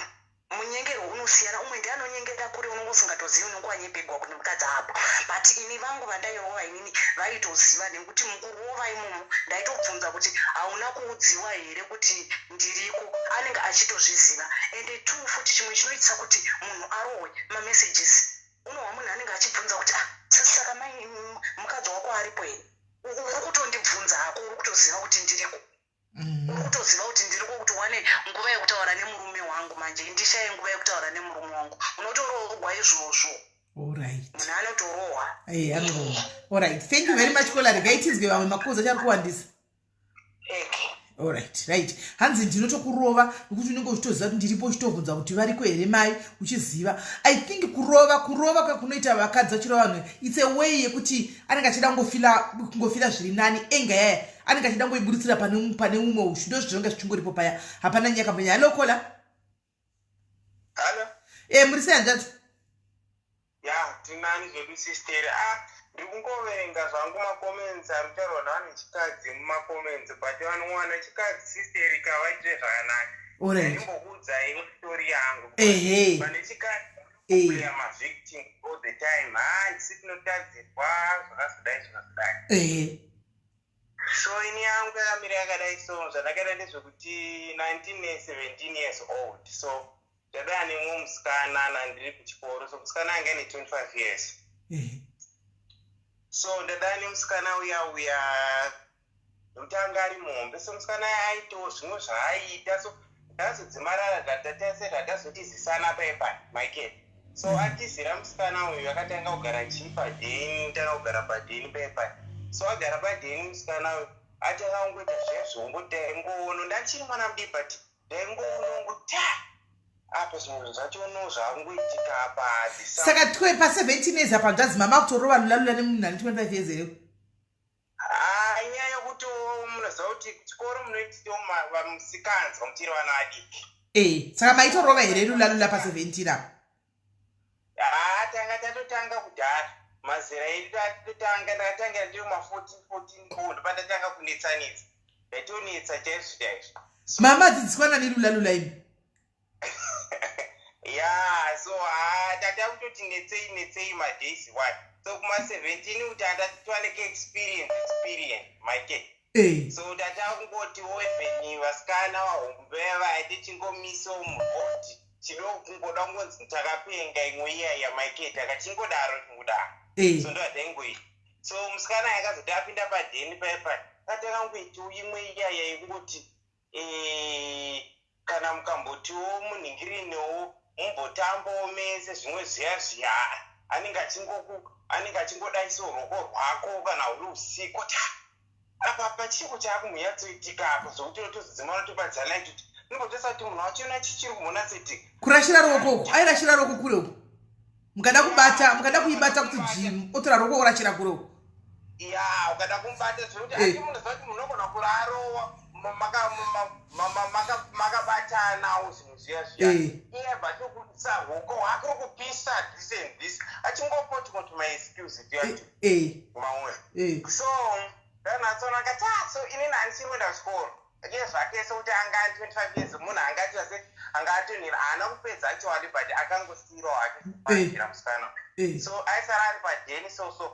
munyengero unosiyana. Umwe ndiye anonyengera kure, unonge usingatozivi, unonge wanyepegwa kuti mukadzi apo. But ini vangu vandairova inini vaitoziva, nekuti mukurova imomo ndaitobvunza kuti hauna kuudziwa here kuti ndiriko? Anenge achitozviziva. Ende two futi, chimwe chinoitisa kuti munhu arohwe, mamessages. Unohwa munhu anenge achibvunza kuti, "Ah, saka mai mukadzi wako aripo here?" Uri kutondibvunza hako, uri kutoziva kuti ndiriko. Uri kutoziva kuti ndiriko kuti wane nguva yekutaura nemurume wangu. Manje ndishaye nguva yekutaura nemurume wangu, unotoroorwa izvozvo. Alright. Munhu anotorohwa. Eh, anorohwa. Alright, thank you very much, caller. Regai tinzwe vamwe, macalls achari kuwandisa. Okay. Alright, right. Hanzi ndinotokurova nekuti unenge uchitoziva kuti ndiripo, uchitobvunza kuti variko here mai, uchiziva. I think kurova kwakunoita vakadzi vachirova vanhu, it's a way yekuti anenge achida kungofeela zviri nani. Enga yaya anenge achida kungoiburitsira pane umwe ushu. Ndo zvinonga zvichingoripo paya, hapana nyaya kambanya. Hello, caller. Hello. E, muri sei, hanzvadzi? Ya, tinani zvedu, sister. Ah, ndiri kungoverenga zvangu macomments ari kutaurwa navanhu vechikadzi mumacomments, but vanhu chikadzi, sister, kavaitire zvakanaka. Ndimbokuudzai story yangu. Vane chikadzi kuplaya mavictim all the time. Ha, ndisi tinotadzirwa zvakazodai, zvakazodai. So ini yangu yakamira yakadai. So zvandakaita ndezvekuti 19 17 years old, so ndadaya nemumwe musikana nandiri kuchikoro. So musikana anga ine 25 years. So ndadaya nemusikana uya uya nokuti anga ari muhombe. So musikana aitawo zvimwe zvaaiita, so ndazodzimarara zvatatase zvatazotizisana paipa, Michael. So atizira musikana uyu, akatanga kugara chii padheni, tanga kugara padheni paipa. So agara padheni musikana uyu, atanga kungoita zvezvongoti ndaingoona, ndachiri mwana mudiki, but ndaingoona ngoti apa zvimwe zvachono zvakungoitika apa. Saka pa17 years apa, hanzvadzi, mama akutorova lulalula nemunhu ane 25 years here? Ah, inyaya yokuti munoziva kuti kuchikoro munoitiro vamusikanzwa muchiri vana vadiki. E, saka maitorova here lulalula pa17 apa? Haa, tanga tatotanga kudhara. Mazera edu tatotanga, ndakatangira ndiri ma14 14 ko, ndopandatanga kunetsanetsa, ndaitonetsa chaizvo chaizvo. Mama adzidziswa nani lulalula imi? Ya, so ha, tata kutoti netsei netsei madays one. So kuma17 kuti handatitwa neke-experience experience, Michael. So tata kungotiwo even vasikana vahombe vaite chingomiso muroad, chido kungoda kungonzi takapenga imwe iya yaMichael, takachingodaro chingodaro. So ndo hataingoita. So musikana yakazoti apinda padheni paipa, katanga kungoitiwo imwe iya yaingoti kana mukambotiwo munhingirinewo mumbotambawo mese zvimwe zviya zviya, anenge achingodaisawo ruoko rwako kana uri usiku. Ta apa pachiko chaakumuyatsoitika apa zvokuti unotozodzimara utobadzana itoti imbotosa kuti munhu wachona chichiri kumunatsoitika. Kurashira ruoko uku, airashira ruoko kure uku. Mukada kubata, mukada kuibata kuti dzvimu, otora ruoko orashira kure uku. Ya, ukada kumubata zvekuti ati munoziva kuti munogona kurarowa makabatanawo zvinhu zviya zviya. Iye bva tokudisa ruoko rwake rukupisa, this and this, achingopoti kuti maexcuse tuyatu. Mamwe. So ndanatsoona akati, ah, so inini handichiri kuenda kuchikoro. Iye zvake sokuti anga ari 25 years, munhu angaita se anga atonhera, haana kupedza actually, but akangosiyirawo hake panjira musikana. So aisara ari padheni. So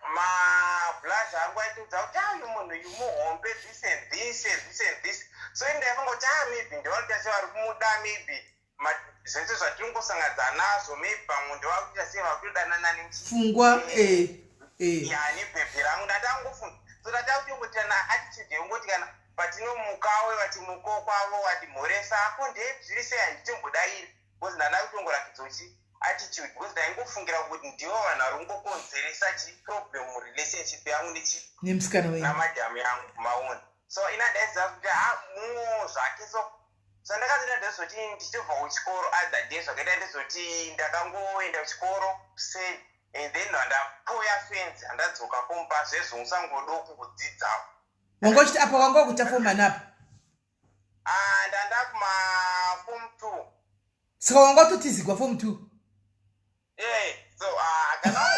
mablazi angu aitiudza kuti uyu munhu uyu muhombe, this and this and this and this. So ini ndaifunga kuti ah, maybe ndevanoita sevari kumuda, maybe zvese zvatinongosangadza nazvo, maybe pamwe ndevakuita sei vakutodanana. Pfungwa, eh. Ya, nebhebhi rangu ndatangofunga. So ndatakutongoita naattitude yekungoti kana patinomukawe vachimuko kwavo vatimhoresa ako, ndezviri sei, handitombodairi because ndanda kutongoratidza uchi attitude, because ndaingofungira kuti ndivo vanhu vari kungokonzeresa chi problem murelationship yangu nechi Nemusikana wenyu. Namadhamu yangu, maona. So ina ndaiziva kuti ha, mumwewo zvake. So zvandakazoita ndezvoti ndichibva kuchikoro other day, zvakaita ndezvoti ndakangoenda kuchikoro sei and then handapoya fence, handadzoka kumba zvezvo musangodoku kudzidzawo. Wanga uchiti apa wanga wakuita form ani apa? Ah, ndanda kuma form 2. Saka wanga watotizigwa form 2? Eh, so ah, kana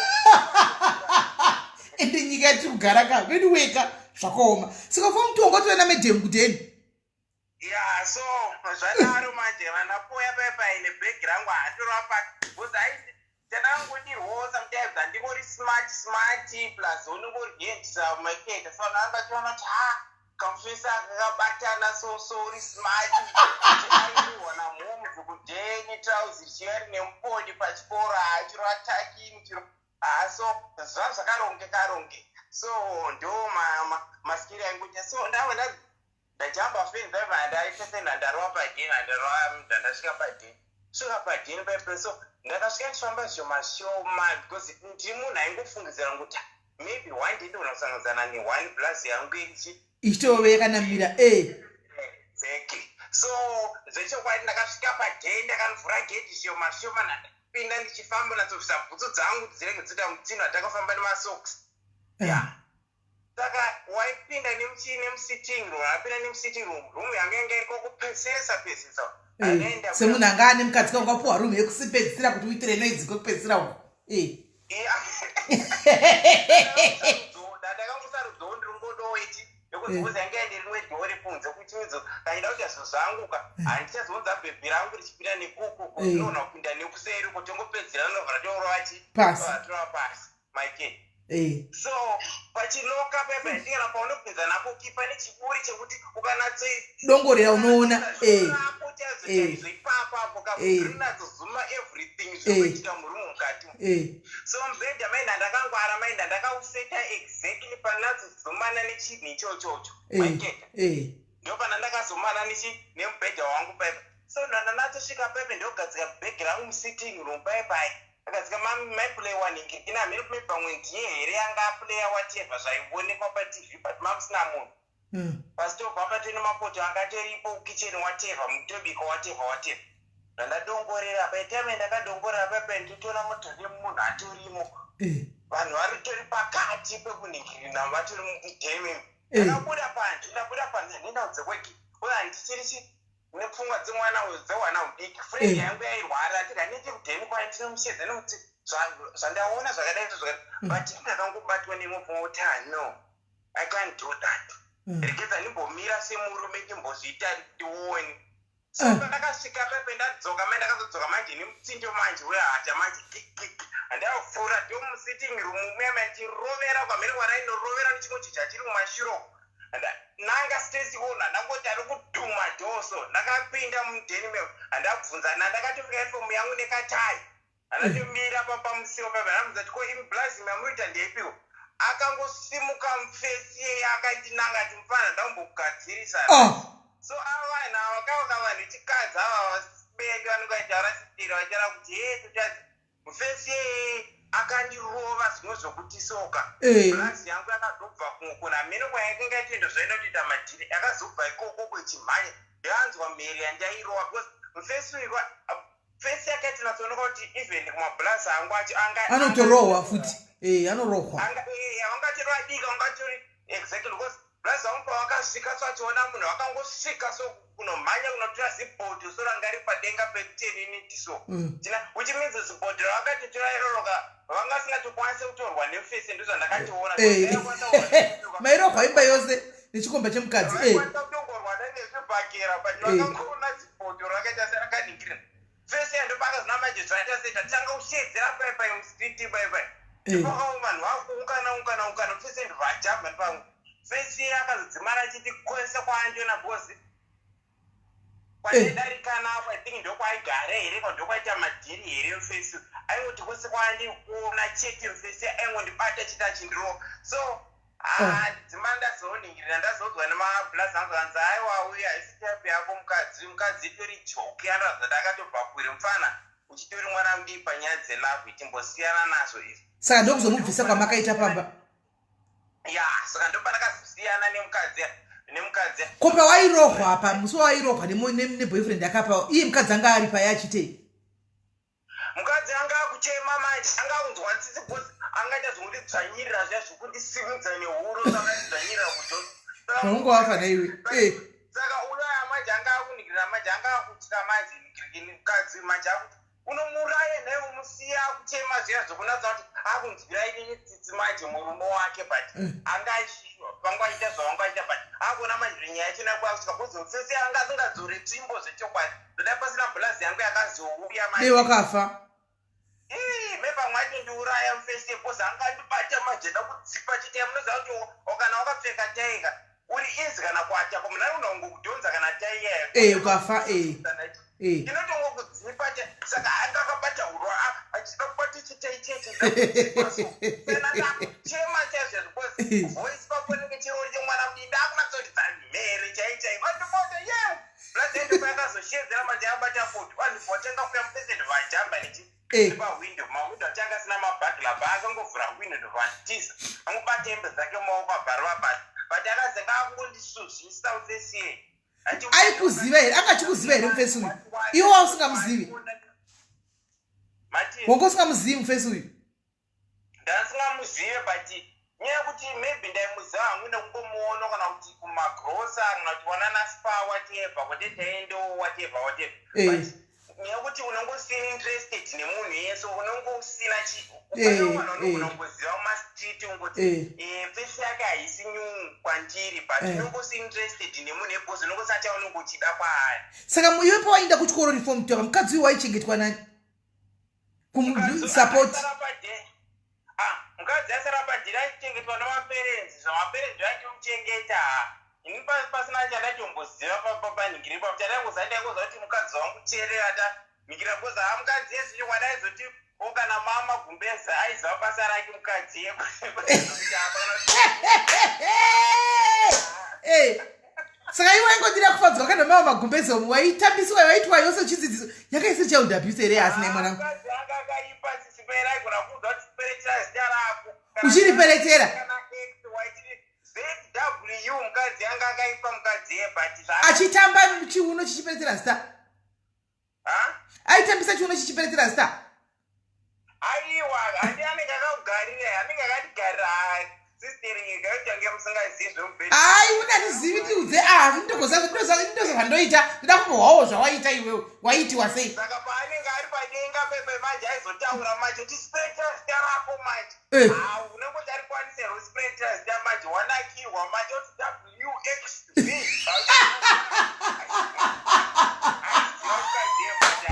Ende nyika yatiri kugara ka, veduweka, zvakaoma. Saka form 2 wanga watoenda medhemu kudheni? Ya, so zvadaro manje vandapoya paipai nebhegi rangu, handitorova pasi because aisi chandangodirwawo. Sometimes handingori smart smart, plus unongoriendisa maketa, so vanhu vanga vachiona kuti ha, kamufesi kakabatana, so uri smart, aiwa namhomuzi kudheni, trauzi richiva rine muponi pachikoro, hachiro atakini chiro ha. So zva zvakarongeka ronge. So ndo maskiri aingoita. So ndava ndajamba fence aiva, handaita sendandarova padheni, handarova, ndandasvika padheni, svika padheni paipa. So Ndakasvika ndichifamba zvishoma shoma because ndiri munhu aingofungidzira kuti maybe one day ndogona kusanganidzana neone plus yangu ichi Ichitove yakanamira e. Exactly. So zvechokwadi ndakasvika padhei, ndakanovhura gedhi shoma shoma, ndapinda ndichifamba natsobvisa bhutsu dzangu dzirege dzoita mutsino atakafamba nemasocks. Ya, saka waipinda nemuchii, nemusitting room, apinda nemusitting room, room yanga yanga iri kwakupesesa pesesa. Anoenda semunhu anga ane mukadzi kangu apuwa room yekusipedzisira kuti uitire noise kwekupedzisira uko. Ndakangosarudzawo ndiringodowo ichi nekuti yanga ine rimwe dhori kunze kuchimidzo kaida kuti zvinhu zvangu ka handichazounza bhebhi rangu richipinda nekuku, ndinoona kupinda nekuseri uko, tongopedzera novhara torova chi Pasi. Torova pasi maike. So pachiloka pepa ndingana paunopinza napo ki pane chiburi chekuti ukanatso Dongorera unoona. Rako chaizvo chaizvo ipapo apo karinatsozooma everything zvinoitika murumu mukati. So mubhedha maina ndakangwara, maina ndakauseta exactly panatsozoomana nechinhu ichochocho, maiketa. Ndopana ndakazomana nechi nemubhedha wangu paipa. So ndanatsosvika paipa, ndogadzika bhegi rangu musitting room paipai, akadzika maiplay one ingirikina hamene kume pamwe ndiye here anga aplaya whatever zvaionekwa paTV, but mamusina munhu. Pasitobva patine mapoto angatoripo kukicheni, whatever, mutobika, whatever whatever. Zvandadongorera paitime ndakadongorera paipai, nditoona motori munhu atorimo. Vanhu varitori pakati pekunhingirina, vatori mudheme. Ndakabuda panze, ndabuda panze, ndoenda kunze kweki uye handichiri chi nepfungwa dzemwana uyu dzehwana hudiki. Friend yangu yairwara, ndika nende kudheni kwayo, ndinomushedza nekuti zvandaona zvakadai so zvakadai. But ndakangobatwa nemwe pfungwa kuti, ah, no, I can't do that. Regedza ndimbomira semurume, ndimbozviita ndione. So ndakasvika pepe, ndadzoka mai, ndakazodzoka manje nemutsindo manje wehasha manje, gigig, handakupfuura do musitting room muya mandirovera kwamhere kwaraiноrovera nechimwe chinhu chachiri kumashure uko. Nanga stesi ona ndangoti ari kudhuma dhoso. Ndakapinda mudheni meo, handabvunza ndakatopfeka uniform yangu nekatai, handatomira pamusiwo pepe, handabvunza kuti ko imi blazim yamunoita ndeipiwo. Akangosimuka mufesi yeye akandinanga ati, "Mufana, ndambokugadzirisa." So ava vanhu ava kavaka vanhu vechikadzi ava vabendi vanenge vachitaura sitira vachitaura kuti he totadzi mufesi yeye akandirova zvimwe zvokuti soka. Blazi yangu yakazobva kumwe kuna mheno kwayakanga itoenda zvainotoita madhiri, yakazobva ikoko kwechimhanya yanzwa mhere yandairova because mufesi uyu fesi yakaita natsooneka kuti even kumabhulazi angu acho anga Anotorohwa futi, anorohwa. Vangatori vadiki, vangatori exactly, because bhulazi vangu pavakasvika so achiona munhu vakangosvika so kunomhanya kunotora zibhodho so ranga riri padenga petenini so tina, which means zibhodho ravakatotora iroroka vanga vasingatokwanisi kutorwa nemufesi, ndozvandakatoona. Mairohwa imba yose nechikomba chemukadzi. Vaikwanisa kutongorwa nezvibhakera, but vakangoona zibhodho rakaita serakaningirira fesi yandopakazona manje zvaita sei tatanga kushedzera paipai mustreet paipai. Ndipakawo vanhu vakuungana ungana ungana, fesi ndivajamba ndipangu fesi akazodzimara achiti kwese kwaandiona because kwandaidarika napo, I think ndokwaigara here kwa ndokwaita madhiri here mufesi, aingoti kwese kwaandikuona chete mufesi aingondibata chete achindirova. So dzima ndazoningirira, ndazodzwa nemabhulazi angu kanzi, "Aiwa, uyu haisi type yako mukadzi, mukadzi itori joke." Anoratidza kuti akatobva kure mufana, uchitori mwana mudiki panyaya dzelove, timbosiyana nazvo izvi. Saka ndokuzomubvisa kwamakaita pamba? Ya, saka ndopandakazosiyana nemukadzi. Ko pawairohwa pa musi wawairohwa neboyfriend akapa iye mukadzi anga ari paye achitei? Mukadzi anga akuchema manje, anga akunzwa tsitsi because angaita zvokundidzvanyirira zviya zvokundisimudza nehuro, saka kudhosa. Zvaunga wafa naiwe. Saka uyo manje anga akuningirira manje, anga akutya manje ningirikini mukadzi manje akuti unomuraya naye umusiya akuchema zviya zvokunatsa kuti akunzwira inini tsitsi manje murume wake, but anga vanga achiita zvavanga achiita, but akuona manje kuti nyaya yacho nakwakusvika because mufesi anga asingadzori tsvimbo zvechokwadi, ndoda pasina bhulazi yangu yakazouya. Dei wakafa. Mepamwe atondiuraya mufesi because anga andibata manje da kudzipa chete. Munoziva kuti kana wakapfeka taika uri easy kana kuatakwa munhu ari unongokudhonza kana tai iyayo. Ukafa. Inotongokudzipa. Saka anga akabata huro achida kubata chitai chete saka ndakuchema chaizvo because voice papo nenge chirori chemwana mudiki, ndakunatsoridza mhere chai chai vandibota ye blazendopa yakazoshedzera manje abata foto vanhu votenga kuya mupesende vajamba nechi. Pahwindo, mahwindo acho anga asina maburglar bar, akangovhura hwindo ndobva anditiza, angobata hembe dzake mumaoko, abvarova pasi, but akazenge akungondisuzvisa ufesiye. Aikuziva here? Anga achikuziva here mufesi uyu? Iwo wausingamuzivi, wanga usingamuzivi mufesi uyu? Ndasingamuzive, but nyaya yekuti maybe ndaimuziva hangu nekungomuona, kana kuti kumagrosa, kana kuti wanana Spar, whatever, kwete taendewo, whatever, whatever. But nyaya yekuti unonge usina interested nemunhu yese, unonge usina vanhu unogona kungoziva mumastreet, ungoti face yake haisi new kwandiri, but unonge usi interested nemunhu yebhozi, unonge usina chaunonge uchida kwaari. Saka iwe pawainda kuchikoro reform toka, mukadzi uyu waichengetwa nani kumusupport? Ah, mukadzi asara padhiri achichengetwa nemaparents. Zvamaparents vachimuchengeta, ini pasina chandatomboziva panhingiri papo. Chandaingoziva, ndaingoziva kuti mukadzi wangu teerera ta ningira, because ha, mukadzi yese chokwadi aizoti o kana mama gumbeza, aiziva basa rake mukadzi yekuti hapana. Saka iwe waingodira kufadzwa kana mama magumbeze omu, waitambiswa, waitwa yose chidzidziso yakaisi child abuse here? Asi nai mwanangu. Mukadzi anga akaipa, sisipera aigona kuudza kuti peretera zita rako. Uchiriperetera? Kana X waitiri ZW. Mukadzi anga akaipa mukadzi ye, but Achitamba chiuno chichiperetera zita? Ha? Aitambisa chiuno chichiperetera zita? Aiwa, handi anenge akakugarira, anenge akatigarira, sisteri kaichange musingazivi zvemubhedha. Ai, una handizivi, tiudze. Ah, ndoza zvandoita, ndoda kumbohwawo zvawaita iwewe, waitiwa sei? Saka paanenge ari padenga pepe manje, aizotaura manje kuti sprecha zita rako manje. Ah, unenge ucharikwanisa here usprecha zita manje? Wanakirwa manje, oti WXV. Aiziva mukadzi yemanje.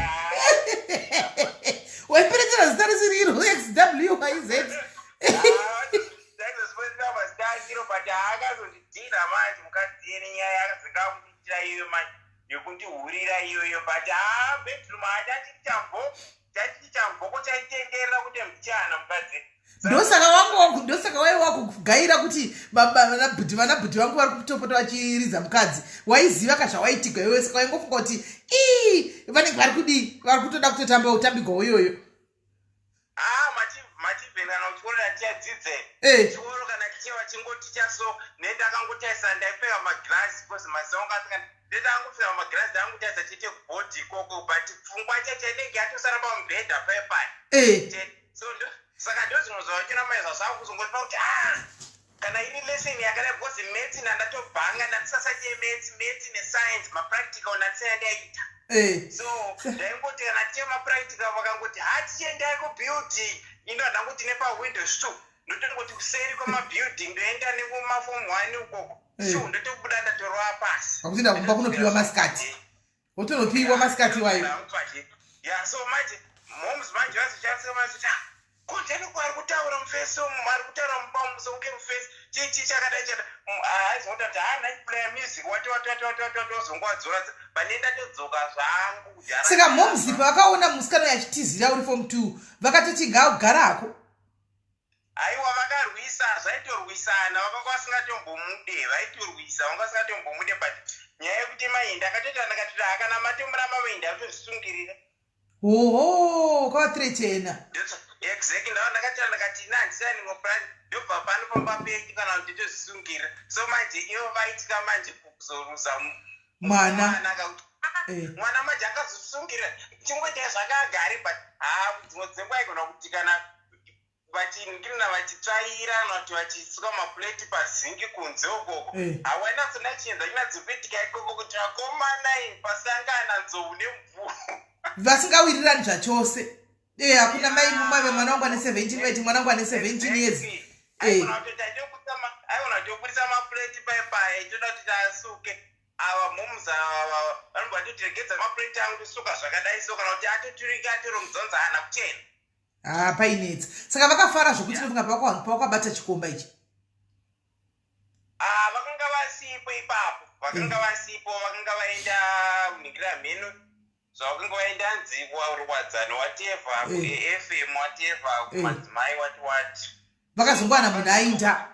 Waiperetera zita risiri iro, XW Y Z. Ndaizosipetera mazita asiro, but haakazozvidhina manje mukadzi yene, nyaya yakazingakundiitira iyoyo manje, yekundihurira iyoyo. But haa, bedroom hachachiri chambo, chachiri chamboko, chaitenderera kuti muchana mukadzi. Ndosaka wangu, ndosaka wai wakugaira kuti baba vanabhuti vangu vari kutopota vachiridza mukadzi. Waiziva ka zvawaitigwa iwewe, saka waingofunga kuti ii, vanenge vari kudii, vari kutoda kutotamba utambigwa iyoyo. Ah, mativheni kana kuchikoro tichadzidze. Chikoro kana tichiva chingoticha, so nendakangotarisa, ndaipfeka magirasi because maziso angu asika, ndendangopfeka magirasi, ndangotarisa chete kubhodhi ikoko, but pfungwa chacho inenge yatosara pamubhedha paipai. So saka ndo zvimwe zvavachona mai zvazvava kuzongotipa kuti ah, kana iri lesson yakadai, because maths nandatobhanga, ndandisasati yemaths, maths nescience mapractical ndandisina ndaita. So ndaingoti kana tiche mapractical, vakangoti ha, tichiendai kubuilding indo, handangoti nepawindow stu, ndotongoti kuseri kwemabuilding, ndoenda nekumaform one ukoko su, ndotobuda ndatorova pasi. Pakuti kumba kunopiwa masikati, wotonopiwa masikati wayo. Ya, so manje moms manje vazoshandisa manje, kunzeni kwari kutaura mufesi umu, ari kutaura mupamuso kunge mufesi chichi chakadai chada, aizota kuti haana play music, wati wati wati wati wati wati, wazongowadzora pane ndatodzoka zvangu kudhara. Saka moms pavakaona musikana uyu achitizira uri form two, vakatoti ngaugarako? Aiwa, vakarwisa, zvaitorwisana, vakanga vasingatombomude, vaitorwisa, vanga vasingatombomude, but nyaya yekuti mai ndakatoita, ndakatoti hakana matomuramba mai, ndatozvisungirira. Oho, kwavathreatena. Exactly, ndava ndakatira, ndakati ina handisani plan, ndobva pano pamba penyu kana kuti ndotozvisungirira. So manje ivo vaitika manje kuzoruza mwana. Mwana akakuti "Ah, mwana manje akazosungirira, chingoitai zvakagari." But ha, dzimwe dzenguva aigona kuti kana vachiningirina, vachitsvaira kana kuti vachisuka mapureti pazingi kunze ukoko, hawainatsona chienza chinatsokuitika ikoko kuti vakomana pasangana nzou nemvuu. Vasingawirirani zvachose. Hakuna mai mumave mwana wangu ane 17, vaiti mwana wangu ane 17 years. Aigona kutobudisa mapureti paipaya, itoda kuti asuke, ava moms ava vanobva vatotiregedza mapureti angu tosuka zvakadai, so kana kuti atoturika atorongedzanza haana kuchena. Ha, painetsa. Saka vakafara zvokuti nofunga pawakabata chikomba ichi. Ah, vakanga vasipo ipapo, vakanga vasipo, vakanga vaenda kuningira mheno zvavakanga vaenda, nzikwa ruwadzano, whatever, kuAFM, whatever, kumadzimai, wati wati. Vakazongwana munhu ainda.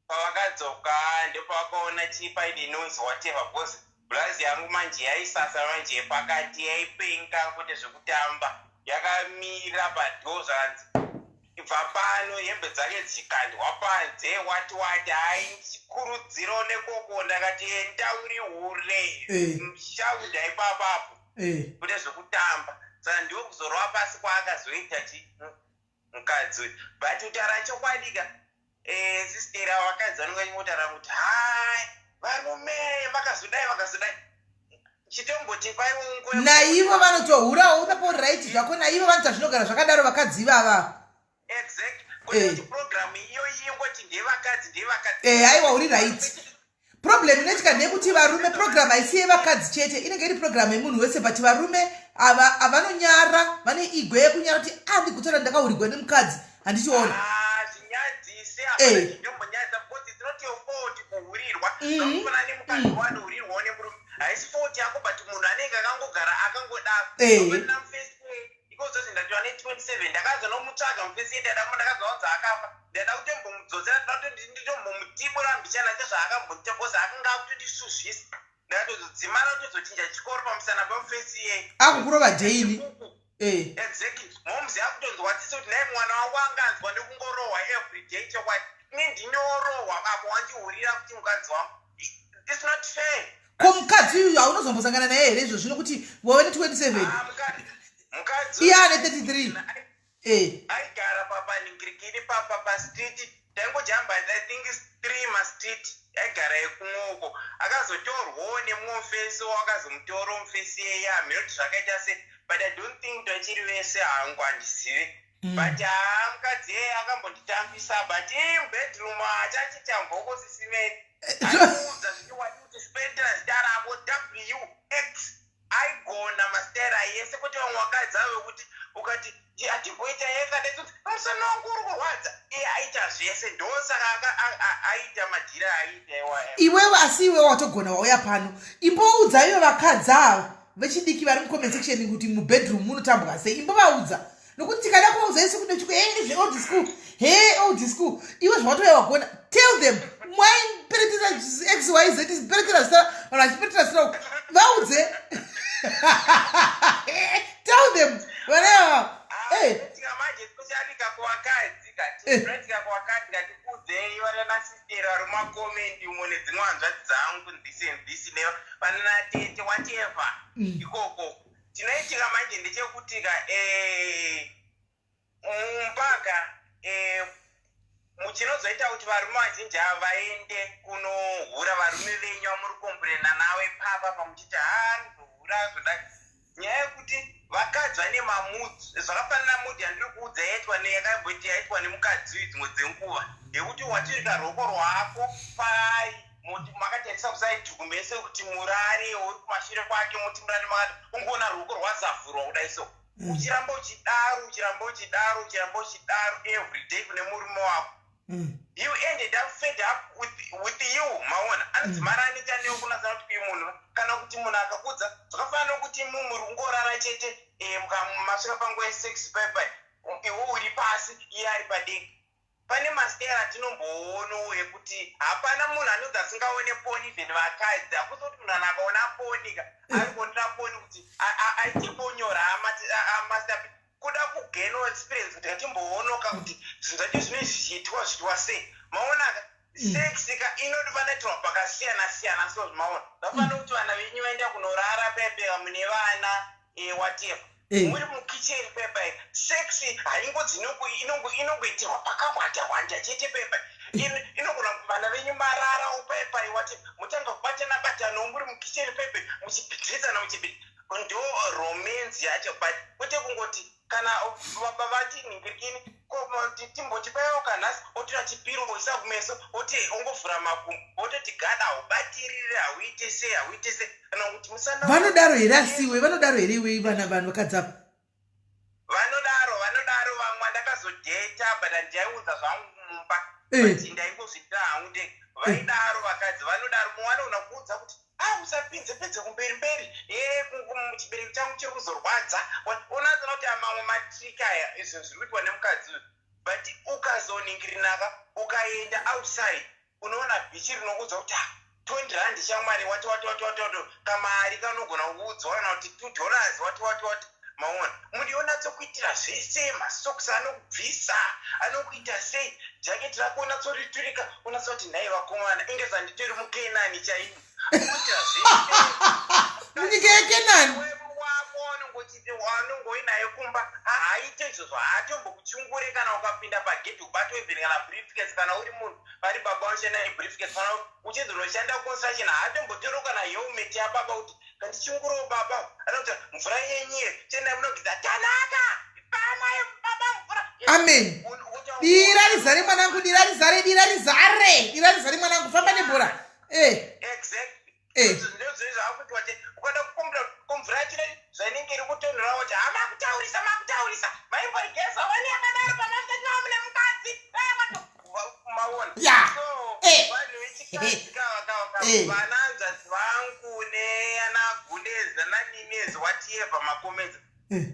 Pavakadzoka ndopavakaona chipaini inonzi whatever, because bhurazi yangu manje yaisasa manje pakati, yaipenga kwete zvekutamba. Yakamira padoor, zvakanzi ibva pano, hembe dzake dzikandwa panze, wati wati. Hai, ndichikurudziro nekoko, ndakati enda uri hure. Shaudha ipapapo. Kune zvekutamba, saka ndiwo kuzorova pasi kwaakazoita chi mukadzi uyu. But kutaura chokwadi ka, sistera, vakadzi vanenge vachingotaura kuti hai, varume vakazodai, vakazodai, chitomboti paiwo nguva. Naivo vanotohurawo unapo, right zvako. Naivo vanoita zvinogara zvakadaro, vakadzi ivava. Exact, kuti programu iyoyi ingoti ndevakadzi, ndevakadzi. Aiwa, uri right. Problem inoitika ndeyekuti varume, program haisi yevakadzi chete, inenge iri program yemunhu wese, but varume ava havanonyara, vane ego yekunyara kuti a ndikutora ndakahurigwa nemukadzi, handichiona. Ah, zvinyadzise. Ndombonyadzisa because it's not your fault kuhurirwa. Zvakafanana nemukadzi wanohurirwawo nemurume, haisi fault yako, but munhu anenge akangogara akangodaro. Mufesi ikozoti ndatiwa ne27, ndakazonomutsvaga mufesi, ndada, ndakazowanza akafa, ndada kutombomudzosera, ndada kuti nditombomutibura mbichana chezvaakambondiita because akanga akutondisuzvisa. Ndakatozodzimara kutozochinja chikoro pamusana pemufesi iyeye. Akukurova daily. Exactly. Momuzi akutonzwa tsitsi kuti nai mwana wangu anganzwa nekungorohwa everyday. Chokwadi, ini ndinorohwa apo wandihurira kuti mukadzi wangu. It's not fair. Ko mukadzi uyu haunozombosangana naye here izvo zvino kuti wave ne27? Ah, mukadzi Iye ane 33. Aigara papaningirikini papa pastreet, taingojamba, I think is three mastreet, aigara ekumwoko. Akazotorwawo nemumwe wakazomutora mufesi yeye, hameno kuti zvakaita sei, but I don't think kuti vachiri vese hangu, handizivi. But haa, mukadzi yeye akambonditambisa, but ii mubedroom achachitamboko sisimeni, aiudza zvichiwadi kuti spendera zita rako w x, aigona masitera yese, kwete vamwe vakadzi avo vekuti ukati hatimboita yekadai, musana wangu uri kurwadza, iye aita zvese. Ndosaka aita madhira aiita iwaya. Iwewe, asi iwewe watogona wauya pano, imboudza ivo vakadzi ava vechidiki vari mucomment section kuti mubedroom munotambwa sei. Imbovaudza, nokuti tikada kuvaudza isu kune chiko e zveold school, he old school. Iwe zvawatouya wagona, tell them mwaiperetera xyz, peretera zita, vanhu vachiperetera zita, vaudze, tell them vana ava. Tika manje, especially kakuvakadzi, kati kuvakadzi, katikudzei vananasisteri vari mumacomments umo nedzimwe hanzvadzi dzangu, this and this, vananatete, whatever. Ikoko chinoitika manje ndechekuti ka mumupaka muchinozoita kuti varume vazhinji ava vaende kunohura, varume venyu vamuri kucomplaina nawe papa pamuchiti haanozohura zvodai, nyaya yekuti vakadzi vane mamoods. Zvakafanana mood yandiri kuudza yaitwa yakamboiti yaitwa nemukadzi uyu dzimwe dzenguva, yekuti waturika ruoko rwako pai, muti makatarisa kuside kumese kuti murare, uri kumashure kwake, muti murare makati, ungoona ruoko rwazavhurwa kudai so. Uchiramba uchidaro, uchiramba uchidaro, uchiramba uchidaro everyday kune murume wako, you ended up fed up with you. Maona anodzimara anoita newe kunasana kuti uyu munhu, kana kuti munhu akakudza, zvakafanana nokuti muri kungorara chete, masvika panguva yesex paipai, iwe uri pasi, iye ari padenga. Pane masitera atinomboonawo ekuti hapana munhu anonzi asingaone porn, even vakadzi. Hakusi kuti munhu ana akaona porn ka ari kuonera porn kuti aite bonyora amaster, kuda kugainawo experience kuti atimboonoka kuti zvinhu zvacho zvinenge zvichiitwa zviitwa sei. Maonaka, sex ka inofanoitirwa pakasiyana siyana, so maona vafanira kuti vana venyu vaenda kunorara pepe, mune vana, whatever, muri mukicheni pepa, sex haingodzi inongoitirwa pakawanda wanda chete pepa. Inogona kuti vana venyu mararawo pepa, wati mutanga kubatana batanawo muri mukicheni pepe, muchibhidhirisana, muchibhidhi, ndo romance yacho. But kwete kungoti kana baba vati ningirikini timboti paiwo kanhasi, otora chipiro oisa kumeso, oti ongovhura makumbo, ototi gada, haubatirire, hauite sei, hauite sei, kana kuti musana. Vanodaro here? Asiwe vanodaro here iwe, vana, vanhu vakadzi ava? Vanodaro, vanodaro vamwe. Ndakazodheta, but handaiudza zvangu mumba, but ndaingozviitira hangu ndega. Vaidaro vakadzi, vanodaro. Mumwe anoona kuudza kuti a usapinze pinze kumberi mberi, e chibereko changu chiri kuzorwadza. Unozoona kuti mamwe matricks aya, izvo zviri kuitwa nemukadzi uyu, but ukazoningirinaka ukaenda outside, unoona bhichi rinokuudza kuti ah, 20 rand shamwari, wati wati wati wati wati, kamari kanogona kuudzwa, kana kuti $2, wati wati wati. Maona, munhu yonatsokuitira zvese, masocks anokubvisa, anokuita sei, jaketi rako unatsoriturika, unatsoti, "Nhai vakomana, inge zanditori muKenani chaimo." Anokuitira zvese. Munyika yeKenani. Wako wanongoinaye kumba haaite izvozvo, haatombokuchungure. Kana ukapinda pagedhi, ubate even kana briefcase, kana uri munhu vari baba unoshanda nebriefcase, kana uchinzi unoshanda construction, haatombotori kana helmet yababa kuti kandichungurewo baba. Anokuti, "Mvura yenyiye, chendai munogeza." Tanaka pamai baba mvura. Amen. Dira rizare, mwanangu, dira rizare, dira rizare, dira rizare, mwanangu, famba nebhora e. Exactly. Eh. Ndozvo zvakuitwa che ukada kukumbira kumvura yacho zvainenge iri kutonhora, kuti hamakutaurisa, makutaurisa, maimborigeza wani yakadaro pamasati mune mukadzi. Maona? So vanhu vechikadzi kava vananzvadzi vangu neana guleza naninezi, whatever macomments,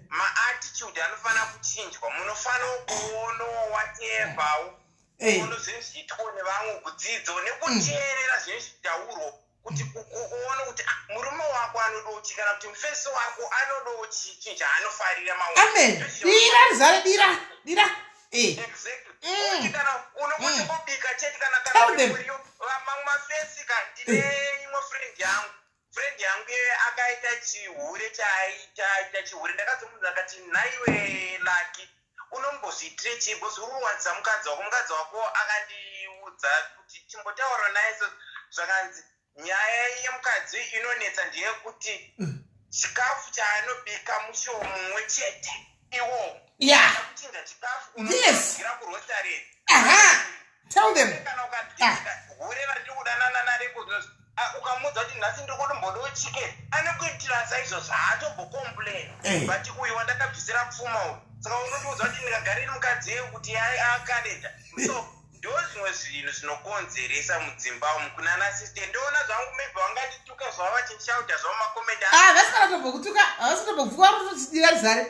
maattitude anofanira kuchinjwa. Munofanira kuonawo whatever, kuona zvinhu zviitwa nevamwe, kudzidzawo nekuteerera zvinhu zvitaurwa, kuti uone kuti, ah, murume wako anodochi kana kuti mufesi wako anodochi, chinhu chaanofarira. Amen. Dira rizare, dira, dira. Exactly. Kuti kana unongotongobika chete, kana Tell kana them. muriwo, mamwe mafesi ka. Ndine imwe friend yangu iye akaita chihure chaaita, aita chihure. Ndakazomunza akati, "Nhaiwe Laki, unombozviitire chii? Because uri kuwadzisa mukadzi wako." Mukadzi wako akandiudza kuti chimbotaura naye. So zvakanzi nyaya yemukadzi inonetsa ndeyekuti chikafu chaanobika mushowo mumwe chete iwowo. Kuchinja chikafu, unogira kurostareti. Aha, tell them. Kana ukadika hure randiri kudanana nareko, ukamuudza kuti nhasi ndiri kutombodawo chicken, anokuitira saizvozvo, haatombocomplain. But uyu wandakabvisira pfuma uyu, saka unotiudza kuti ndikagariri mukadzi yeu kuti akaneta. So ndo zvimwe zvinhu zvinokonzeresa mudzimba umu kunana sister. Ndoona zvangu maybe vangandituka zvavo, vachishauta zvavo macomments. Ah, vasina kutombokutuka, havasi kutombokutuka, vari kutoti dira rizare.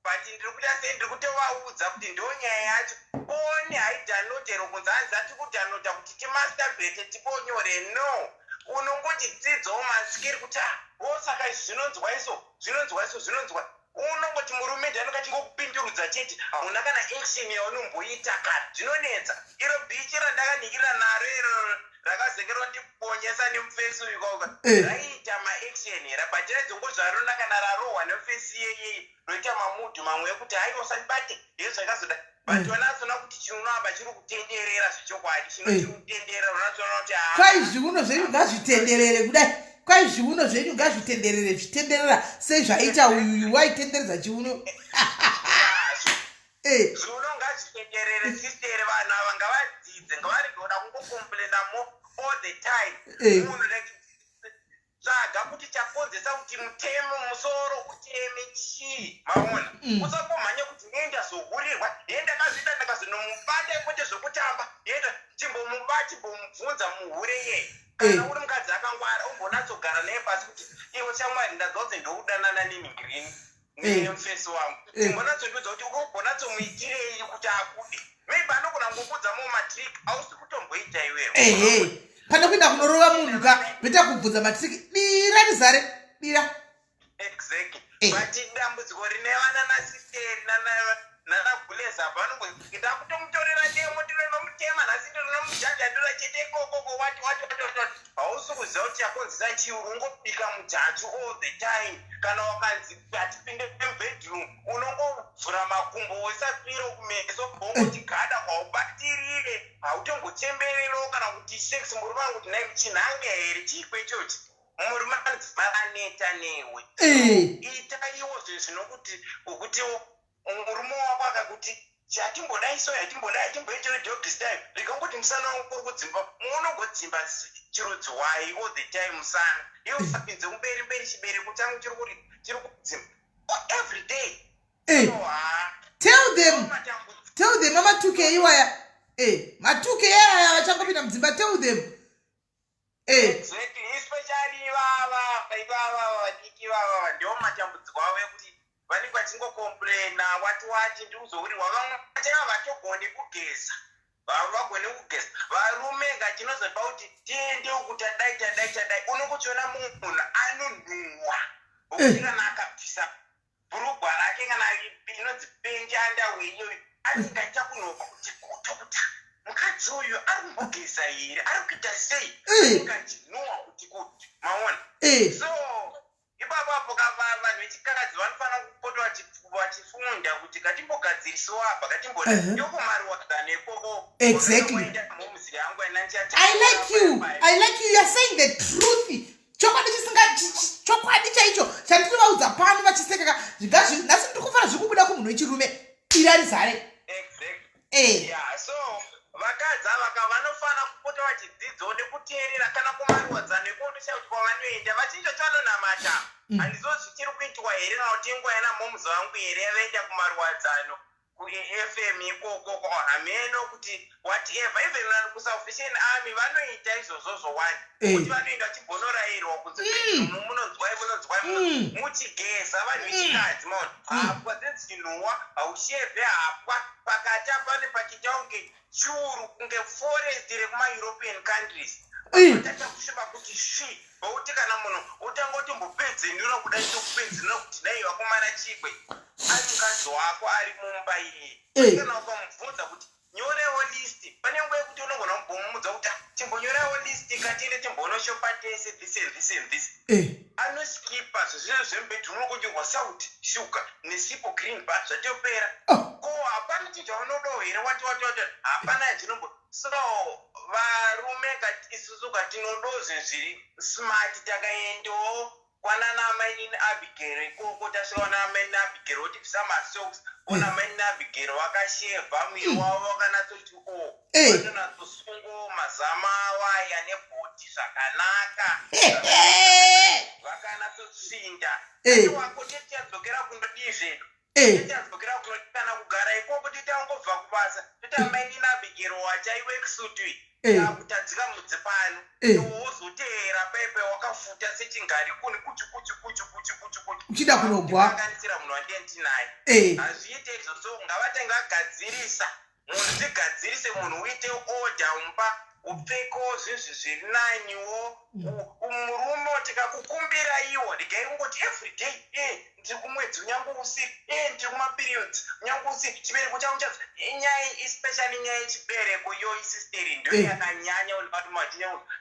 But ndiri kuita sei? Ndiri kutovaudza kuti ndo nyaya yacho. Porn haidownloaderwo kunzi hanzi ati kudownloada kuti timasturbate tiponyore. No, unongoti dzidzawo maskiri kuti, ah, o saka izvi zvinonzwa iso, zvinonzwa iso, zvinonzwa. Unongoti murume ndianenge achingokupindurudza chete, hauna kana action yaunomboita kana. Zvinonetsa. Iro bichi randakanikirira naro iro rakazekerwa ndiponyesa nemufesi uyu kauka, raiita maaction here? But raizongozvarona kana rarohwa nemufesi iyeyeye, roita mamudhu mamwe ekuti haiwa, usandibate ye zvakazoda. But wanatsona kuti chiuno apa chiri kutenderera zvechokwadi, chino chiri kutenderera, unatsona kuti ah, Kwai zviuno zvenyu ngazvitenderere kudai, kwai zviuno zvenyu ngazvitenderere, zvitenderera sezvaita uyuyu waitenderedza chiuno. Zviuno ngazvitenderere, sister. Vanhu ava ngavadzidze, ngavarege kuda kungocomplaina mo all the time. Munhu like tsvaga kuti chakonzesa kuti mutemo musoro uteme chii, maona? Usangomhanya kuti nenda zohurirwa, ye ndakazviita, ndakazonomubata, kwete zvekutamba. Yenda chimbomuba, chimbomubvunza muhure yeye. Kana uri mukadzi akangwara, umbonatsogara naye pasi kuti, "Iwe shamwari, ndazwa kuti ndokudanana nini green nemufesi wangu. Chimbonatsondiudza kuti umbonatsomuitirei kuti akude." Maybe anogona kungokudza mo matrick ausi kutomboita iwewe. Ehe, pane kuenda kunorova munhu ka, better kubvunza matricks. Dira rizare, dira. Exactly. But dambudziko rine vana nasisteri nanaguleza, vanongo ndakutomutorera demo, ndinonomutema nhasi, ndinonomujanjandura chete ikokoko, wati wati wati wati wati. Hausi kuziva kuti chakonzesa chii. Ungobika mujachu all the time. Kana wakanzi hatipinde mubedroom, unongovhura makumbo, woisa pillow kumeso, wongoti gada, kwaubatirire, hautombochembererewo kana kuti sex. Murume wangu kuti, "Nai chinhange here chiiko ichochi?" Murume anodzimara aneta newe. Itaiwo zvinhu zvinokuti ukutiwo murume wako akakuti chatimbodai so, yatimbodai, hatimboitire dog style, rikangoti musana wangu uri kudzimba, unogodzimba chirudzi hwai all the time musana iwe usapinze kumberi mberi, chibereko changu chiri kudzimba every day. So, ha, Tell them. matambudziko. Tell them amatuke iwaya, matuke aya vachangopinda mudzimba. Tell them. Exactly, especially ivava vadiki ivava, ndiwo matambudziko avo ekuti vanenge vachingocomplaina wati wati ndikuzohurirwa. Vamwe vachava vatogoni kugeza, vagone kugeza varume ngachinozopa kuti tiende uku, tadai tadai tadai, unongochiona munhu anonhuhwa okuti kana akabvisa. Pfeke underwear iyoyo, anenge achakunhuhwa kuti kuto kuti mukadzi uyu ari kumbogeza here, ari kuita sei? Anenge achinhuhwa kuti kuti, maona? So ipapapo vanhu vechikadzi vanofanira kupota vachifunda kuti ngatimbogadzirisawo apa, ngatimbona ndokumaruwadzano ikoko. Mumuziri yangu. I like you, I like you. You are saying the truth, chokwadi chisinga chokwadi chaicho chandinovaudza pano vachisekaka. Nhasi ndiri kufara, zviri kubuda kumunhu wechirume, iri arizare. Yeah, so vakadzi ava ka vanofanira kupota vachidzidzawo nekuteerera kana kumaruwadzano ekuondosha kuti kwavanoenda vachinji vacho vanonamata. Handizo zvichiri kuitwa here, kana kuti inguva yana momuzi vangu here yavaenda kumaruwadzano kuAFM ikoko? Hameno kuti whatever. Even kuSalvation Army vanoita izvozvozvo wani, kuti vanoenda vachimbonorayirwa kunzi munonzwai, munonzwai, muchigeza vanhu vechikadzi, maona, hapwa dzinzinhuwa, haushevhe hapwa pakati apane pachiita kunge churu, kunge forest rekumaEuropean countries. Tata kusviba kuti svi, vokuti kana munhu utanga utombopedzenura kudai, tokupedzenura kuti dai vakomana chikwe ari mukadzi wako ari mumba iye. Kana ukamubvunza kuti nyorewo list, pane nguva yekuti unogona kumbomudza kuti, "Ah, chimbonyorewo list, katiende timbonoshopa tese this and this and this." Anoskipa zvezvinhu zvemubedroom, unokunyorwa salt, sugar nesipo, green bar, zvatopera. Ko hapana chinhu chaunodawo here? Wati wati wati, hapana chinombo. So varume isusu katinodawo zvinhu zviri smart. Takaendawo kwanana amainini Abigail ikoko, tasvika kwana amainini Abigail, wotibvisa masocks, ona amainini Abigail vakashevha muviri wavo, vakanatsoti o vatonatsosungawo mazama avo aya nebhoti zvakanaka, vakanatsotsvinda. Wako tichadzokera kundodii zvedu? Tichadzokera kunoti kana kugara ikoko, titangobva kubasa, toti amainini Abigail wachaiworksuit kutadzika mudzi pano. Wozoteera pepe wakafuta sechingari kuni kuchi kuchi kuchi kuchi kuchi kuchi. Uchida kunogwa. Kanganisira munhu wandiye ndinaye. Hazviite izvo. So ngavatange vagadzirisa munhu, zvigadzirise munhu, uite order mumba, upfekewo zvinhu zviri naniwo. Murume tikakukumbira iwo, regai kungoti everyday ndiri kumwedzi unyange usiri, ndiri kumaperiods unyange usiri, chibereko changu chadzo. Nyaya, especially nyaya yechibereko iyo, isisteri, ndo yakanyanya. Unobati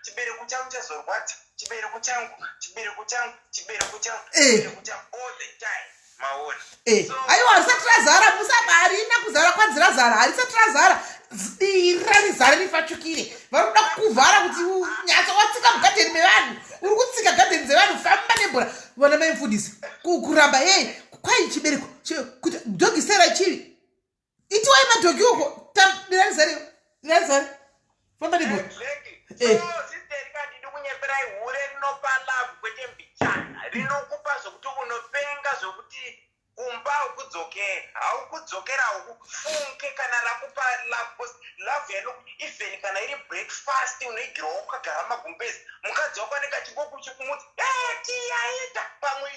chibereko changu chazorwadza, chibereko changu, chibereko changu, chibereko changu, chibereko changu, all the time, maona? Aiwa, harisati razara, musaba, harina kuzara. Kwanzi razara, harisati razara. Dira rizare, rifachukire. Vari kuda kukuvhara kuti unyatso watsika mugadheni mevanhu, uri kutsika gadheni dzevanhu. Famba nebhora, vana mai mufundisi, kuramba ei kwai chibereko kuti dhogisera chivi, itiwai madhogi uko. Dira rizare, dira rizare, famba nebhora. Sisteri, kandidi kunyeperai, hure rinopa love kwete mbichana. Rinokupa zvokuti unopenga, zvokuti kumba haukudzokera, haukudzokera, haukufunke kana rakupa love. Love yano, even kana iri breakfast, unoigirawo wakagara magumbezi, mukadzi wako anenge achingokuchikumutsa, tiyaita pamwe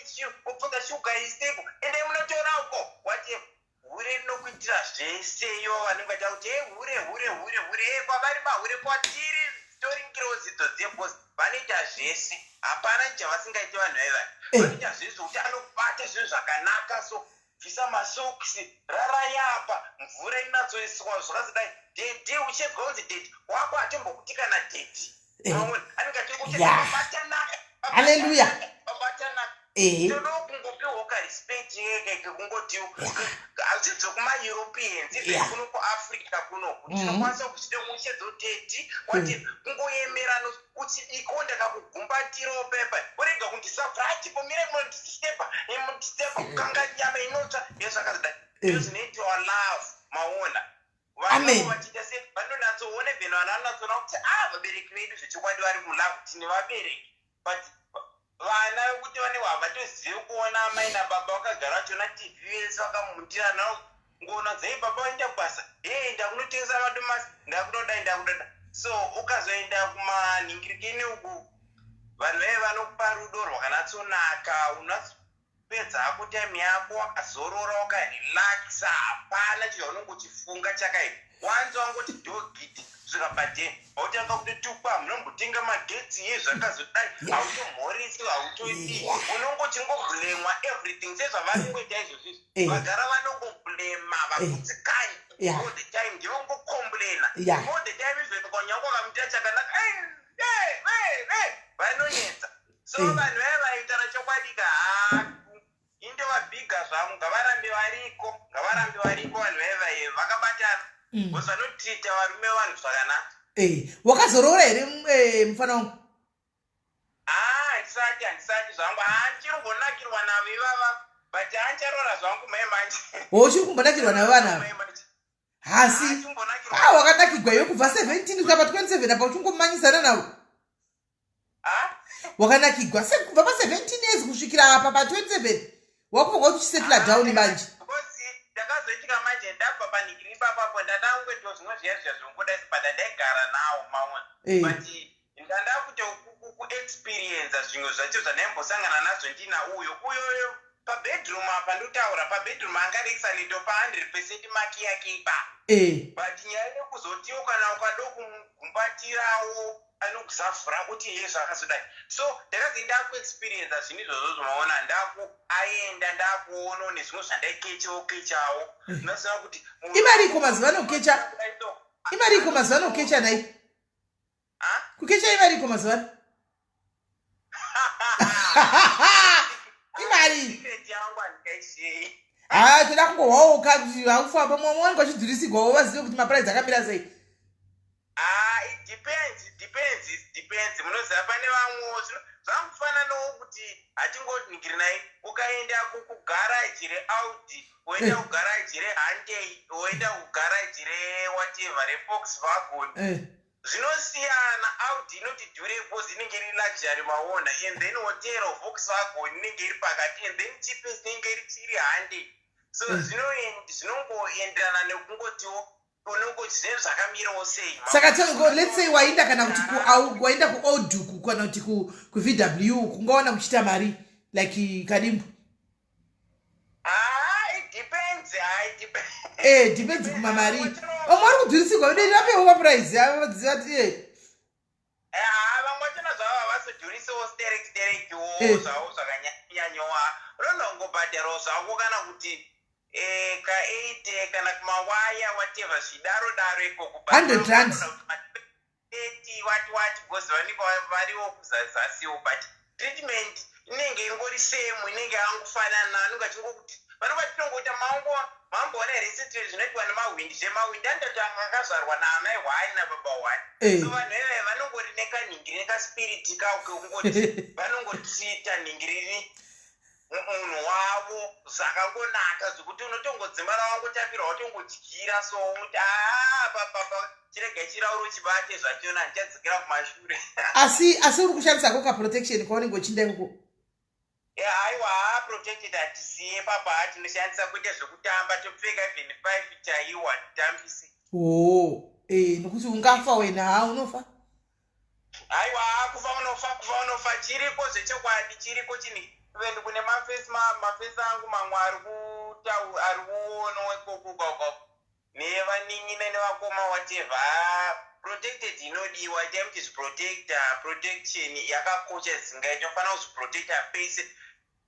kupfudza shuga isiko, ende munotora uko whatever. Hure rinokuitira zvese. Ivo vanenge vacha kuti e hure, hure, hure, hure, e kwavari mahure, kwatiri tori ngirozi idzo dzebosi. Vanoita zvese, hapana chavasingaiti vanhu vaivai. Vanoita zvese zvokuti anobata zvinhu zvakanaka. So bvisa masokisi, rarai apa, mvura inatsoiswa zvakazodai, daddy, uchebva unzi daddy wako hatombokuti kana daddy. Anenge achiri kuti Haleluya. babatanaka. Toda kungopiwawo karespect keke, kungoti hazvibve kumaEuropeans, even kuno kuAfrica kunoku tinokwanisa kuchida mushedzo daddy wati kungoyemera uchidiko, ndakakugumbatirawo pepa, urega kundisafura, achimbomire mundistepa, mundistepa, kukanga nyama inotsva yezvakazodai. Ndozvinoitiwa love, maona? Amen. Vachiita se vanonatsoona, even vana vanonatsoona kuti a vabereki vedu zvechokwadi vari mulove. Tine vabereki, but vana vekuti vanenge havatozivi kuona amai nababa vakagara vachiona TV vese vakamundirana, ngoona dzai baba vaenda kubasa, e ndakunotengesa madomasi, ndakudodai, ndakudoda. So ukazoenda kumanhingirikini uku, vanhu vaive vanokupa rudo rwakanatsonaka, unopedza hako time yako wakazorora, wakarelaxa, hapana chaunonge uchifunga chakaipa. Wanzi wangoti dogidi kusvika paden, wautanga kutotukwa, munombotenga magetsi ye zvakazodai, hautomhorisi, hautoidii, unongochingoblemwa everything sezvavaringoita izvozvizvi. Vagara vanongoblema vagutsikani all the time, ndivongocomplaina all the time, even kwanyange wakamuita chakanaka, vanonetsa. So vanhu vaya vaitaura chokwadi ka, ha, indovabhiga zvangu. Ngavarambe variko, ngavarambe variko vanhu vaya vaye vakabatana, because vanotreata varume vanhu zvakanaka. Wakazoroora here, mufana wangu? Haa, handisati, handisati zvangu. Haa, ndichiri kumbonakirwa navo ivava, but handicharoora zvangu mai manje. O, uchiri kumbonakirwa navo vanhu ava? Mai manje. Hasi. Ndichimbonakirwa. Ah, wakanakigwa iwe kubva 17 kusvika pa27 apa uchingomanyisana navo. Ha. Wakanakigwa se kubva pa17 years kusvikira apa pa27, wakufunga kuti uchisettle down manje. Because ndakazoitika manje ndabva panhingiri ipapapo, ndandangoitawo zvimwe zviya zviya zvongoda, but ndaigara nawo maona. But ndanda kuto kuexperienza zvimwe zvacho zvandaimbosangana nazvo ndina uyo uyoyo pabedroom apa. Ndotaura pabedroom anga ari excellent pa100% maki yake ipa. But nyaya yekuzotiwo kana ukada kumugumbatirawo, anokuzavhura kuti ye zvakazodai. So ndakazi ndakuexperienza zvinhu izvozvo zvomaona, ndaku aenda, ndakuonawo nezvimwe zvandaikechawo kechawo, unoziva kuti Imariko mazuva ano kukecha? Imariko mazuva ano kukecha nai? Ha? Kukecha imariko mazuva ano? Imari? Secret yangu handingaishei. Ha, toda kungohwawo kuti haufamba mumwe wangu achidhurisigwawo, vazive kuti maprice akamira sei. Ah, it depends, it depends, it depends. Munoziva pane vamwewo zvangufananawo kuti hatingoningiri nai. Ukaenda kugaraji reAudi, woenda kugaraji reHyundai, woenda kugaraji rewhatever, reVolkswagen, zvinosiyana. Audi inoti dhure because inenge iri luxury, maona? And then wotero Volkswagen inenge iri pakati, and then cheapest inenge iri chiri Hyundai. So zvinongoenderana nekungotiwo unongoti zvinenge zvakamirawo sei. Saka let's say waenda kana kuti waenda kuAudi kana kuti kuVW, kungawana kuchiita mari like kadimbu? Ah, it depends. Ah, it depends. Depends kumamari vamwe vari kudhurisigwa, vapewo maprice vadziva ti Ah, vamwe vachona zvavo havasodhurisewo sterek sterekiwo zvavo zvakanyanyowa, unonongobhadharawo zvako kana kuti ka8 kana kumawaya, whatever, zvidaro daro ikoko. But 100 rand. unogona kuti ma 30 what what, because vanenge variwo kuzasiwo, but treatment inenge ingori same, inenge yangofanana. Vanenge vachingokuti vanenge vachitongoita maungo. Mamboona here situation zvinoitwa nemahwindi? Zvemahwindi anototi anga akazvarwa naamai hwani nababa hwani. So vanhu iveve vanongori nekanhingiri, nekaspiriti kako kekungoti vanongotreata nhingiriri munhu wavo zvakangonaka, zvekuti unotongodzimara wangotapirwa, watongodyira. So kuti aa, papapa chirega chirauro chibate zvachona, handichadzokera kumashure. Asi uri kushandisa koka protection kwaunenge uchinda ikoko? Aiwa, protected hatisiye papa, tinoshandisa kuita zvekutamba, topfeka even five chaiwa, titambise. O, nokuti ungafa wena, ha, unofa. Aiwa, kufa unofa, kufa unofa, chiriko zvechokwadi, chiriko chini. Even kune mafesi, mafesi angu mamwe ari kutau ari kuonawo ikoko ukauka nevanin'ina nevakoma, whatever. Ah, protected inodiwa, itai muchizviprotecta. Protection yakakosha zvisingaiti. Unofanira kuzviprotecta pese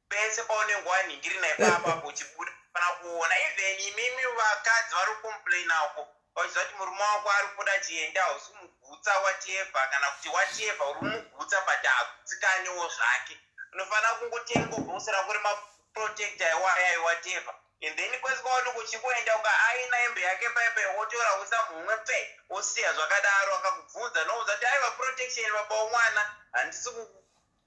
pese paunenge wanhingiri naipapapo uchibuda, fana kuona. Even imimi vakadzi vari kucomplaina uko, vachiziva kuti murume wako ari kubuda chienda, hausi kumugutsa, whatever, kana kuti whatever, uri kumugutsa but hagutsikaniwo zvake, unofanira kungotenga bhokisi rako remaprotector iwaya, whatever, and then kwese kwaunenge uchingoenda, ukaaina hembe yake paipai, wotora uisa mumwe pfe, wosiya zvakadaro. Akakubvunza, noudza kuti aiwa, protection, baba womwana, handisi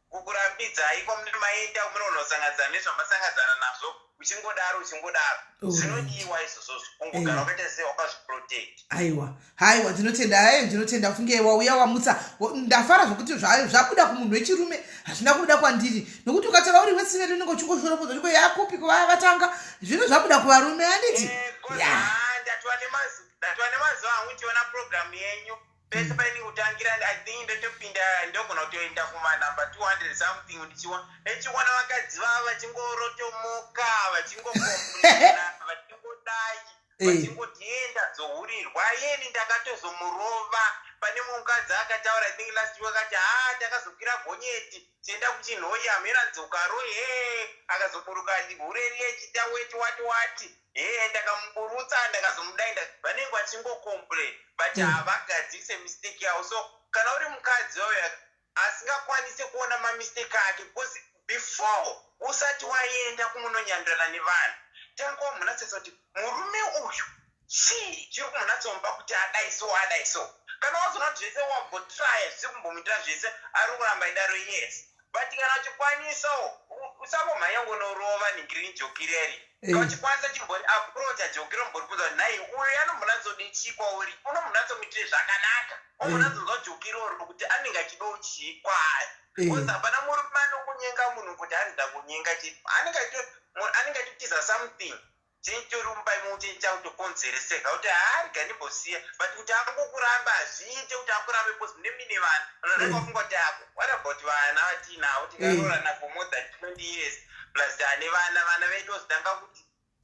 kukurambidzai kwamune maenda, munonosangadzana nezvamasangadzana nazvo, uchingodaro uchingodaro. Zvinodiwa izvozvozvo, kungogara wakaita sei, wakazviprotect. Aiwa, haiwa, ndinotenda. Aiwa, ndinotenda funge wauya wamutsa. Ndafara zvokuti zvabuda kumunhu wechirume, hazvina kubuda kwandiri, nokuti ukataura uri wesiveli unenge uchingoshoropodza uchingo yakupi kuva vatanga. Zvino zvabuda kuvarume, handiti? Ya. Ndatova nemazuva angu ndichiona program yenyu pese painenge kutangira. I think ndotopinda, ndogona kutoenda kumanumber 200 something, ndichiona ndichiona vakadzi vava vachingorotomoka, vachingocomplaina, vachingodai. Vachingoti ye ndazohurirwa, yeni ndakatozomurova. Pane mumwe mukadzi akataura, I think last week, akati, "Ha, ndakazokwira gonyeti tienda kuChinhoyi, hamera dzokaro he, akazoburuka hure riye chita weti wati wati he, ndakamuburutsa, ndakazomudainda." Vanenge vachingocomplain, but havagadzirise mistake yavo. So kana uri mukadzi wayo asingakwanisi kuona mamistake ake, because before usati waenda kumunonyandurana nevanhu, tanga wamunatsesa kuti murume uyu chii chiri kumunatsomupa kuti adai so, adai so. Kana wazoona kuti zvese wambotraya, zvisi kumbomuitira zvese, ari kuramba idaro, yes. But kana uchikwanisawo, usangomhanya ngonorova nhingirini jokireri. Kana uchikwanisa, chimbori approacha jokiro, mbori kuti, "Nhai, uyu anombonyatsodi chii kwauri? Unombonatsomuitire zvakanaka, ombonyatsonzwa jokiroro kuti anenge achidawo chii kwaari?" Because hapana murume anokunyenga munhu kuti hanzi kunyenga chii. Anenge achitiza something chinchitori mumba imomo chakutokonzereseka kuti haarega ndimbosiya. But kuti angokuramba, hazviite kuti akurambe, because mune mine vana. Vanhu vanenge vafunga kuti ako, what about vana vatinavo? Tikaroorana for more than 20 years plus ane vana, vana vedu vozotanga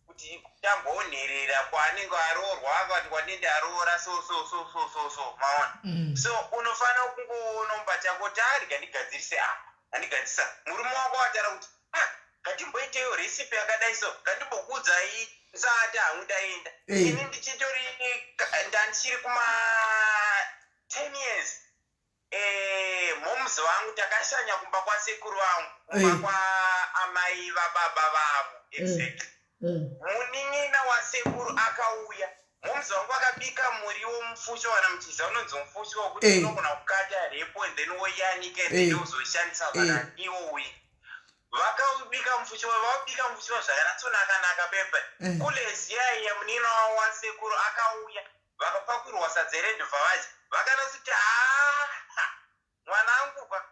kuti tambonherera kwaanenge aroorwa, akati kwanende aroora, so so so so so so, maona? So unofanira kungoona mumba chako kuti arega ndigadzirise apa, andigadzisa. Murume wako wataura kuti, "Ah, ngatimboiteyo recipe yakadai, so ngatimbokuudzai nsati hangu ndaenda." Ini ndichitori ndandichiri kuma 10 years, momuzi vangu takashanya kumba kwasekuru vangu, kumba kwaamai vababa vavo exactly. Munin'ina wasekuru akauya, momuzi wangu akabika muriwo mufushwa, kana muchiza unonzi mufushwa wekuti unogona kukata repo and then woyanika and then wozoshandisa zvakati iwo uyi. Vakaubika mufushwa, vaubika mufushwa zvakanatsonaka-naka pepe. Kuleziya iya, munin'ina wavo wasekuru akauya, vakapakurirwa sadza rendobva vadya, vakanatsoti, "Haa, mwanangu pa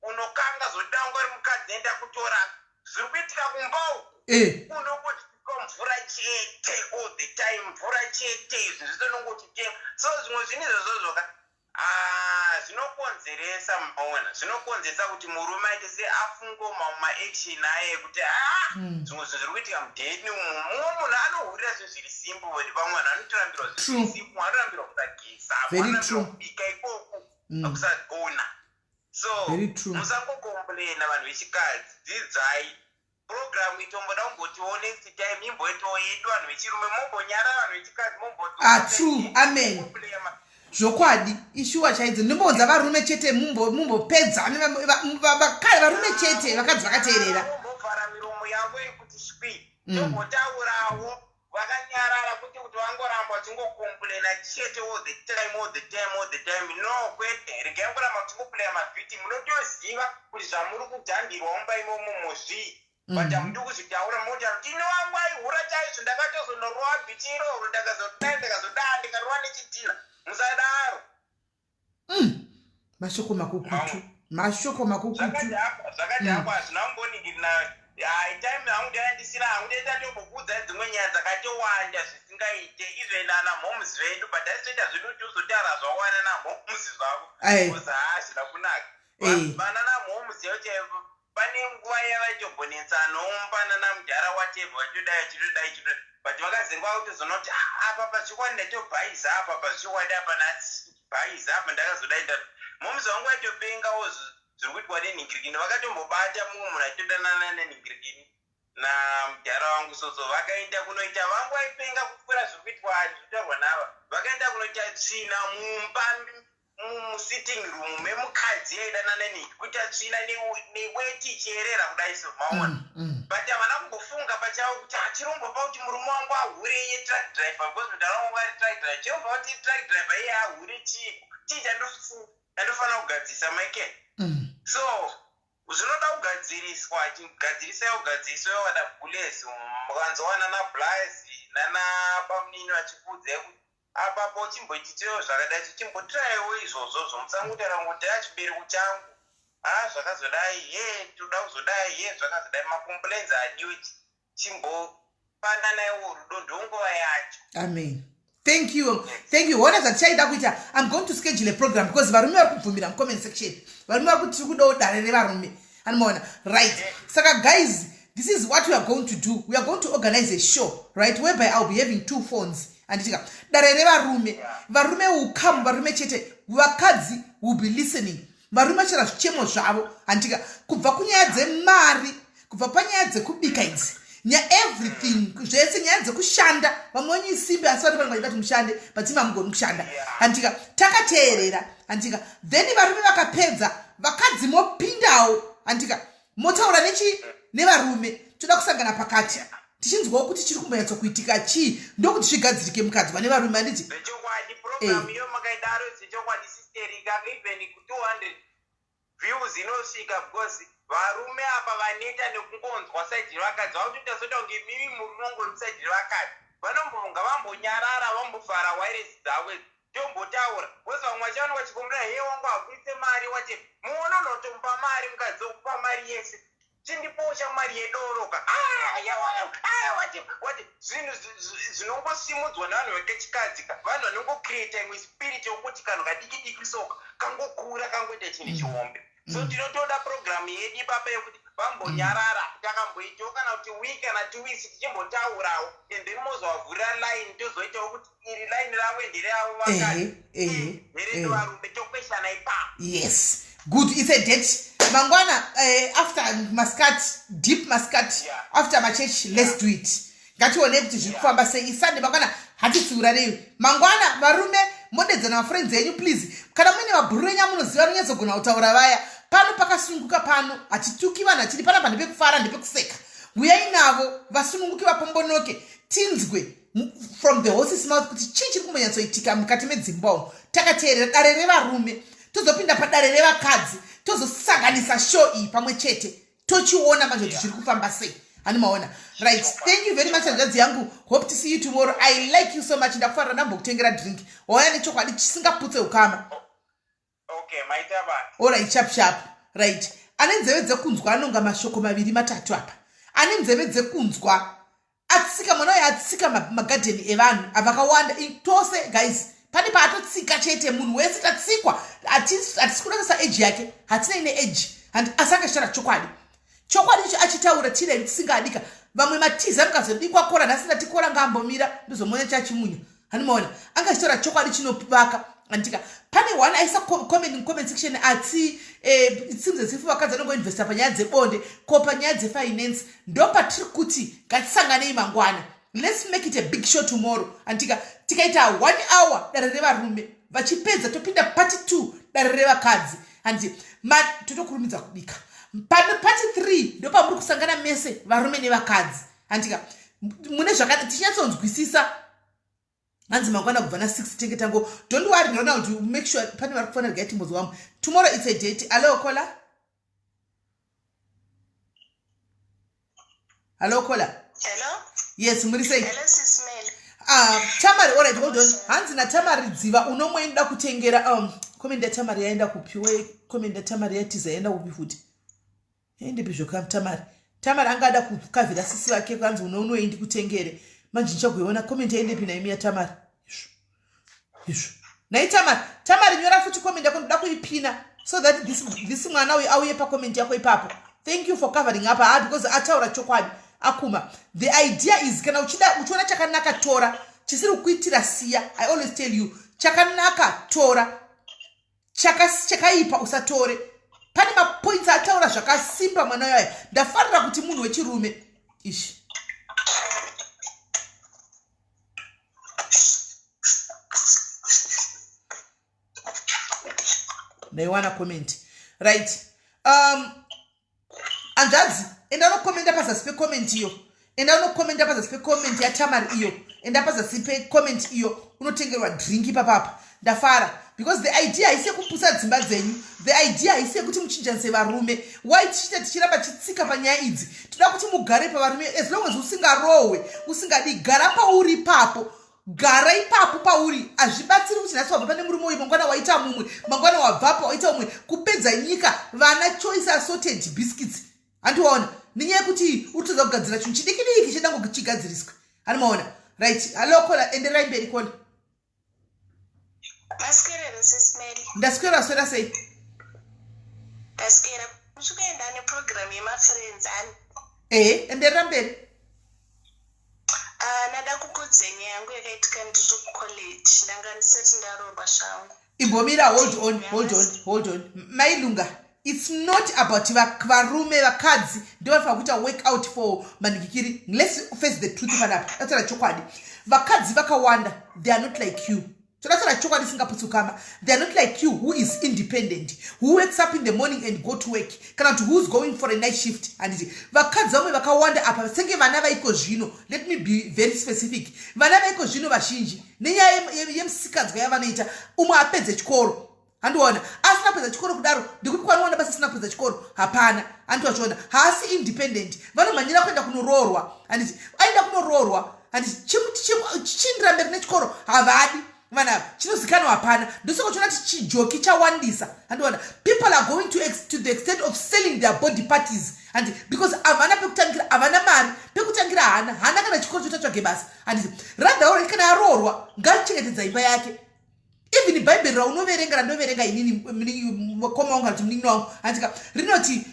unokanga zvodida unga uri mukadzi, enda kutora zviri kuitika kumba uku." Unongotyika mvura chete all the time, mvura chete, izvi zvese unongochitenga. So zvimwe zvinhu izvozvozvo ka, ah, zvinokonzeresa, maona, zvinokonzeresa kuti murume aite seafungo mamwe maaction aye ekuti, ah, zvimwe zvinhu zviri kuitika mudheni umu. Mumwe munhu anohurira zvinhu zviri simple, but vamwe vanhu vanotorambirwa zvinhu zviri simple. Mumwe anorambirwa kusageza, mumwe Very anorambirwa true. kubika ikoku, kusagona. So Very true. musangocomplaina, vanhu vechikadzi, dzidzai program itomboda kumbotiwo next time imboitawo yedu vanhu vechirume, mombonyara vanhu vechikadzi. Ah, true. Amen. Zvokwadi, ishuwa chaidzo. Ndimbounza varume chete, mumbopedza varume chete, vakadzi vakateerera. Vombovhara miromo yavo yekuti shwi, tombotaurawo vakanyarara, kuti vangoramba vachingocomplaina chete all the time, all the time, all the time. No, kwete, regai kuramba muchingoplaya mavhiti. Munotoziva kuti zvamuri kudhambirwa mumba imomo muzvii, but hamudi kuzvitaura. Munotaura kuti, "Ino wangu aihura chaizvo, ndakatozondorova bhichi iroro, ndakazodai, ndakazodaa, ndikarova nechidhina." Musadaro. Mashoko makukutu, mashoko makukutu. Zvakadhakwa, zvakadhakwa, hazvina kumboningirina. Hai, time hangu ndayandisina hangu, ndaita tombokuudzai dzimwe nyaya dzakatowanda zvisingaite even nana moms vedu, but aisitoita zvedu kuti uzotaura zvawana namoms zvavo, because haazvina kunaka. Vana namoms yacho, pane nguva yavaitombonetsanawo panana mudhara whatever, vachitodai, vachitodai, chitodai, but vakazenge vakutozoona kuti, "Ah, apa pazvikwadi ndaitobhaiza, apa pazvikwadi apa nhasi bhaiza apa ndakazodai." Moms vangu vaitopengawo zviri kuitwa nenhingirikini. Vakatombobata mumwe munhu achitodanana nenhingirikini namudhara wangu soso. Vakaenda kunoita, vangu vaipenga kupfuura zviri kuitwa zvitaurwa nava. Vakaenda kunoita tsvina mumba, musitting room memukadzi yaidana nenhiki, kuita tsvina neweti ichiyerera kudai so, maona? But havana kumbofunga pachavo kuti achirombopa kuti murume wangu ahure iye truck driver, because mudhara wangu ari truck driver, chiromba kuti truck driver iye ahure chiiko? Chii chandofanira kugadzirisa, Michael? So zvinoda kugadziriswa. Gadzirisai, kugadziriswa vana bulesi, mukanzowana nablazi nana bamunini vachikuudzai kuti apapo chimboititewo zvakadai, chichimbotiraiwo izvozvozvo. Musangotaura kuti, "A, chibereko changu, ha, zvakazodai, ye toda kuzodai, ye zvakazodai." Macomplaints adiwe. Chimbopananaiwo rudo, ndonguva yacho. Amen. Thank you, thank you. Hona zvatichaida kuita, I'm going to schedule a program, because varume vari kubvumira mucomment section. Varume vari kuti tiri kudawo dare revarume, anomaona? Right, saka guys, This is what we are going to do. We are going to organize a show, right, whereby I'll be having two phones, handitika? Dare revarume, varume will come, varume chete, vakadzi will be listening. Varume vachara zvichemo zvavo, handitika? Kubva kunyaya dzemari, kubva panyaya dzekubika idzi, nya everything zvese, nyaya dzekushanda. Vamwe wenyu isimbi, asi vari vanenge vachida kuti mushande, but imi hamugoni kushanda, handitika? Takateerera, handitika? Then varume vakapedza, vakadzi mopindawo, handitika? Motaura nechi nevarume. Toda kusangana pakati tichinzwawo kuti chiri kumbonyatsokuitika chii, ndokuti zvigadzirike mukadzi vane varume, handiti? Zvechokwadi, program iyo makaidaro, zvechokwadi, sister, ikanga even ku200 views inosvika, because varume apa vaneta nekungonzwa side revakadzi. Vakutoita soita kunge mimi muri unongori kuside revakadzi. Vanombonga vambonyarara, vambovhara wireless dzavo, tombotaura, because vamwe vachaona vachikombera, "He, wangu hakuise mari." Wati muononotomupa mari, mukadzi wokupa mari yese, "Chindiposha mari yedoroka." Wati wati zvinhu zvinongosimudzwa nevanhu vekechikadzi ka, vanhu vanongocreata imwe spirit yokuti kanhu kadiki diki soka kangokura, kangoita chinhu chihombe. So tinotoda programu yedu ipapa yekuti vambonyarara, takamboitawo kana kuti week kana 2 weeks tichimbotaurawo, and then mozovavhurira line, tozoitawo kuti iri line ravo ndereavo vakadzi, nderedu varume, tokweshana ipapo. Yes, good, it's a date. Mangwana, after mascat, deep mascat. After machurch, let's do it. Ngationei kuti zviri kufamba sei. Isunday mangwana, hatitsiurareiwi mangwana. Varume, modedzana mafriends enyu, please. Kana muine mabhuru enyu amunoziva anonyatsogona kutaura vaya, pano pakasununguka, pano hatituki vanhu, hatidi panapa, ndepekufara, ndepekuseka. Uyai navo vasununguke, vapombonoke, tinzwe from the horse's mouth kuti chii chiri kumbonyatsoitika mukati medzimba umu. Takateerera dare revarume, tozopinda padare revakadzi, tozosanganisa show iyi pamwe chete, tochiona manje kuti zviri kufamba sei. Hani maona? Right, thank you very much, hanzvadzi yangu. Hope to see you tomorrow. I like you so much. Ndakufarira, ndambokutengera drink. Wauya nechokwadi chisingaputse ukama. Okay, maita basa. Alright, sharp sharp. Right, ane nzeve dzekunzwa anonga mashoko maviri matatu apa. Ane nzeve dzekunzwa atsika mwana uyo, atsika magadheni evanhu avakawanda. Tose guys, pane paatotsika chete. Munhu wese tatsikwa. Hatisi kuda age yake, hatinei neage, asi angachitaura chokwadi. Chokwadi icho achitaura tirei tisingadika. Vamwe matiza mukazodikwa kora nhasi, ndati kora ngaambomira, ndozomuona chachimunya. Hanimaona angachitaura chokwadi chinovaka, andika? Pane one aisa comment mucomment section ati, "It seems as if vakadzi vanongoinvesta panyaya dzebonde, ko panyaya dzefinance?" Ndo patiri kuti ngatisanganei mangwana. Let's make it a big show tomorrow, andika? Tikaita one hour dare revarume, vachipedza topinda part two, dare revakadzi, handi? Totokurumidza kubika. Part three ndo pamuri kusangana mese varume nevakadzi, handika? Mune zvakada tichinyatsonzwisisa. Hanzi mangwana kubva na6 tenge tango. Don't worry, Ronald, make sure pane vari kufanira gaitimbodzi wamwe. Tomorrow it's a date. Allo, caller. Hallo, caller. Hello? Yes, muri sei? Hello, Sis Mel. Ah, Tamari, alright, hold on. Hanzi naTamari Dziva, unomwe inoda kutengera comment yaTamari yaenda kupi? We comment yaTamari yatiza, yaenda kupi futi? Yaendepi zvoka Tamari? Tamari anga ada kukavhira sisi vake, kwanzi unounoi ndikutengere. Manje ndichagoiona comment yaendepi naimi yaTamari? Izvo izvo nai Tamari. Tamari, nyora futi comment yako, ndoda kuipina so that this mwana uyu auye pacomment yako ipapo. Thank you for covering up, ah, because ataura chokwadi akuma. The idea is, kana uchida, uchiona chakanaka, tora; chisiri kukuitira, siya. I always tell you, chakanaka tora, chakaipa usatore. Pane mapoints ataura zvakasimba mwana uyo aya. Ndafarira kuti munhu wechirume ishi. Ndaiwana comment. Right, hanzvadzi, enda unokomenda pazasi pecomment iyo. Enda unokomenda pazasi pecomment yaTamari iyo. Enda pazasi pecomment iyo, unotengerwa drink ipapapa. Ndafara because the idea haisi yekuputsa dzimba dzenyu. The idea haisi yekuti muchinjanise varume. Why tichiita tichiramba chitsika panyaya idzi? Toda kuti mugare pavarume. As long as usingarohwe, usingadi, gara pauri ipapo, gara ipapo pauri. Hazvibatsiri kuti nhasi wabva pane murume uyu, mangwana waita mumwe, mangwana wabvapo waita mumwe, kupedza nyika vana choice assorted biscuits. Handiwaona nenyaya yekuti uri kutadza kugadzira chinhu chidiki diki chedango chigadziriswe. Handimaona? Right, hallo caller, enderai mberi, caller. Maswera, Sis Mel. Ndaswera. Swera sei? Ndaswera. Muchikuenda neprogram yemafriends ani? Ehe, enderera mberi. Ah, ndada kukudzei nyaya yangu yakaitika ndiri kucollege. Ndanga ndisati ndaroorwa zvangu. Imbomira, hold on, hold on, hold on, Mailunga. It's not about varume, vakadzi ndovanofanira kuita work out for manikikiri. Let's face the truth panapa, taura chokwadi. Vakadzi vakawanda, they are not like you. Toda chokwadi singaputsukama. They are not like you, who is independent, who wakes up in the morning and go to work, kana kuti who's going for a night shift, handiti? Vakadzi vamwe vakawanda apa, senge vana vaiko zvino, let me be very specific, vana vaiko zvino vazhinji, nenyaya yemusikadzwa yavanoita, umwe apedze chikoro, handiona, asina kupedza chikoro kudaro, ndikupi kwanowana basa asina kupedza chikoro? Hapana, handiti? Vachiona haasi independent, vanomhanyira kuenda kunoroorwa, handiti? Aenda kunoroorwa, handiti? Chiindira mberi nechikoro havadi vana ava, chinozikanwa hapana. Ndosaka uchiona kuti chijoki chawandisa, handiona? People are going to the extent of selling their body parties, handi? Because havana pekutangira, havana mari pekutangira, hana kana chikoro chotatsvage basa, handiti? Rather, kana aroorwa, ngachengetedza imba yake. Even Bhaibheri raunoverenga, randoverenga inini, mukoma wangu kana kuti munin'ina wangu, handika, rinoti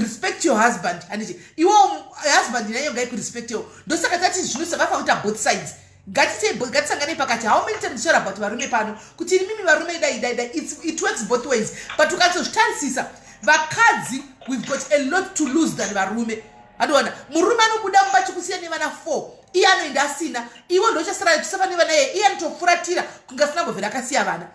respect your husband, handiti? Iwo husband naiyo ngaikurespectewo. Ndosaka tati zvino sakafanira kuita both sides. Ngatisanganei pakati. How many times tichitaura about varume pano, kuti imimi varume, dai dai dai. It works both ways, but ukazozvitarisisa, vakadzi, we've got a lot to lose than varume, handiona? Murume anobuda mumba chikusiya nevana 4, iye anoenda asina. Iwe ndochasara uchisafa nevana iye. Iye anotofuratira kunge asina mbovhera akasiya vana.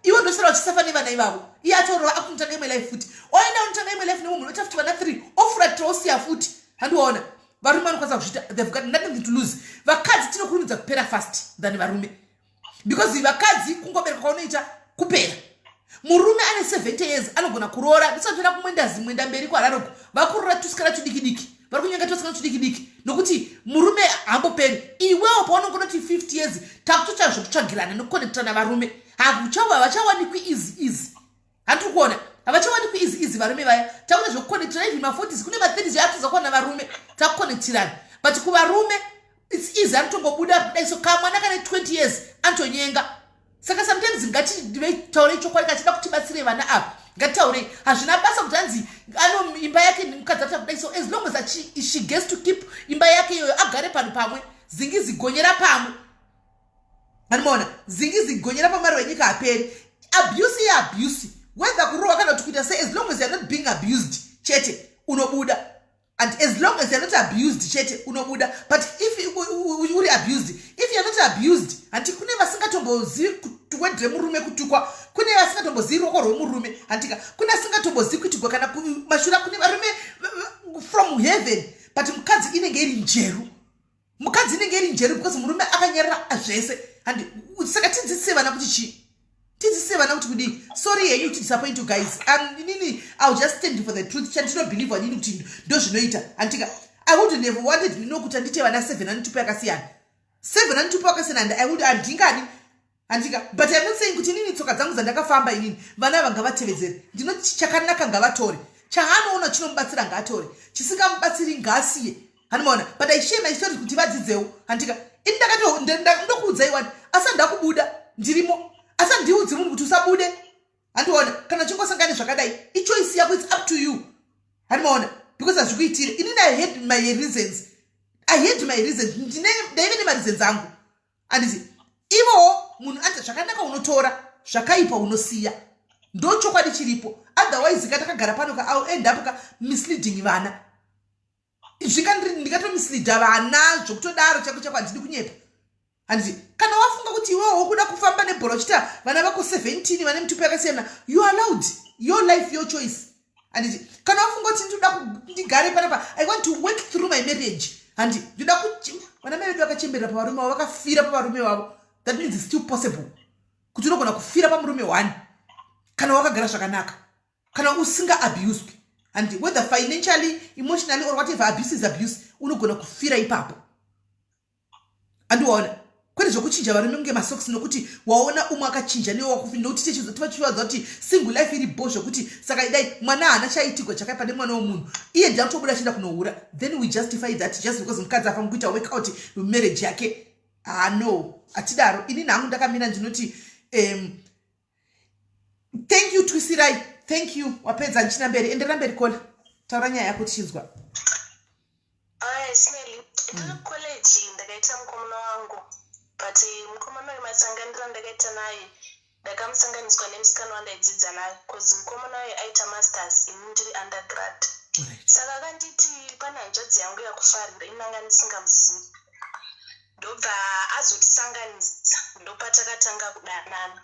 Iwe ndosara uchisafa nevana ivavo. Iye atorova, akunotanga imwe life futi, oenda unotanga imwe life nemumwe munhu, oita futi vana 3, ofuratira, osiya futi, handiwaona? Varume vanokwanisa kuzviita, they've got nothing to lose. Vakadzi tinokurumidza kupera fast than varume, because vakadzi kungobereka kwaunoita, kupera. Murume ane 70 years anogona kuroora. Ndisatoenda kumwendazi, mwenda mberi kwararoko, vakuroora tusikana tudiki diki, vari kunyenga tusikana tudiki diki, nokuti murume hamboperi. Iwewo paunongonoti 50 years, takutotsva zvokutsvagirana nekuconnectana. Varume havachawanikwi easy easy, handiri kuona? Havachawanikwi easy easy varume vaya. Takuita zvekuconnectana, even ma40s, kune ma30s yaatiza kuwana varume, takuconnectirana. But kuvarume it's easy, anotongobuda kudai so, kamwana kane 20 years anotonyenga. Saka sometimes ngatitaurei chokwadi. Kachida kutibatsire vana ava, ngatitaurei. Hazvina basa kuti anzi ano imba yake, mukadzi ata kudai so, as long as she gets to keep imba yake iyoyo, agare pano pamwe, zingi zigonyera pamwe, anomaona, zingi zigonyera pamari wenyika haperi. Abuse yeabuse, whether kurohwa kana kuti kuita sei, as long as you are not being abused chete, unobuda. And as long as you are not abused chete, unobuda. But if uri abused, if you are not abused, handi, kune vasingatombozivi word remurume kutukwa, kune vasingatombozivi ruoko rwemurume, handika, kune vasingatombozivi kuitigwa kana mashura, kune varume from heaven. But mukadzi inenge iri njeru, mukadzi inenge iri njeru, because murume akanyarara zvese, handi? Saka tidzidzise vana kuti chii? Tidzidzise vana kuti kudii? Sorry henyu to disappoint you guys. Inini I will just stand for the truth, chandinobelieva nini kuti ndo zvinoita, handika? I wouldn't have wanted nino kuti andite vana seven anitupo yakasiyana, seven anitupo yakasiyana, and I would, handingadi, handika? But I'm not saying kuti inini tsoka dzangu dzandakafamba inini vana ava ngavatevedzere. Ndinoti chakanaka ngavatore, chaanoona chinomubatsira ngaatore, chisingamubatsiri ngaasiye, handimaona? But I share my stories kuti vadzidzewo, handika? Ini ndakatondokuudzai wani, asi handakubuda ndirimo, asi handiudzi munhu kuti usabude, handiona? Kana uchingosangana zvakadai, ichoice yako, it's up to you, handimaona? Because hazvikuitire. Inini I had my reasons, I had my reasons, ndaive nemareasons angu, handiti? Ivowo munhu anzi zvakanaka unotora, zvakaipa unosiya, ndo chokwadi chiripo. Otherwise ka takagara pano ka, I'll end up ka misleading vana, ndingatomisleada vana zvokutodaro chako chako. Handidi kunyepa, handiti? Kana wafunga kuti iwewo wokuda kufamba nebhora uchiita vana vako 17 vane mitupo yakasiyana, you are allowed, your life, your choice, handiti? Kana wafunga kuti ndinoda ndigare panapa, I want to work through my marriage, handi, ndoda kuti vana mai vedu vakachemberera pavarume vavo, vakafira pavarume vavo, that means it's still possible kuti unogona kufira pamurume one kana wakagara zvakanaka, kana usinga abuswi, and whether financially, emotionally or whatever, abuse is abuse. Unogona kufira ipapo, andiwaona? Kwete zvokuchinja varume kunge masokisi, nokuti waona umwe akachinja newakufi, nokuti tichivaudza kuti single life iri bo, zvokuti saka dai mwana haana chaitigwa chakaipa nemwana womunhu, iye ndiye akutobuda achienda kunohura, then we justify that just because mukadzi afanira kuita work out marriage yake. Ah, no, hatidaro. Inini hangu ndakamira, ndinoti thank you, Twisirai, thank you. Wapedza, ndichina mberi, enderera mberi, caller. Taura nyaya yako tichinzwa. Aya, Smeli, ndiri kucollege ndakaita mukomana wangu, but mukomana uyu masanganiro andakaita naye ndakamusanganiswa nemusikana wandaidzidza naye cause mukomana uyu aita masters ini ndiri undergrad. Saka akanditi pane hanzvadzi yangu yakufarira ini ndanga ndisingamuzivi. Ndobva azotisanganisa ndopatakatanga kudanana.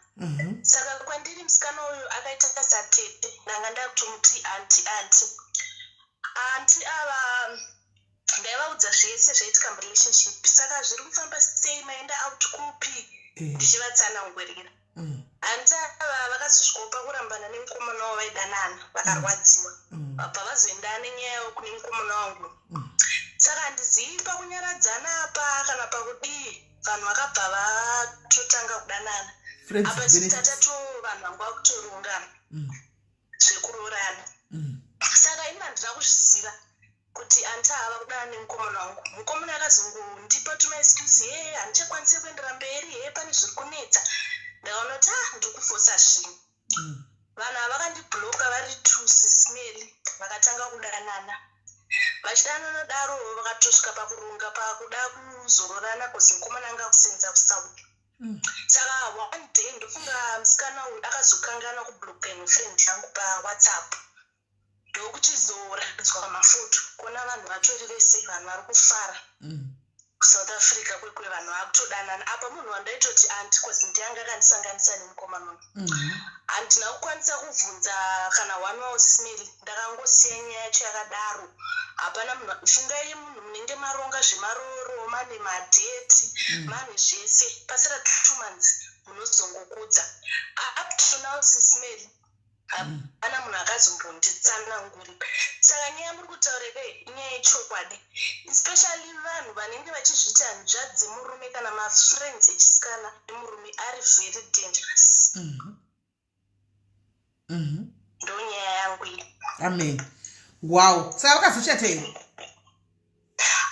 Saka kwandiri musikana uyu akaita satete ndanga ndakutomuti anti anti. Anti ava ndaivaudza zvese zvaitika murelationship saka zviri kufamba sei maenda out kupi ndichivatsanangurira. Anti ava vakazosvikawo pakurambana nemukomana wavo vaidanana vakarwadziwa. Vabva vazoenda nenyaya yavo kune mukomana wangu. Saka handizivi pakunyaradzana apa kana pakudii vanhu vakabva vatotanga kudanana. Friends Apa with benefits. tatatu vanhu vanga vakutorongana zvekuroorana. Saka ini handina kuzviziva kuti anti ava kudanana nemukomana wangu. Mukomana akazongondipa tuma excuse he handichakwanisi kuendera mberi he pane zviri kunetsa. Ndakaona kuti ah ndiri kufosa zvinhu. Vanhu ava vakandibloka vari two sismeli vakatanga kudanana. Vachidanana daro vakatosvika pakuronga pakuda kuzororana cause mukomana anga akusenza kuSouth. Saka one day ndofunga musikana uyu akazokanganwa kubloka imwe friend yangu paWhatsApp. Ndokuchizoratidzwa mafoto kuona vanhu vatori vese vanhu vari kufara. KuSouth Africa kwekwe vanhu vakutodanana. Apa munhu wandaitoti anti cause ndiye anga akandisanganisa nemukomana uyu. Handina kukwanisa kubvunza kana one wawo Smeli. Ndakangosiya nyaya yacho yakadaro. Hapana munhu fungai munhu munenge maronga zvemaroro mane madheti mane zvese pasara 2 months munozongokudza. Up to now Sismeli hapana munhu akazombonditsanangurira. Saka nyaya muri kutaura ikei inyaya yechokwadi especially vanhu vanenge vachizviita hanzvadzi dzemurume kana mafriends echisikana emurume ari very dangerous. Ndonyaya yangu iyi. Amen. Wow. Saka vakazochata here?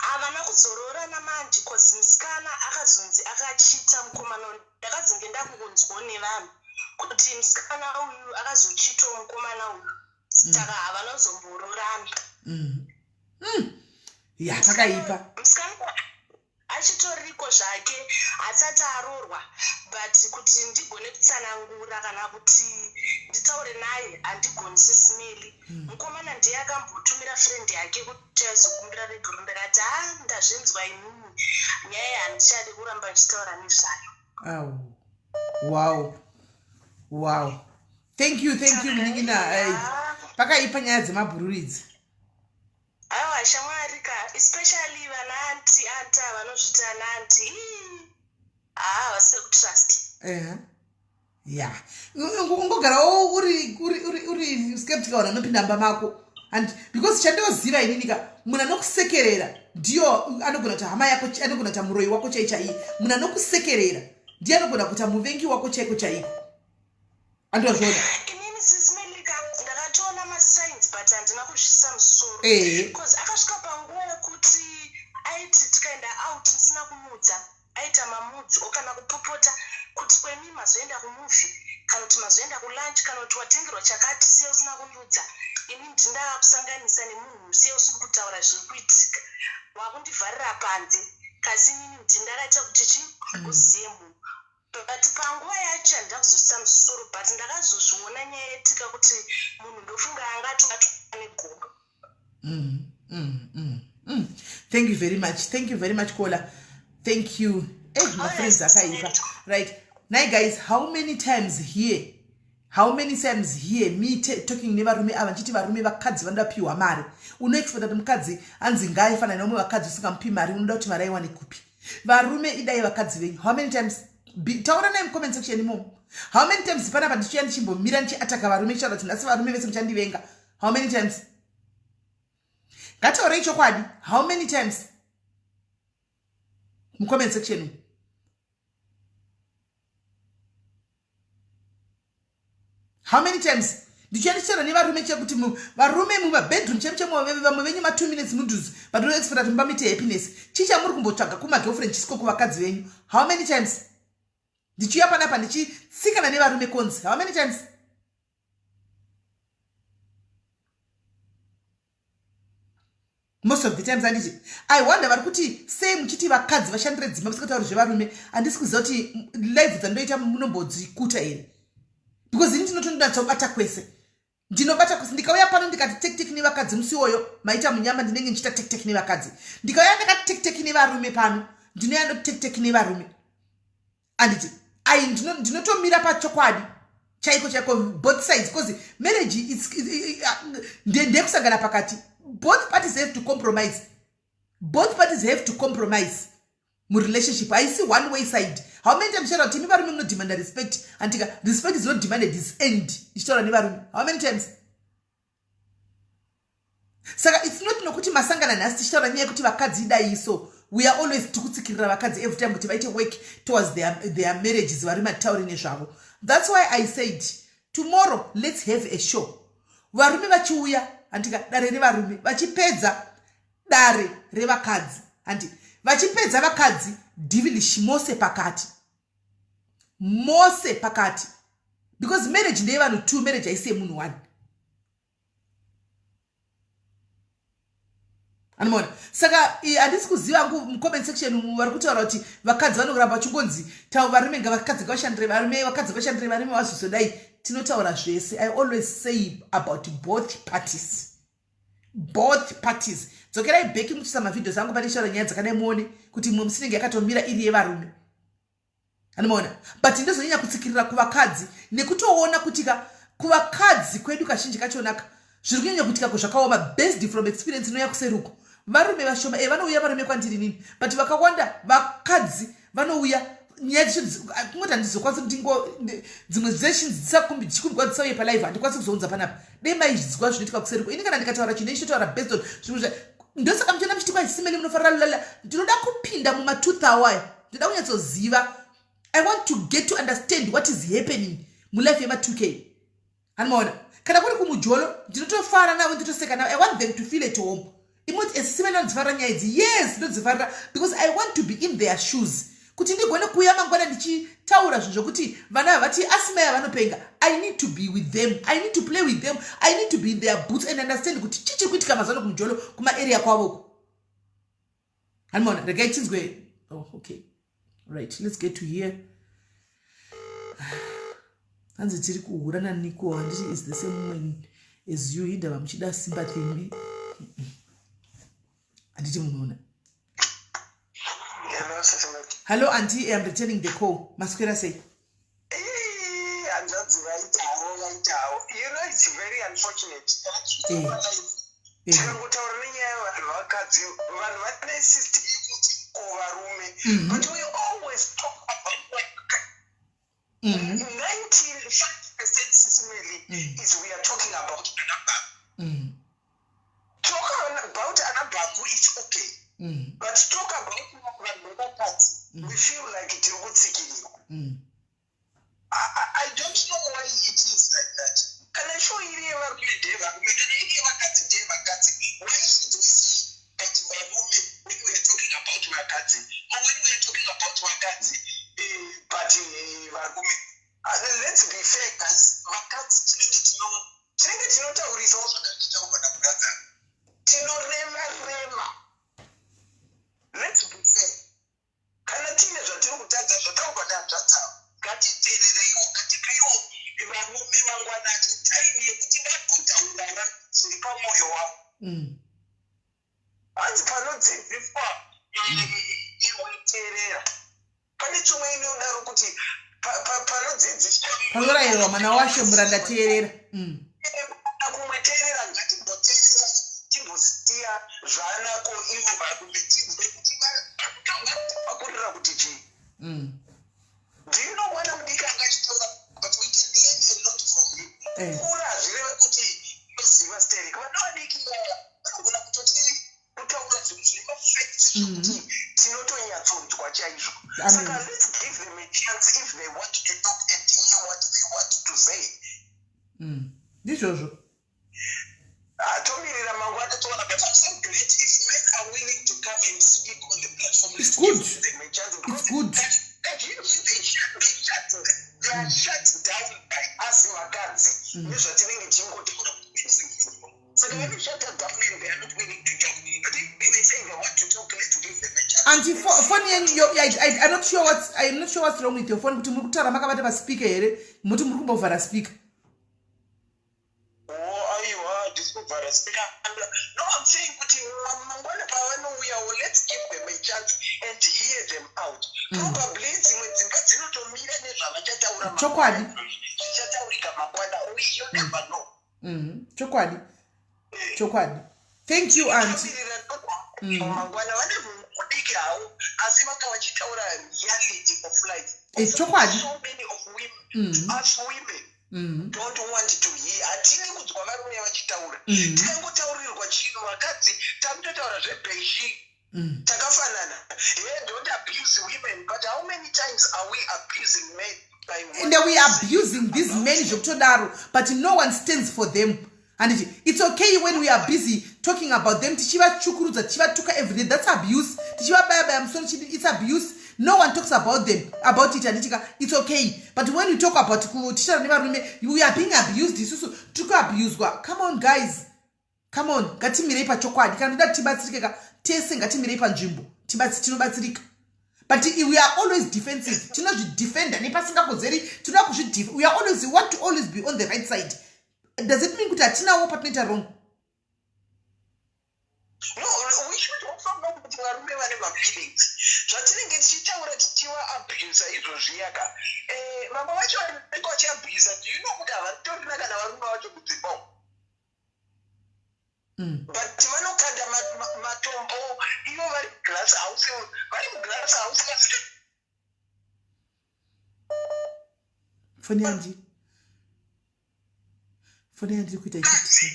Havana kuzoroorana manje cause musikana akazonzi akachita mukomana uyu. Ndakazonge ndakunzwawo nevanhu kuti musikana uyu akazochitawo mukomana uyu. Saka havana kuzomboroorana. Ya, pakaipa. Musikana achitoriko zvake asati aroorwa but kuti ndigone kutsanangura kana kuti nditaure naye handigoni sismeli. Mukomana ndiye akambotumira friend yake kuti aizokumbira regero ndakati ha ndazvinzwa inini nyaya handichadi kuramba ndichitaura nezvayo. Au. Wow. Wow. Thank you, thank you munin'ina. Pakaipa nyaya dzemabhururu idzi. Aiwa shamwari ka especially vana anti anti ava vanozviti ana anti. Haa havasi vekutrust. Ya. Ungogara uri uri uri uri skeptical vanhu vanopinda mumba mako. And because chandoziva inini ka munhu anokusekerera ndiyo anogona kuti hama yako anogona kuita muroyi wako chai chaiye. Munhu anokusekerera ndiye anogona kuita muvengi wako chaiko chaiko. Andozviona. Inini sisi Melika ndakatoona masigns but handina kuzvisa musoro. Because akasvika panguva yekuti aiti tikaenda out ndisina kumuudza aita mamudzi o kana kupopota kuti kwemi mazoenda kumovie kana kuti mazoenda kulunch kana kuti watengerwa chakati siya usina kundiudza ini ndindakusanganisa nemunhu siya usiri kutaura zviri kuitika wakundivharira panze kasi inini ndindakaita kuti chi uziye munhu. But panguva yacho handina kuzosisa musoro but ndakazozviona nyaya yetika kuti munhu ndofunga anga atobatwa negodo. Thank you very much. Thank you very much, Kola. Thank you. My friends akaipa. Right. Now guys, how many times here? How many times here me talking nevarume ava ndichiti varume vakadzi vanoda piwa mari. Unoexpecta kuti mukadzi anzi ngaifanane neumwe vakadzi usingamupi mari unoda kuti mari aiwane kupi? Varume idai vakadzi venyu. How many times? Taura naye mucomment section imomo. How many times panapa ndichiuya ndichimbomira ndichiataka varume ndichitaura kuti nhasi varume vese muchandivenga. How many times? Ngataurei chokwadi. How many times? Mucomment section umu. How many times? Ndichiuya ndichitaura nevarume chekuti varume mumabedroom chaivo chaivo vamwe venyu ma 2 minutes mudhuze but unoexpecta kuti mumba muite happiness. Chii chamuri kumbotsvaga kumagirlfriend chisiko kuvakadzi venyu? How many times? Ndichiuya panapa ndichitsikana nevarume konzi. How many times? Most of the times, handiti? I wonder vari kuti sei muchiti vakadzi vashandire dzimba, musingatauri zvevarume. Handisi kuziva kuti live dzandoita munombodzikuta here, because ini ndinotondinatsa kubata kwese. Ndinobata kwese. Ndikauya pano ndikati tektek nevakadzi, musi iwoyo maita munyama. Ndinenge ndichiita tektek nevakadzi. Ndikauya ndakati tektek nevarume pano, ndinoya ndotektek nevarume, anditi? Ai, ndinotomira pachokwadi chaiko chaiko, both sides, because marriage ndekusangana pakati. Both parties have to compromise. Both parties have to compromise murelationship. Haisi one way side. How many times chara kuti imi varume munodemanda respect, andika? Respect is not demanded, is earned. Ichitaura nevarume how many times? Saka it's not nokuti masangana nhasi tichitaura nyaya yekuti vakadzi idai. So we are always tikutsikirira vakadzi every time kuti vaite work towards their marriages. Varume hatitauri nezvavo. That's why I said tomorrow let's have a show, varume vachiuya, handika? Dare revarume vachipedza, dare revakadzi, handi? Vachipedza vakadzi, devilish mose pakati, mose pakati, because marriage ndeyevanhu two. Marriage haisi yemunhu one, anomaona? Saka handisi kuziva ngu mucomment section umu vari kutaura kuti vakadzi vanoramba vachingonzi varume ngavakadzi ngavashandire varume, vakadzi vashandire varume, vazvizodai. Tinotaura zvese. I always say about both parties, both parties. Dzokerai back muchisa mavideos angu pandichitaura nyaya dzakadai, muone kuti mumwe musinenge yakatomira iri yevarume, anomaona? But ndozonyanya kutsikirira kuvakadzi nekutoona kuti ka kuvakadzi kwedu kazhinji kachonaka zviri kunyanya kuitika zvakaoma. Based from experience, inoya kuseruko varume vashoma. E, vanouya varume kwandiri nini, but vakawanda vakadzi vanouya. Nyaya dzacho kungoti handizokwanisi kuti dzimwe dzechikumbigwa dzisauye palive, handikwanisi kuzounza panapa. Dei maizvidzwa zvinoitika kuseriko. Ini kana ndikataura chinhu, ichitotaura based on zvimwe. Ndosaka muchiona muchiti kwazisimeli munofarira lulala. Ndinoda kupinda mumatooth awaya, ndinoda kunyatsoziva. I want to get to understand what is happening mulife yema2K, hanimaona? Kana kuri kumujolo, ndinotofara navo, nditoseka navo. I want them to feel at home. Imoti esisimeli vanodzifarira nyaya idzi? Yes, ndodzifarira because I want to be in their shoes kuti ndigone kuuya mangwana ndichitaura zvinhu zvokuti vana vavati asimai vanopenga. I need to be with them. I need to play with them. I need to be in their boots and understand kuti chii chiri kuitika mazano kumujolo, kumaarea kwavoko, hanimaona? Regai tinzwe. Oh, okay, right, let's get to here. Hanzi tiri kuhura naniko. Handiti is the same woman as you? Hindava muchida sympathy me? Handiti munoona? Hello auntie, I'm returning the call. Maswera sei? Hanzvadzi, vaitawo, vaitawo. You know, it's very unfortunate. Tikangotaura nenyaya yevanhu vakadzi, vanhu vane system yekuti ko varume, but we always talk about 95% systemally is we are talking about anababa. Talk about anabhabu, it's okay, but talk about vanhu vevakadzi, we feel like tiri kutsikirirwa. I don't know why it is like that. Kana show iri yevarume ndeyevarume, kana iri yevakadzi ndeyevakadzi. Why should we say that varume when we are talking about vakadzi, or when we are talking about vakadzi but varume? Let's be fair, guys. Vakadzi tinenge tinotaurisawo zvakachitaurwa nabrother, tinoreva reva. Let's be fair. Kana tiine zvatiri kutadza zvataurwa nehanzvadzi avo, ngatiteerereiwo, ngatipeiwo varume mangwanani time yekuti vagotaurana zviri pamwoyo wavo. Hanzi panodzidziswa iwe teerera. Pane chimwe inodaro kuti panodzidziswa Panorayirwa mwana washe, muranda teerera. Kumwe teerera. Ngatimboteerera, timbosiya zvaanako ivo varume, tinzwe kuti vakurira kuti chii. Do you know, mwana mudiki angachitaura, but we can learn a lot from him. Kukura hazvireve kuti unoziva sterek. Vana vadiki vaya vanogona kutoti kutaura zvinhu zvine mafacts zvekuti tinotonyatsonzwa chaizvo. Amen. Saka let's give them a chance if they want to talk and hear what they want to say. Ndizvozvo. Ah, tomirira mangwana toona, but I'm so glad if men are willing to come and speak on the platform. It's Let's good. give them a chance It's because good. kazhinji they are shut down by us vakadzi nezvatinenge tichingotaura. Saka vanoshata down and they are not willing to talk, but Anti, phone yenyu, I'm not sure what's, I'm not sure what's wrong with your phone, kuti muri kutaura makabata paspeaker here, muti muri kumbovhara speaker. Oh, aiwa, handisi kuvhara speaker. No, I'm saying kuti mangwana pavanouyawo, let's give them a chance and hear them out. Probably dzimwe dzimba dzinotomira nezvavachataura. Chokwadi. Zvichataurika mangwana, you never know. Chokwadi, chokwadi. Thank you, aunty. Mangwana vane mudiki havo, asi vanga vachitaura reality of life. Chokwadi. So many of women, us women don't want to hear, hatini kunzwa varume vachitaura. Tikangotaurirwa chinhu, vakadzi takutotaura zvebeshi. Takafanana. Hey, don't abuse women, but how many times are we abusing men by And we are abusing these men zvekutodaro, but no one stands for them, handiti? It's okay when we are busy talking about them, tichivachukurudza, tichivatuka everyday. That's abuse. Tichivabaya-baya musoro, it's abuse. No one talks about them, about it, handitika? It's okay, but when we talk about tichitaura nevarume, we are being abused. Isusu tiri kuabuswa. Come on, guys, come on. Ngatimirei pachokwadi. Kana toda tibatsirike ka tese, ngatimirei panzvimbo, tinobatsirika. But we are always defensive. Tinozvidefenda nepasingakodzeri. Tinoda kuzvidef we are always, we want to always be on the right side. Does it mean kuti hatinawo patinoita wrong? No, we should also know kuti varume vane mafeelings. Zvatinenge tichitaura tichiva-abusa izvozviyaka, vamwe vacho vanenge vachiabusa, do you know kuti havatorina kana varume vacho kudzimba? But vanokanda matombo ivo vari muglass house, vari muglass house kasi. Foni yandiri kuita ichitisa,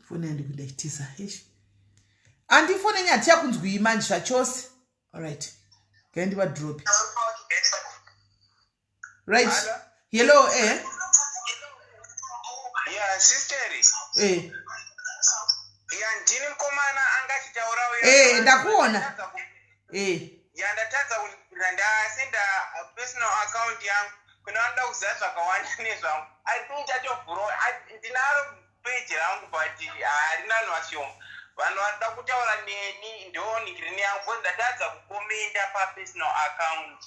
foni yandiri kuita ichitisa. Eish, handifoni yenyu hatichakunzwii manje zvachose. Alright, ngaindivadrop. Right, hello. Ya, sisteri. Ya, ndini mukomana anga achitaura. Eh, ndakuona. Ya, ndatadza kuira, ndasenda personal account yangu kuna vanoda kuziva zvakawanda nezvangu. I think chatovhura, ndinaro page rangu, but harina vanhu vashoma. Vanhu vanoda kutaura neni, ndonigirini yangu, because ndatadza kukomenda papersonal account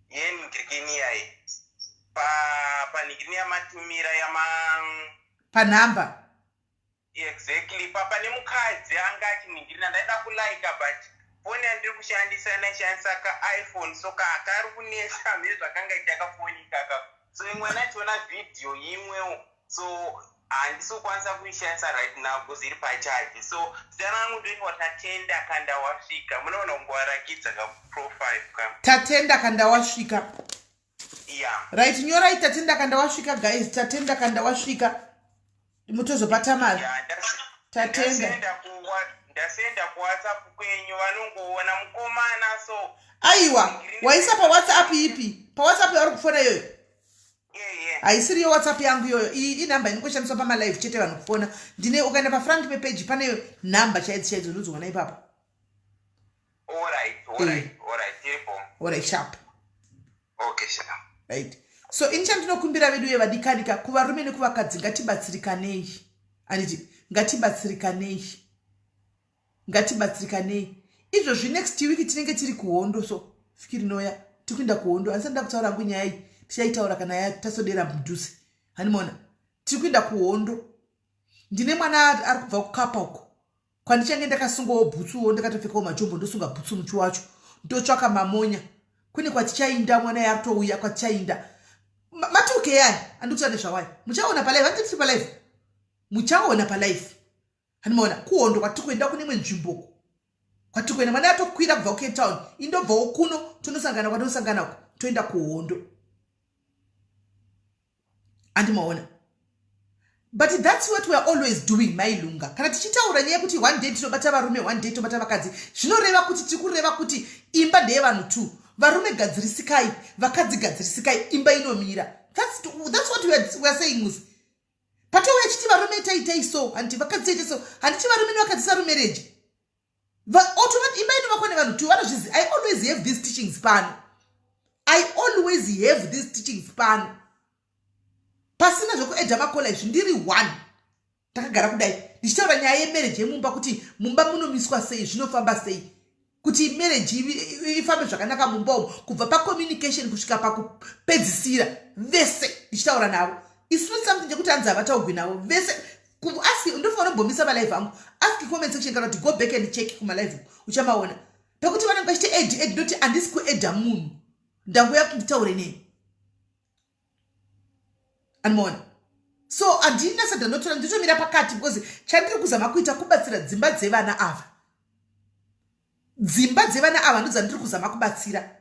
yenigirikini yayi, panhigirini yamatumira yama Panhamba. Exactly. Pane mukadzi anga achinhingirina, ndaida kulaika, but foni yandiri kushandisa, ndaishandisa kaiPhone, so kari kunetsa nezvakanga ichakafoni ikaka. So imwe ndachiona vhidhiyo imwewo, so handisi kukwanisa kuishandisa right now because iri pacharge. So zita rangu ndoitwa Tatenda Kanda Wasvika. Munoona kungovarakidza kaprofile ka. Tatenda Kanda Wasvika. Ya. Right, nyorai Tatenda Kanda Wasvika, guys. Tatenda Kanda Wasvika, mutozobata mari. Tatenda. Ndasenda kuWhatsApp kwenyu, vanongoona mukomana so. Aiwa, waisa paWhatsApp ipi? PaWhatsApp yauri kufona iyoyo? Haisiri yoWhatsApp yangu iyoyo. Iyi inhamba inongoshandiswa pamalive chete, vanhu kufona. Ndine, ukaenda pafront pepage pane nhamba chaidzo chaidzo, unodziwana ipapo. Alright, sharp. Okay, sharp. Right, so ini chandinokumbira vedu yevadikanika, kuvarume nekuvakadzi, ngatibatsirikanei, handiti? Ngatibatsirikanei, ngatibatsirikanei. Izvozvi next week tinenge tiri kuhondo, so vhiki rinoya tiri kuenda kuhondo. Handisati ndakutaura hangu nyaya iyi, tichaitaura kana tasodera mudhuze, hanimona? Tiri kuenda kuhondo. Ndine mwana ari kubva kukapa uko kwandichange ndakasungawo bhutsuwo, ndakatopfekawo majombo, ndosunga bhutsu muchi wacho, ndotsvaka mamonya. Kune kwatichainda, mwana yaritouya kwatichainda matuke yaya andikutaura nezvawaya. Muchaona palive, handiti? Tiri palive, muchaona palive, handimaona? Kuhondo kwatiri kuenda, kune imwe nzvimbo kwatiri kuenda. Mwana yatokwira kubva kuCape Town, indobvawo kuno, tonosangana kwatinosangana uko, toenda kuhondo, andimaona? But that's what we are always doing, mailunga. Kana tichitaura nyaya yekuti one day tinobata varume, one day tinobata vakadzi, zvinoreva kuti tiri kureva kuti imba ndeyevanhu two. Varume gadzirisikai, vakadzi gadzirisikai, imba inomira. That's what we are saying. Musi patouya chiti varume itaitai so, handiti? Vakadzi itai so, handiti? Varume nevakadzi sarumereji imba inovakwa nevanhu two. Vanozvizi I always have these teachings pano, I always have these teachings pano, pasina zvekuedha makola izvi. Ndiri one, takagara kudai. Ndichitaura nyaya yemarriage yemumba, kuti mumba munomiswa sei, zvinofamba sei kuti marriage ifambe zvakanaka mumba umu, kubva pacommunication kusvika pakupedzisira. Vese ndichitaura navo. It's not something chekuti hanzi havataugwi navo vese. Ask, ndofanira kumbomisa malive angu. Ask comment section, kana kuti go back and check kumalive, uchamaona pekuti vanenge vachiti add, add. Ndoti handisi kuadda munhu, ndanguya kuti nditaure nei, animaona? So handina sadha, ndotora nditomira pakati, because chandiri kuzama kuita kubatsira dzimba dzevana ava. Dzimba dzevana ava ndodzandiri kuzama kubatsira,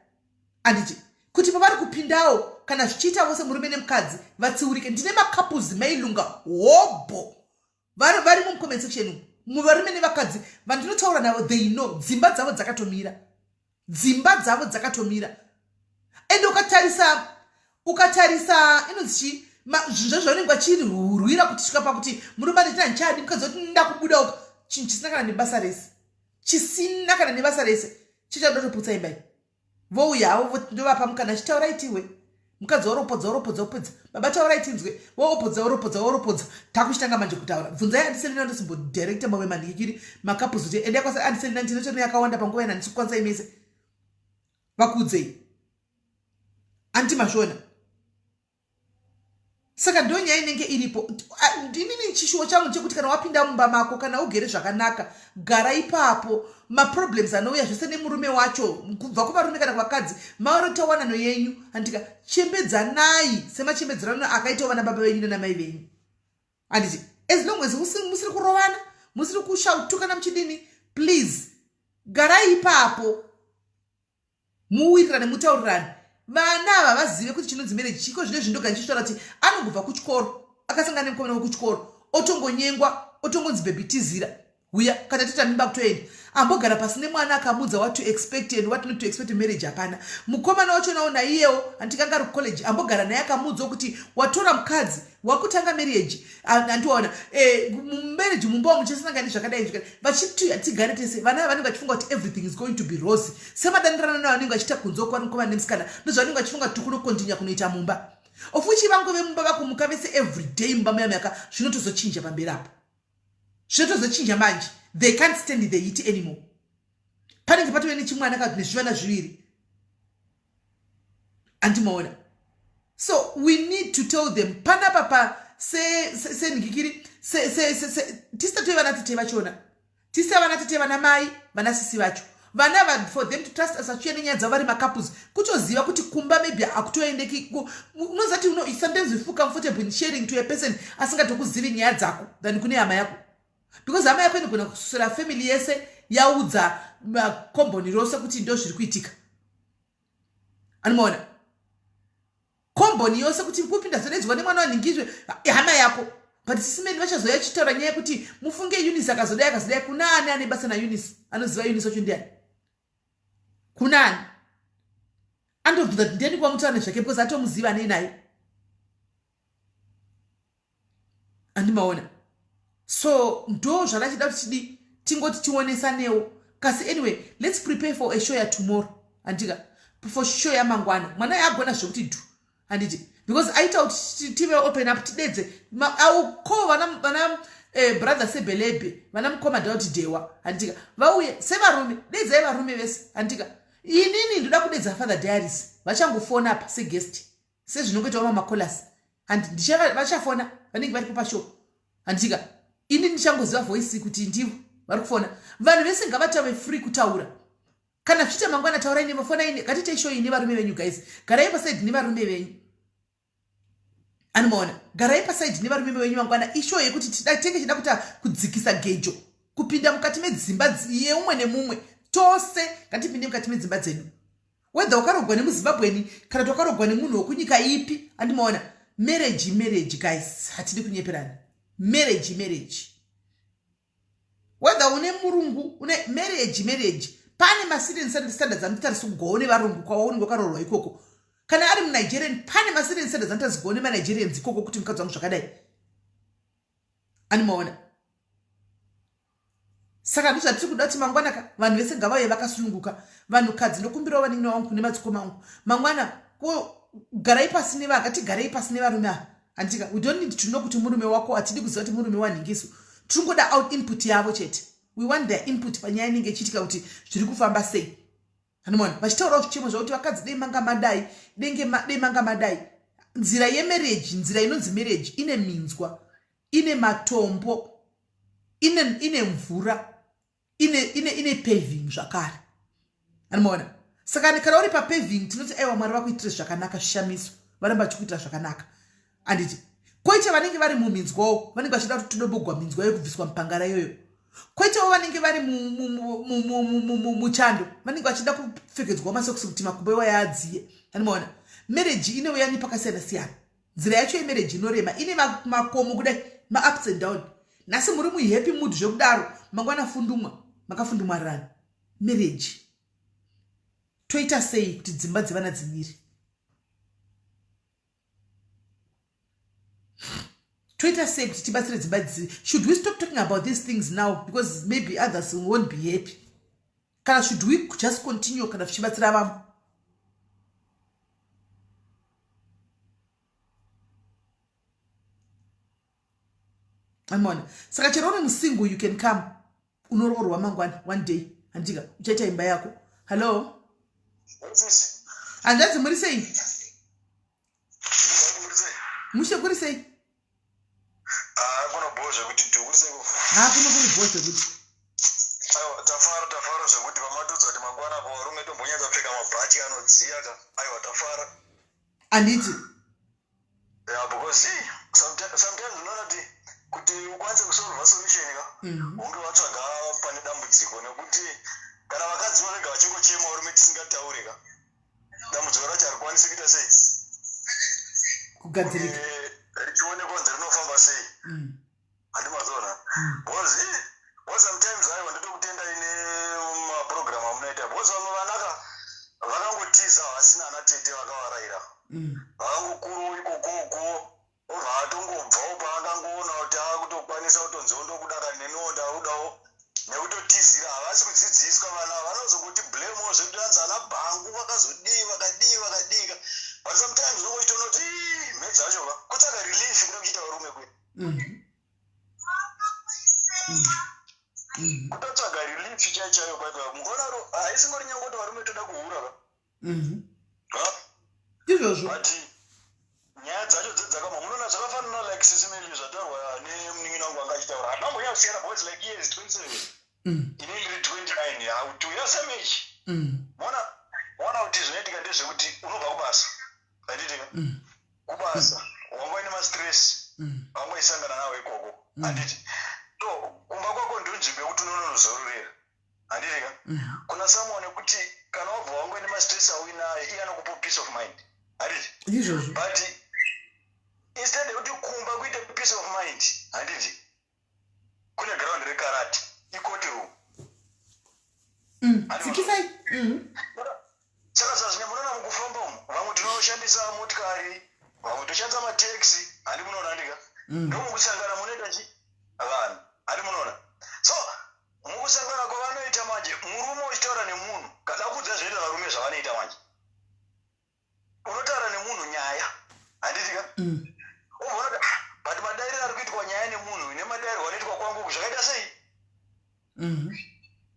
anditi? Kuti pavari kupindawo, kana zvichiita vose murume nemukadzi vatsiurike. Ndine macouples, mailunga hobho, vari mumucomment section umu, varume nevakadzi vandinotaura navo. They know dzimba dzavo dzakatomira, dzimba dzavo dzakatomira. Ende ukatarisa inonzi chii, zvinhu zvavanenge vachirwira kuti svika pakuti murume anoti handichadi, mukadzi oti ndakubuda uka, chinhu chisina kana nebasa rese, chisina kana nebasa rese, chichada kutoputsa imba iyi. Vouya havo, ndovapa mukana, chitaurai tiwe. Mukadzi waropodza, waropodza, wopedza. Baba, taurai tinzwe. Waopodza, waropodza, waropodza. Takuchitanga manje kutaura. Bvunzai Auntie Selina, ndosimbodirecta mamwe manhikiri macouples kuti endai kwasa Auntie Selina. Ndinotori yakawanda panguva ina, handisi kukwanisa imese. Vakuudzei, anti mashona. Saka ndo nyaya inenge iripo. Inini chishuwo changu chekuti kana wapinda mumba mako, kana ugere zvakanaka, gara ipapo. Maproblems anouya zvese nemurume wacho, kubva kuvarume kana kuvakadzi, maorota wanano yenyu, handika? Chembedzanai semachembedzerano akaitawo vana baba venyu nanamai venyu, handiti? As long as musiri kurovana, musiri kushautukana, muchidini, please garai ipapo, muwirirane, mutaurirane. Vana ava vazive kuti chinonzi marriage chiko. Zvino zvindoga ndichitaura kuti anongobva kuchikoro, akasangana nemukomana wekuchikoro, otongonyengwa, otongonzi, "Baby, tizira, uya." Kana toita mimba, kutoenda. Ambogara pasi nemwana akamudza what to expect and what not to expect marriage, hapana. Mukomana wachonawo naiyewo, handikanga ari kucollege, ambogara naye akamudzawo kuti watora mukadzi, wakutanga marriage, handiwaona? Mumarriage mumba muchasangani zvakadai zvakadai, vachiti hatigare tese. Vana vanenge vachifunga kuti everything is going to be rosy, semadanirana navo vanenge vachiita kunze kwari mukomana nemusikana, ndozvanenge vachifunga kuti kunokontinya kunoita mumba, of which vangove mumba vakumuka vese everyday mumba muya muyaka. Zvinotozochinja pamberi apo, zvinotozochinja manje. They can't stand the heat anymore. Panenge patove nechimwana kana nezvivana zviviri, handimaona? So we need to tell them panapa pa senhikikiri, tisatove vana tete vachona, tisa vana tete, vana mai, vana sisi vacho, vana va, for them to trust us vachiuya nenyaya dzavo vari macouples, kutoziva kuti kumba maybe hakutoendeki. Unoziva kuti sometimes you feel comfortable in sharing to a person asingatokuzivi nyaya dzako than kune hama yako, because hama yako inogona kususura family yese, yaudza komboni rose kuti ndo zviri kuitika, anomaona? Komboni yose kuti kupinda zodedzwa nemwana wanhingizve, hama yako. But sisimeni vachazouya chitaura nyaya yekuti mufunge Eunice akazodai, akazodai. Kuna ani ane basa naEunice? Anoziva Eunice wacho ndiani? Kuna ani andobvunza kuti ndiani kwamutaura nezvake? Because atomuziva anei naye, andimaona? So ndo zvandachida kuti chidi tingoti tionesanewo. Kasi anyway, let's prepare for a show yatomorrow, handika? For show yamangwana. Mwana yagona zvekuti dhu, handiti? Because aita kuti tive open up, tidedze auko vana brother Sebelebe, vana mukoma Dauti Dewa, handitika? Vauye sevarume, dedzai varume vese, handitika? Inini ndoda kudedza Father Diaries, vachangofona apa seguest, sezvinongoitawo mamacolas, handi? Vachafona, vanenge varipo pashow, handitika? Ini ndichangoziva voice kuti ndivo vari kufona. Vanhu vese ngavatave free kutaura. Kana zvichiita mangwana, taurai nevafonai, ngatiitei show ine varume venyu. Guys, garai paside nevarume venyu, anomaona? Garai paside nevarume venyu mangwana. Ishow yekuti tenge chida kuita kudzikisa gejo, kupinda mukati medzimba yeumwe nemumwe. Tose ngatipinde mukati medzimba dzedu, whether wakarogwa nemuZimbabweni kana kuti wakarogwa nemunhu wekunyika ipi, andimaona? Marriage, marriage, guys, hatidi kunyeperana. Marriage, marriage, whether une murungu, une marriage, marriage. Pane macertain standards anotarisa kugwawo nevarungu kwawaunenge wakarorwa ikoko. Kana ari muNigerian, pane macertain standards anotarisa kugwawo nemaNigerians ikoko, kuti mukadzi wangu zvakadai, animaona? Saka ndozvatiri kuda kuti mangwanaka vanhu vese ngavauye vakasununguka. Vanhukadzi, ndokumbirawo vanin'ina vangu nemadzikoma angu, mangwana garai pasi neva, ngatigarei pasi nevarume ava, handika? We don't need to know kuti murume wako, hatidi kuziva kuti murume wanhingiso. Tiri kungoda out input yavo chete. We want their input panyaya inenge ichiitika kuti zviri kufamba sei. Anomaona vachitaurawo zvichemo zvavo kuti vakadzi dei manga madai, denge dei manga madai. Nzira yemarriage, nzira inonzi marriage ine minzwa, ine matombo, ine ine mvura, ine ine ine paving zvakare. Anomaona saka kana uri papaving tinoti aiwa Mwari vakuitire zvakanaka, zvishamiso varamba vachikuitira zvakanaka. Anditi koita vanenge vari muminzwawo vanenge vachida kuti todobogwa minzwa yekubviswa mupangara iyoyo. Koitawo vanenge vari muchando vanenge vachida kupfekedzwa masokisi kuti makumbo iwayo adziye. Anomaona marriage inouya nepakasiyana siyana. Nzira yacho yemarriage inorema, ine makomo kudai, maups and down. Nhasi muri muhappy mood zvekudaro, mangwana fundumwa, makafundumwarirana. Marriage toita sei kuti dzimba dzevana dzimire? Toita sei kuti tibatsire dzimba idzi? Should we stop talking about these things now because maybe others won't be happy? Kana should we just continue kana zvichibatsira vamwe? Amona saka chero uri musingle you can come, unoroorwa mangwana one day, handika uchaita imba yako. Hallo hanzvadzi, muri sei? Mushe kuri sei? Kuno bho zvekuti dhukuri sei? Ha, kuno kuri bho zvekuti. Aiwa, tafara, tafara zvekuti pamatudza kuti mangwana po varume tombonyatsa pfeka mabhachi anodziya ka. Aiwa, tafara. Handiti? Yeah, because sometimes unoona kuti ukwanise kusolva solution ka, hunge watsvaga pane dambudziko, nekuti kana vakadzi vavega vachingochema, varume tisingatauri ka, dambudziko racho harikwanisi kuita sei? Kugadzirika. Richionekwa kunzi rinofamba sei. Handimazoona, because sometimes, aiwa, ndotokutenda ine maprogram amunoita, because vamwe vanaka vakangotiza vasina ana tete vakavarayira, vakangokuru ikokoko, obva atongobvawo paakangoona kuti akutokwanisa kutonziwo ndokuda kaneniwo ndakudawo, nekutotizira. Havasi kudzidziswa vana, vanozongoti blamewo zvekuti anzi ana bhangu vakazodii, vakadii, vakadii. But sometimes unongochitoona kuti mhe dzacho ka kutsvaga relief kune kuchiita varume kwe kutotsvaga relief chaiyo chaiyo kwaipa. Mukaona haisingori nyangoti varume toda kuhura ka. Izvozvo. But nyaya dzacho dzedzakama, munoona zvakafanana like Sis Melly, zvataurwa nemunin'ina wangu anga achitaura, hatinambonya kusiyana because like iye is 27, ini ndiri 29, hauti we are same age. Mona, maona kuti zvinoitika ndezvekuti unobva kubasa, handitika? Kubasa wanga uine mastress, wanga uchisangana nawo ikoko, handiti? So kumba kwako ndo nzvimbo yekuti unononozororera, handitika? Kuna someone yekuti kana wabva wanga uine mastress auinayo, iye anokupa peace of mind, handiti? Izvozvo. But instead yekuti kumba kuite peace of mind, handiti, kune ground rekarate, icourt room. Tsikisai. Saka zvazvine, munoona mukufamba umu, vamwe tinoshandisa motikari, vamwe toshandisa matekisi, handi munoona, handika? Ndomukusangana munoita chi vanhu, handi munoona? So mukusangana kwavanoita manje, murume uchitaura nemunhu kada kuudza zvinoita varume zvavanoita manje, unotaura nemunhu nyaya, handiti ka? Unoona kuti, ah, but madairiro ari kuitwa nyaya nemunhu nemadairiro anoitwa kwangu uku zvakaita sei?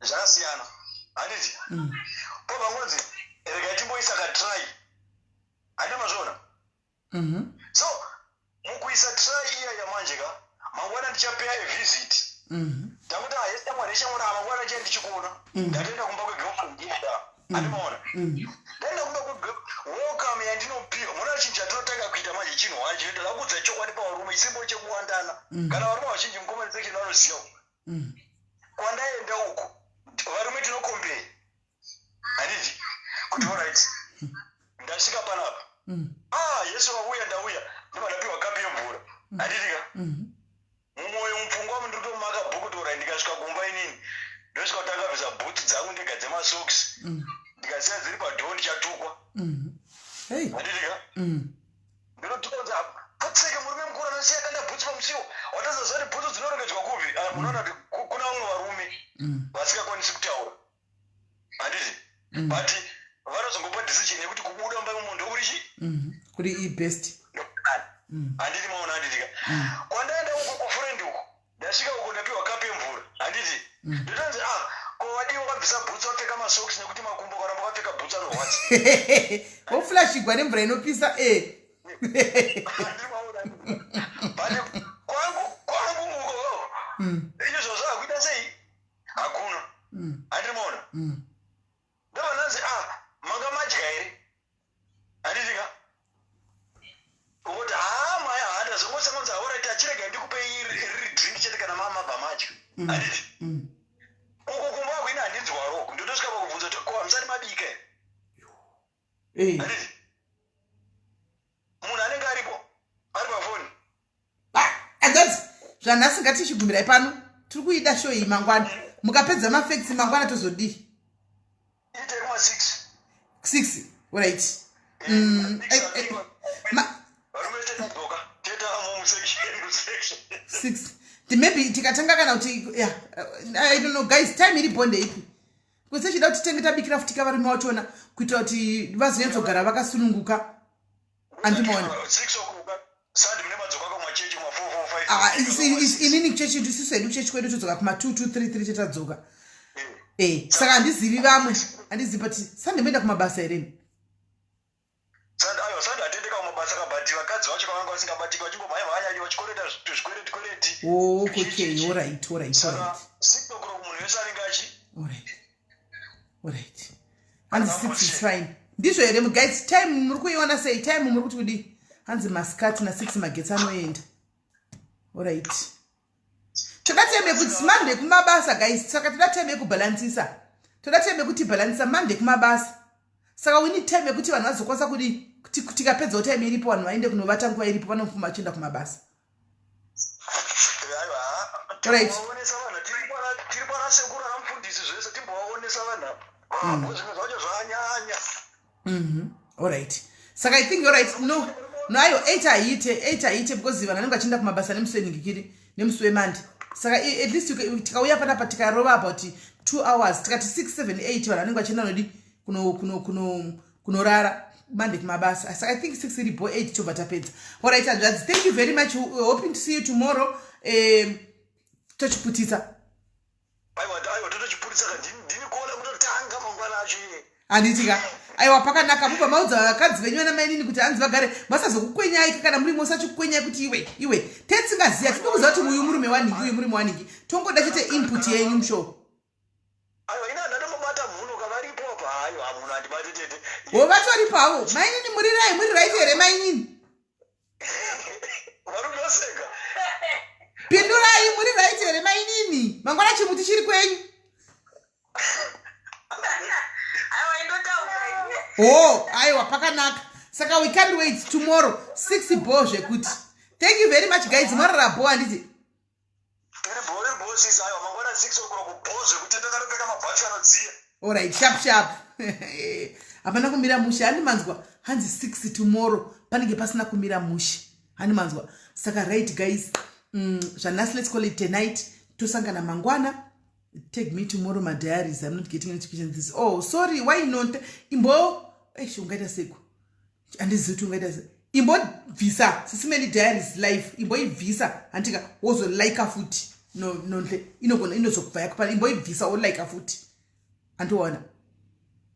Zvakasiyana, handiti? Pobva ngonzi regai timboisa katry, handi mazviona? So mukuisa try iya yamanje ka, mangwana ndichapeya avisit. Takuti ah, yeshamwari, mangwana ndichai ndichikuona. Ndatoenda kumba kwegirlfriend iyada, handi maona? Ndaenda kumba welcome yandinopiwa, muona chinhu chatinotanga kuita manje, chinhu one chinoita dakudza chokwadi pavarume, chisimbo chekuwandana. Kana varume vazhinji mucomment section vanoziva kwandaenda uku, varume tinokombei, handiti? Kuti alright, ndasvika panapa, ah, yesu wauya, ndauya, ndobva ndapiwa kapu yemvura, handiti ka? Mumwoyo, mupfungwa umu, ndiri kutomaka bhuku tora. Ndikasvika kumba inini ndosvika kuti akabvisa bhutsu dzangu ndega dzemasokisi, ndikasiya dziri padoor, ndichatukwa. Hey. Handiti ka? Ndinotikonza putseke, murume mukuru anosiya kanda bhutsu pamusiwo, watozoziva kuti bhutsu dzinorongedzwa kupi. Ah, munoona kuti kuna vamwe varume vasingakwanisi kutaura, handiti? But vanozongopa decision yekuti kubuda mumba imomo ndokuri chi Kuri ibest. Handiti maona, handiti ka? Kwandaenda uko kufriend uko, ndasvika uko ndapiwa Ndotanzi, ah, ko wadiwa wabvisa bhutsu, wapfeka masocks, nekuti makumbo karamba wakapfeka bhutsu anorwadza. Woflashigwa nemvura inopisa e. But kwangu uko izvozvo hakuita sei, hakuna. Handiri maona? Ndobva ndanzi, ah, manga madya here? Handitika kuti haa maya handa zvongosanganza. Alright, achirega ndikupei riri drink chete kana mamabva madya. Handiti uko kumba kwini handinzwaro, ndotosvika pakubvunza kuti ko hamusati mabika here? Handiti munhu anenge aripo ari pafoni. Hanzvadzi, zvanhasi ngatichigumirai pano. Tiri kuida show iyi mangwana. Mukapedza mafacts mangwana, tozodii? Ite kuma 6. 6, right. Varume tetadzoka tetamo musection. 6 maybe tikatanga kana kuti, yeah, I don't know, guys. Time iri bonde ipi? Kwese chida kuti tenge tabikira futi kavarume vachona kuitira kuti vazonyatsogara vakasununguka, andimaona? 6 o'clock Sunday mune madzoka kumachechi kuma 4 4 5. Ah, inini kuchechi, isusu hedu kuchechi kwedu todzoka kuma 2 2 3 3 tetadzoka. Saka handizivi vamwe, handizivi, but Sunday moenda kumabasa here? Sunday, aiwa, Sunday hatendeka kumabasa kabati vakadzi vacho kavange vasingabatiki, vachingomhanya vachikwereta zvikwereti kwereti. Oh, okay, alright. Saka alright 6 o'clock munhu wese anenge achi Alright, hanzi 6 is fine. Ndizvo here, guys? Time muri kuiona sei? Time muri kuti kudii? Hanzi masikati na6 magetsi anoenda. Alright, toda time yekuti Monday kumabasa, guys. Saka toda time yekubhalansisa, toda time yekuti bhalansisa. Monday kumabasa, saka we need time yekuti vanhu vazokwanisa kudi kuti tikapedzawo time iripo, vanhu vaende kunovata nguva iripo, vanofuma vachienda kumabasa. Aiwa. Right. Timbovaonesa vanhu tiri pana sekuru anamufundisi zvese, timbovaonesa vanhu apa mm. Zvimwe zvacho zvanyanya. Alright, saka I think, alright, no, aiwa, 8 haiite, 8 haiite, because vanhu vanenge vachienda kumabasa nemusi wenhingikiri, nemusi weMonday. Saka at least tikauya panapa tikarova about 2 hours, tikati 6, 7, 8, vanhu vanenge vachienda nodi kunorara Monday kumabasa. Saka I think 6 iripo, 8 tobva tapedza. Alright, hanzvadzi, thank you very much. We're hoping to see you tomorrow. Tochiputisa. Aiwa, totochiputisa ka. Ndini kuona kutotanga mangwana acho iye. Handiti ka? Aiwa, pakanaka. Mubva maudza vakadzi venyu vana mainini kuti hanzi vagare vasazokukwenyai, kana muri musachikukwenyai kuti iwe, iwe tetsingaziya. Tiri kuziva kuti uyu murume wanhingi, uyu murume wanhingi. Tongoda chete input yenyu mushow. Aiwa, ina ndandomubata mhuno kavaripo apa. Aiwa, munhu handibati tete. Ho, vatoripo havo. Mainini, murirai, muri right here, mainini? Varikutoseka. Pindurai, muri right here, mainini? Mangwana chimuti chiri kwenyu. Aiwa, indotaura. Ho, aiwa, pakanaka. Saka we can't wait tomorrow, 6 bo zvekuti. Thank you very much, guys. Marara bo, handiti? Iri bo, iri bo, sisi. Aiwa, mangwana 6 o'clock bo zvekuti takatopfeka mabhachi anodziya. Alright, sharp sharp. Hapana kumira mushe, handi manzwa? Hanzi 6 tomorrow panenge pasina kumira mushe, handi manzwa? Saka right, guys, zvanhasi let's call it a night. Tosangana mangwana. Tag me tomorrow, my diaries. I'm not getting notifications this. Oh, sorry, why not? Imbo, eish, ungaita seko, handizivi kuti ungaita se. Imbobvisa Sisi Melly Diaries live, imboibvisa, handika? Wozolaika futi. No, nonhle inogona inozokubva yakupana. Imboibvisa, wolaika futi, andiona?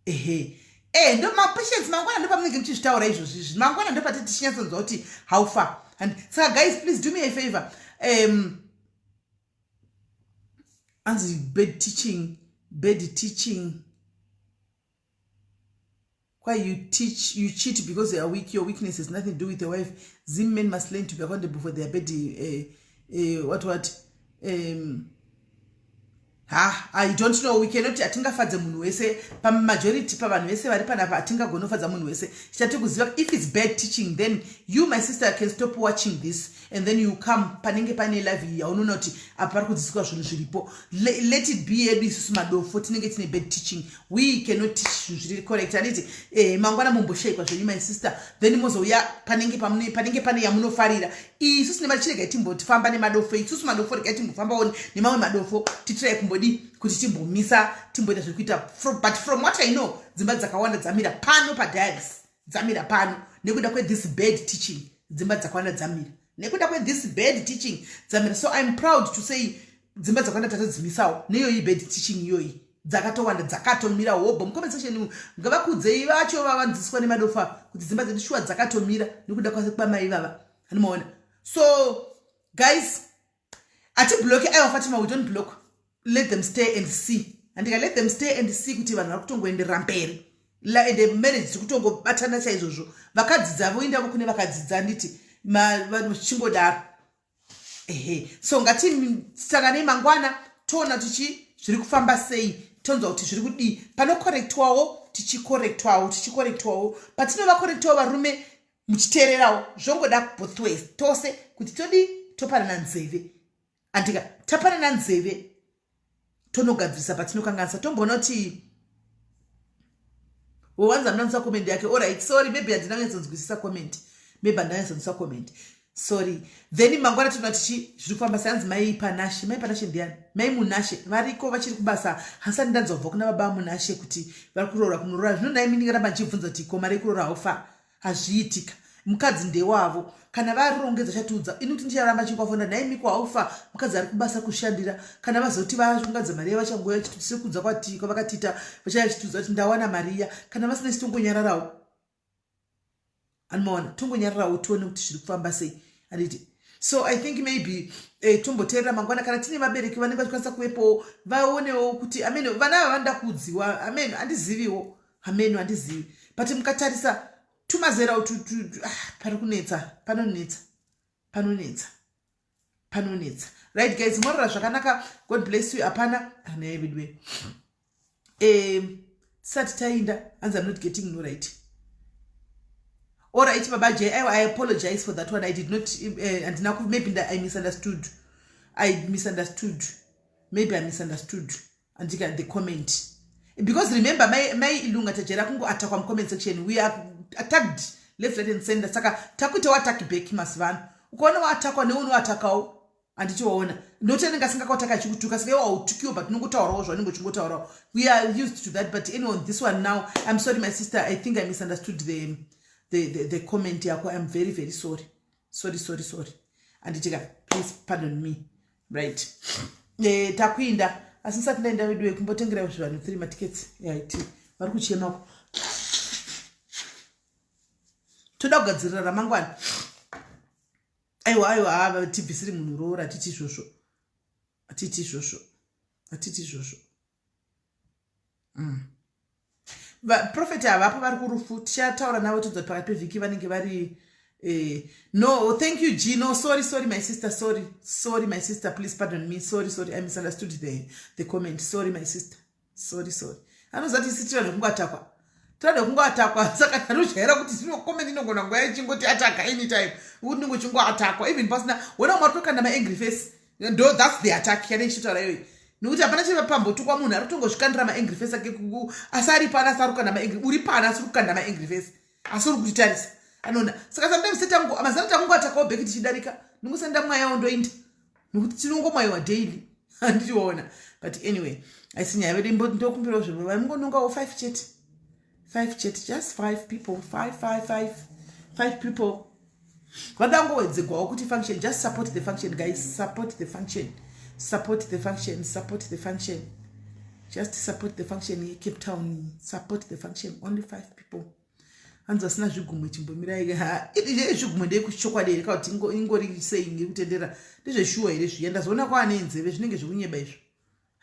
Ehe, ndo mapatients. Mangwana ndo pamunenge muchizvitaura izvozvi izvi. Mangwana ndo pati tichinyatsonzwa kuti how far. And saka guys, please do me a favor. Anzi bad teaching, bad teaching. Why you teach? You cheat because you are weak. Your weakness has nothing to do with your wife. Zim men must learn to be accountable for their bad what ha, I don't know. We cannot, hatingafadze munhu wese. Pamajority pavanhu vese vari panapa, hatingagoni kufadza munhu wese. Tichati kuziva, if it's bad teaching, then you, my sister, can stop watching this and then you come panenge pane live iyi yaunoona kuti apa pari kudzidziswa zvinhu zviripo. Let it be yedu isusu madofo tinenge tine bad teaching. We cannot teach zvinhu zviri correct, handiti? Mangwana mumboshayikwa zvenyu, my sister, then mozouya panenge pane yamunofarira. Isusu nemachirega timbofamba nemadofo. Isusu madofo, regai timbofambawo nemamwe madofo, titirai kumbodi kuti timbomisa, timboita zvekuita. But from what I know, dzimba dzakawanda dzamira pano padiaries, dzamira pano nekuda kwethis bad teaching. Dzimba dzakawanda dzamira nekuda kwethis bad teaching, dzamira. So I'm proud to say Dzimba dzakawanda tatodzimisawo neiyoyi bad teaching iyoyi, dzakatowanda dzakatomira hobho. Mucomment section ngavakudzei vacho vavanziswa nemadofa kuti dzimba dzedu shuwa dzakatomira nekuda kwamai vava anomaona. So guys, hatibloke. Aiwa Fatima, we don't block. Let them stay and see. Handika, let them stay and see kuti vanhu vari kutongoenderera mberi ende marriage dziri kutongobatana chaizvozvo. Vakadzidza voendavo kune vakadzidza, handiti? Zvichingodaro, ehe. So ngatisanganei mangwana, toona tichi zviri kufamba sei, tonzwa kuti zviri kudii. Panokorektwawo tichikorektwawo, tichikorektwawo patinovakorektwawo, varume muchiteererawo. Zvongoda both ways, tose kuti todii, topanana nzeve, andika tapanana nzeve, tonogadzirisa patinokanganisa. Tomboona kuti wanza munanzisa comment yake. Alright, sorry, maybe handina kunyatsonzwisisa comment, maybe handina kunyatsonzwisisa comment, sorry. Then mangwana tinoona tichi zviri kufamba seanzi. Mai Panashe, Mai Panashe ndiani? Mai Munashe variko, vachiri kubasa. Hasati ndanzwa kubva kuna baba Munashe kuti vari kuroora kunoroora. Zvino nai ndingaramba ndichibvunza kuti koma rekuroora haufa hazviitika. Mukadzi ndewavo, kana varongedza chatiudza. Ini kuti ndicharamba chingwafona nhai miko haufa, mukadzi ari kubasa kushandira. Kana vazoti vaunganidza mari yavachangoya sekudza kwavakatiita, vachaya chitiudza kuti ndawana mari iya. Kana vasina, chitongonyararawo, anomaona, tongonyararawo tione kuti zviri kufamba sei, anditi? So I think maybe tomboteerera mangwana. Kana tine vabereki vanenge vachikwanisa kuvepowo, vaonewo kuti ameno vana ava vanoda kuudziwa. Ameno, handiziviwo, ameno handizivi, but mukatarisa tumazera utu, ah, pari kunetsa, panonetsa, panonetsa, panonetsa. Right guys, morora zvakanaka. God bless you. Hapana anaevidwe tisati tainda. Hanzi I'm not getting no. Right, alright, Baba J. Aiwa, I apologize for that one. I did not handina, maybe I misunderstood, I misunderstood, maybe I misunderstood, andika, the comment, because remember mai Ilunga tajera kungoatakwa mucomment section. We are attacked left, right and center. Saka takuitawo attack back mazuva ano. Ukaona waatakwa neunoatakawo, handiti? Waona nokuti anenge asingakautaka achikutuka, saka iwo hautukiwo, but unongotaurawo zvaunenge uchingotaurawo. We are used to that. But anyway, on this one now, I'm sorry, my sister. I think I misunderstood the comment yako. I'm very, very sorry, sorry, sorry, sorry, handitika? Please pardon me. Right, takuinda, asi ndisati ndaenda veduwe, kumbotengera zvivanhu 3 matickets yait vari kuchemako. Toda kugadzirira ramangwana. Aiwa, aiwa, hava tibvisiri munhu roora. Hatiti izvozvo, hatiti izvozvo, hatiti izvozvo. Vaprofeti havapo, vari kurufu. Tichataura navo tonzwa pakati pevhiki vanenge vari. No, thank you, G. No, sorry, sorry, my sister. Sorry, sorry, my sister. Please pardon me. Sorry, sorry, I misunderstood the comment. Sorry, my sister. Sorry, sorry. Anoziva kuti isi tiri vanhu vekungoatakwa, tiri vanhu vekungoatakwa. Saka ndanojaira kuti zvino comment inogona nguva ichingoti ataka anytime, kuti ndingo chingoatakwa even pasina. Wona umwe ari kutokanda maangry face, ndo that's the attack yana ichitotaura iyoyi, nekuti hapana chepambotukwa. Munhu ari kutongozvikandira maangry face ake, asi ari pana, asi ari kukanda maangry, uri pana, asi uri kukanda maangry face, asi uri kutitarisa, anoona. Saka sometimes setangu mazana takungoatakawo back tichidarika, nongosenda mwayawo ndoinda, nekuti tinongomwayiwa daily, handichiona. But anyway, aisi nyaya vedu. Ndokumbirawo zvevo vamungonongawo five chete, five chete, just five people, five, five, five, five people vandangowedzegwawo kuti function. Just support the function, guys. Support the function, support the function, support the function. Just support the function yeCape Town. Support the function. Only five people. Hanzi vasina zvigumwe chimbomirai. Zvigumwe ndeyekuchokwadi here, kana kuti ingori sei iri kutendera? Ndezveshuwa here zviya? Ndazoona kwaane nzeve zvinenge zvekunyeba izvo.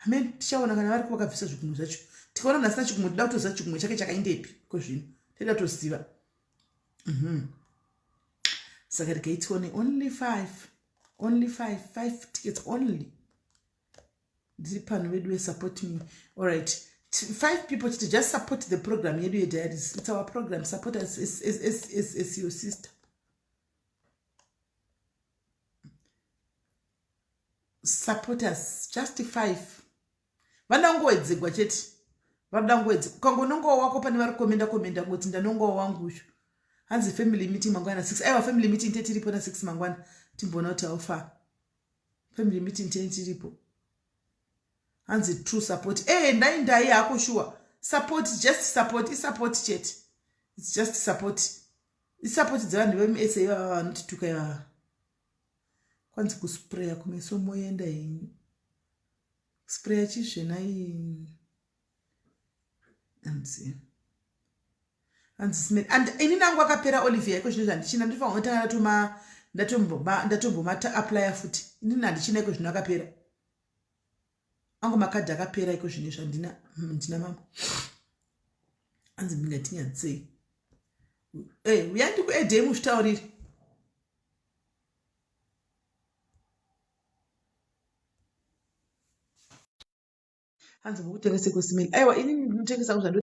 Amen. Tichaona kana vari vakabvisa zvigumwe zvacho. Tikaona munhu asina chigumwe, toda kutoziva chigumwe chake chakaindepi kozvino, toda toziva. Saka regai tione. Only five, only five, five tickets only. Ndiri pano vedu, support me. Alright, five people to just support the program yedu yediaries. It's our program. Support us as your sister. Support us, just five. Vanangowedzegwa chete, vanoda ngowedzegwa. Ukangonongawo wako pane vari kukomenda, komenda ngoti ndanongawo wangu uyu. Hanzi family meeting mangwana 6. Aiwa, family meeting tetiripo na6 mangwana. Timboona kuti haufa family meeting teni tiripo. Hanzi true support. E ndai ndai hako sure. Support, just support, isupport chete. It's just support, isupport dzevanhu vemusa ivava vanotituka ivava. Kwanzi kuspraya kumeso, moenda henyu. Spray chizvenai anzi anzi smell and ini nangu akapera Olivia iko zvino zvandichina ndifanira kutanga ndatoma ndatomboma ndatombomata applya futi inini handichina iko zvino akapera angu makadhi akapera iko zvino izvi handina ndina mama anzi ndingatinyadzei eh uya ndikuedhei muzvitaurire hanzi mukutengesa kwesimeni aiwa ini ndinotengesa kuzvando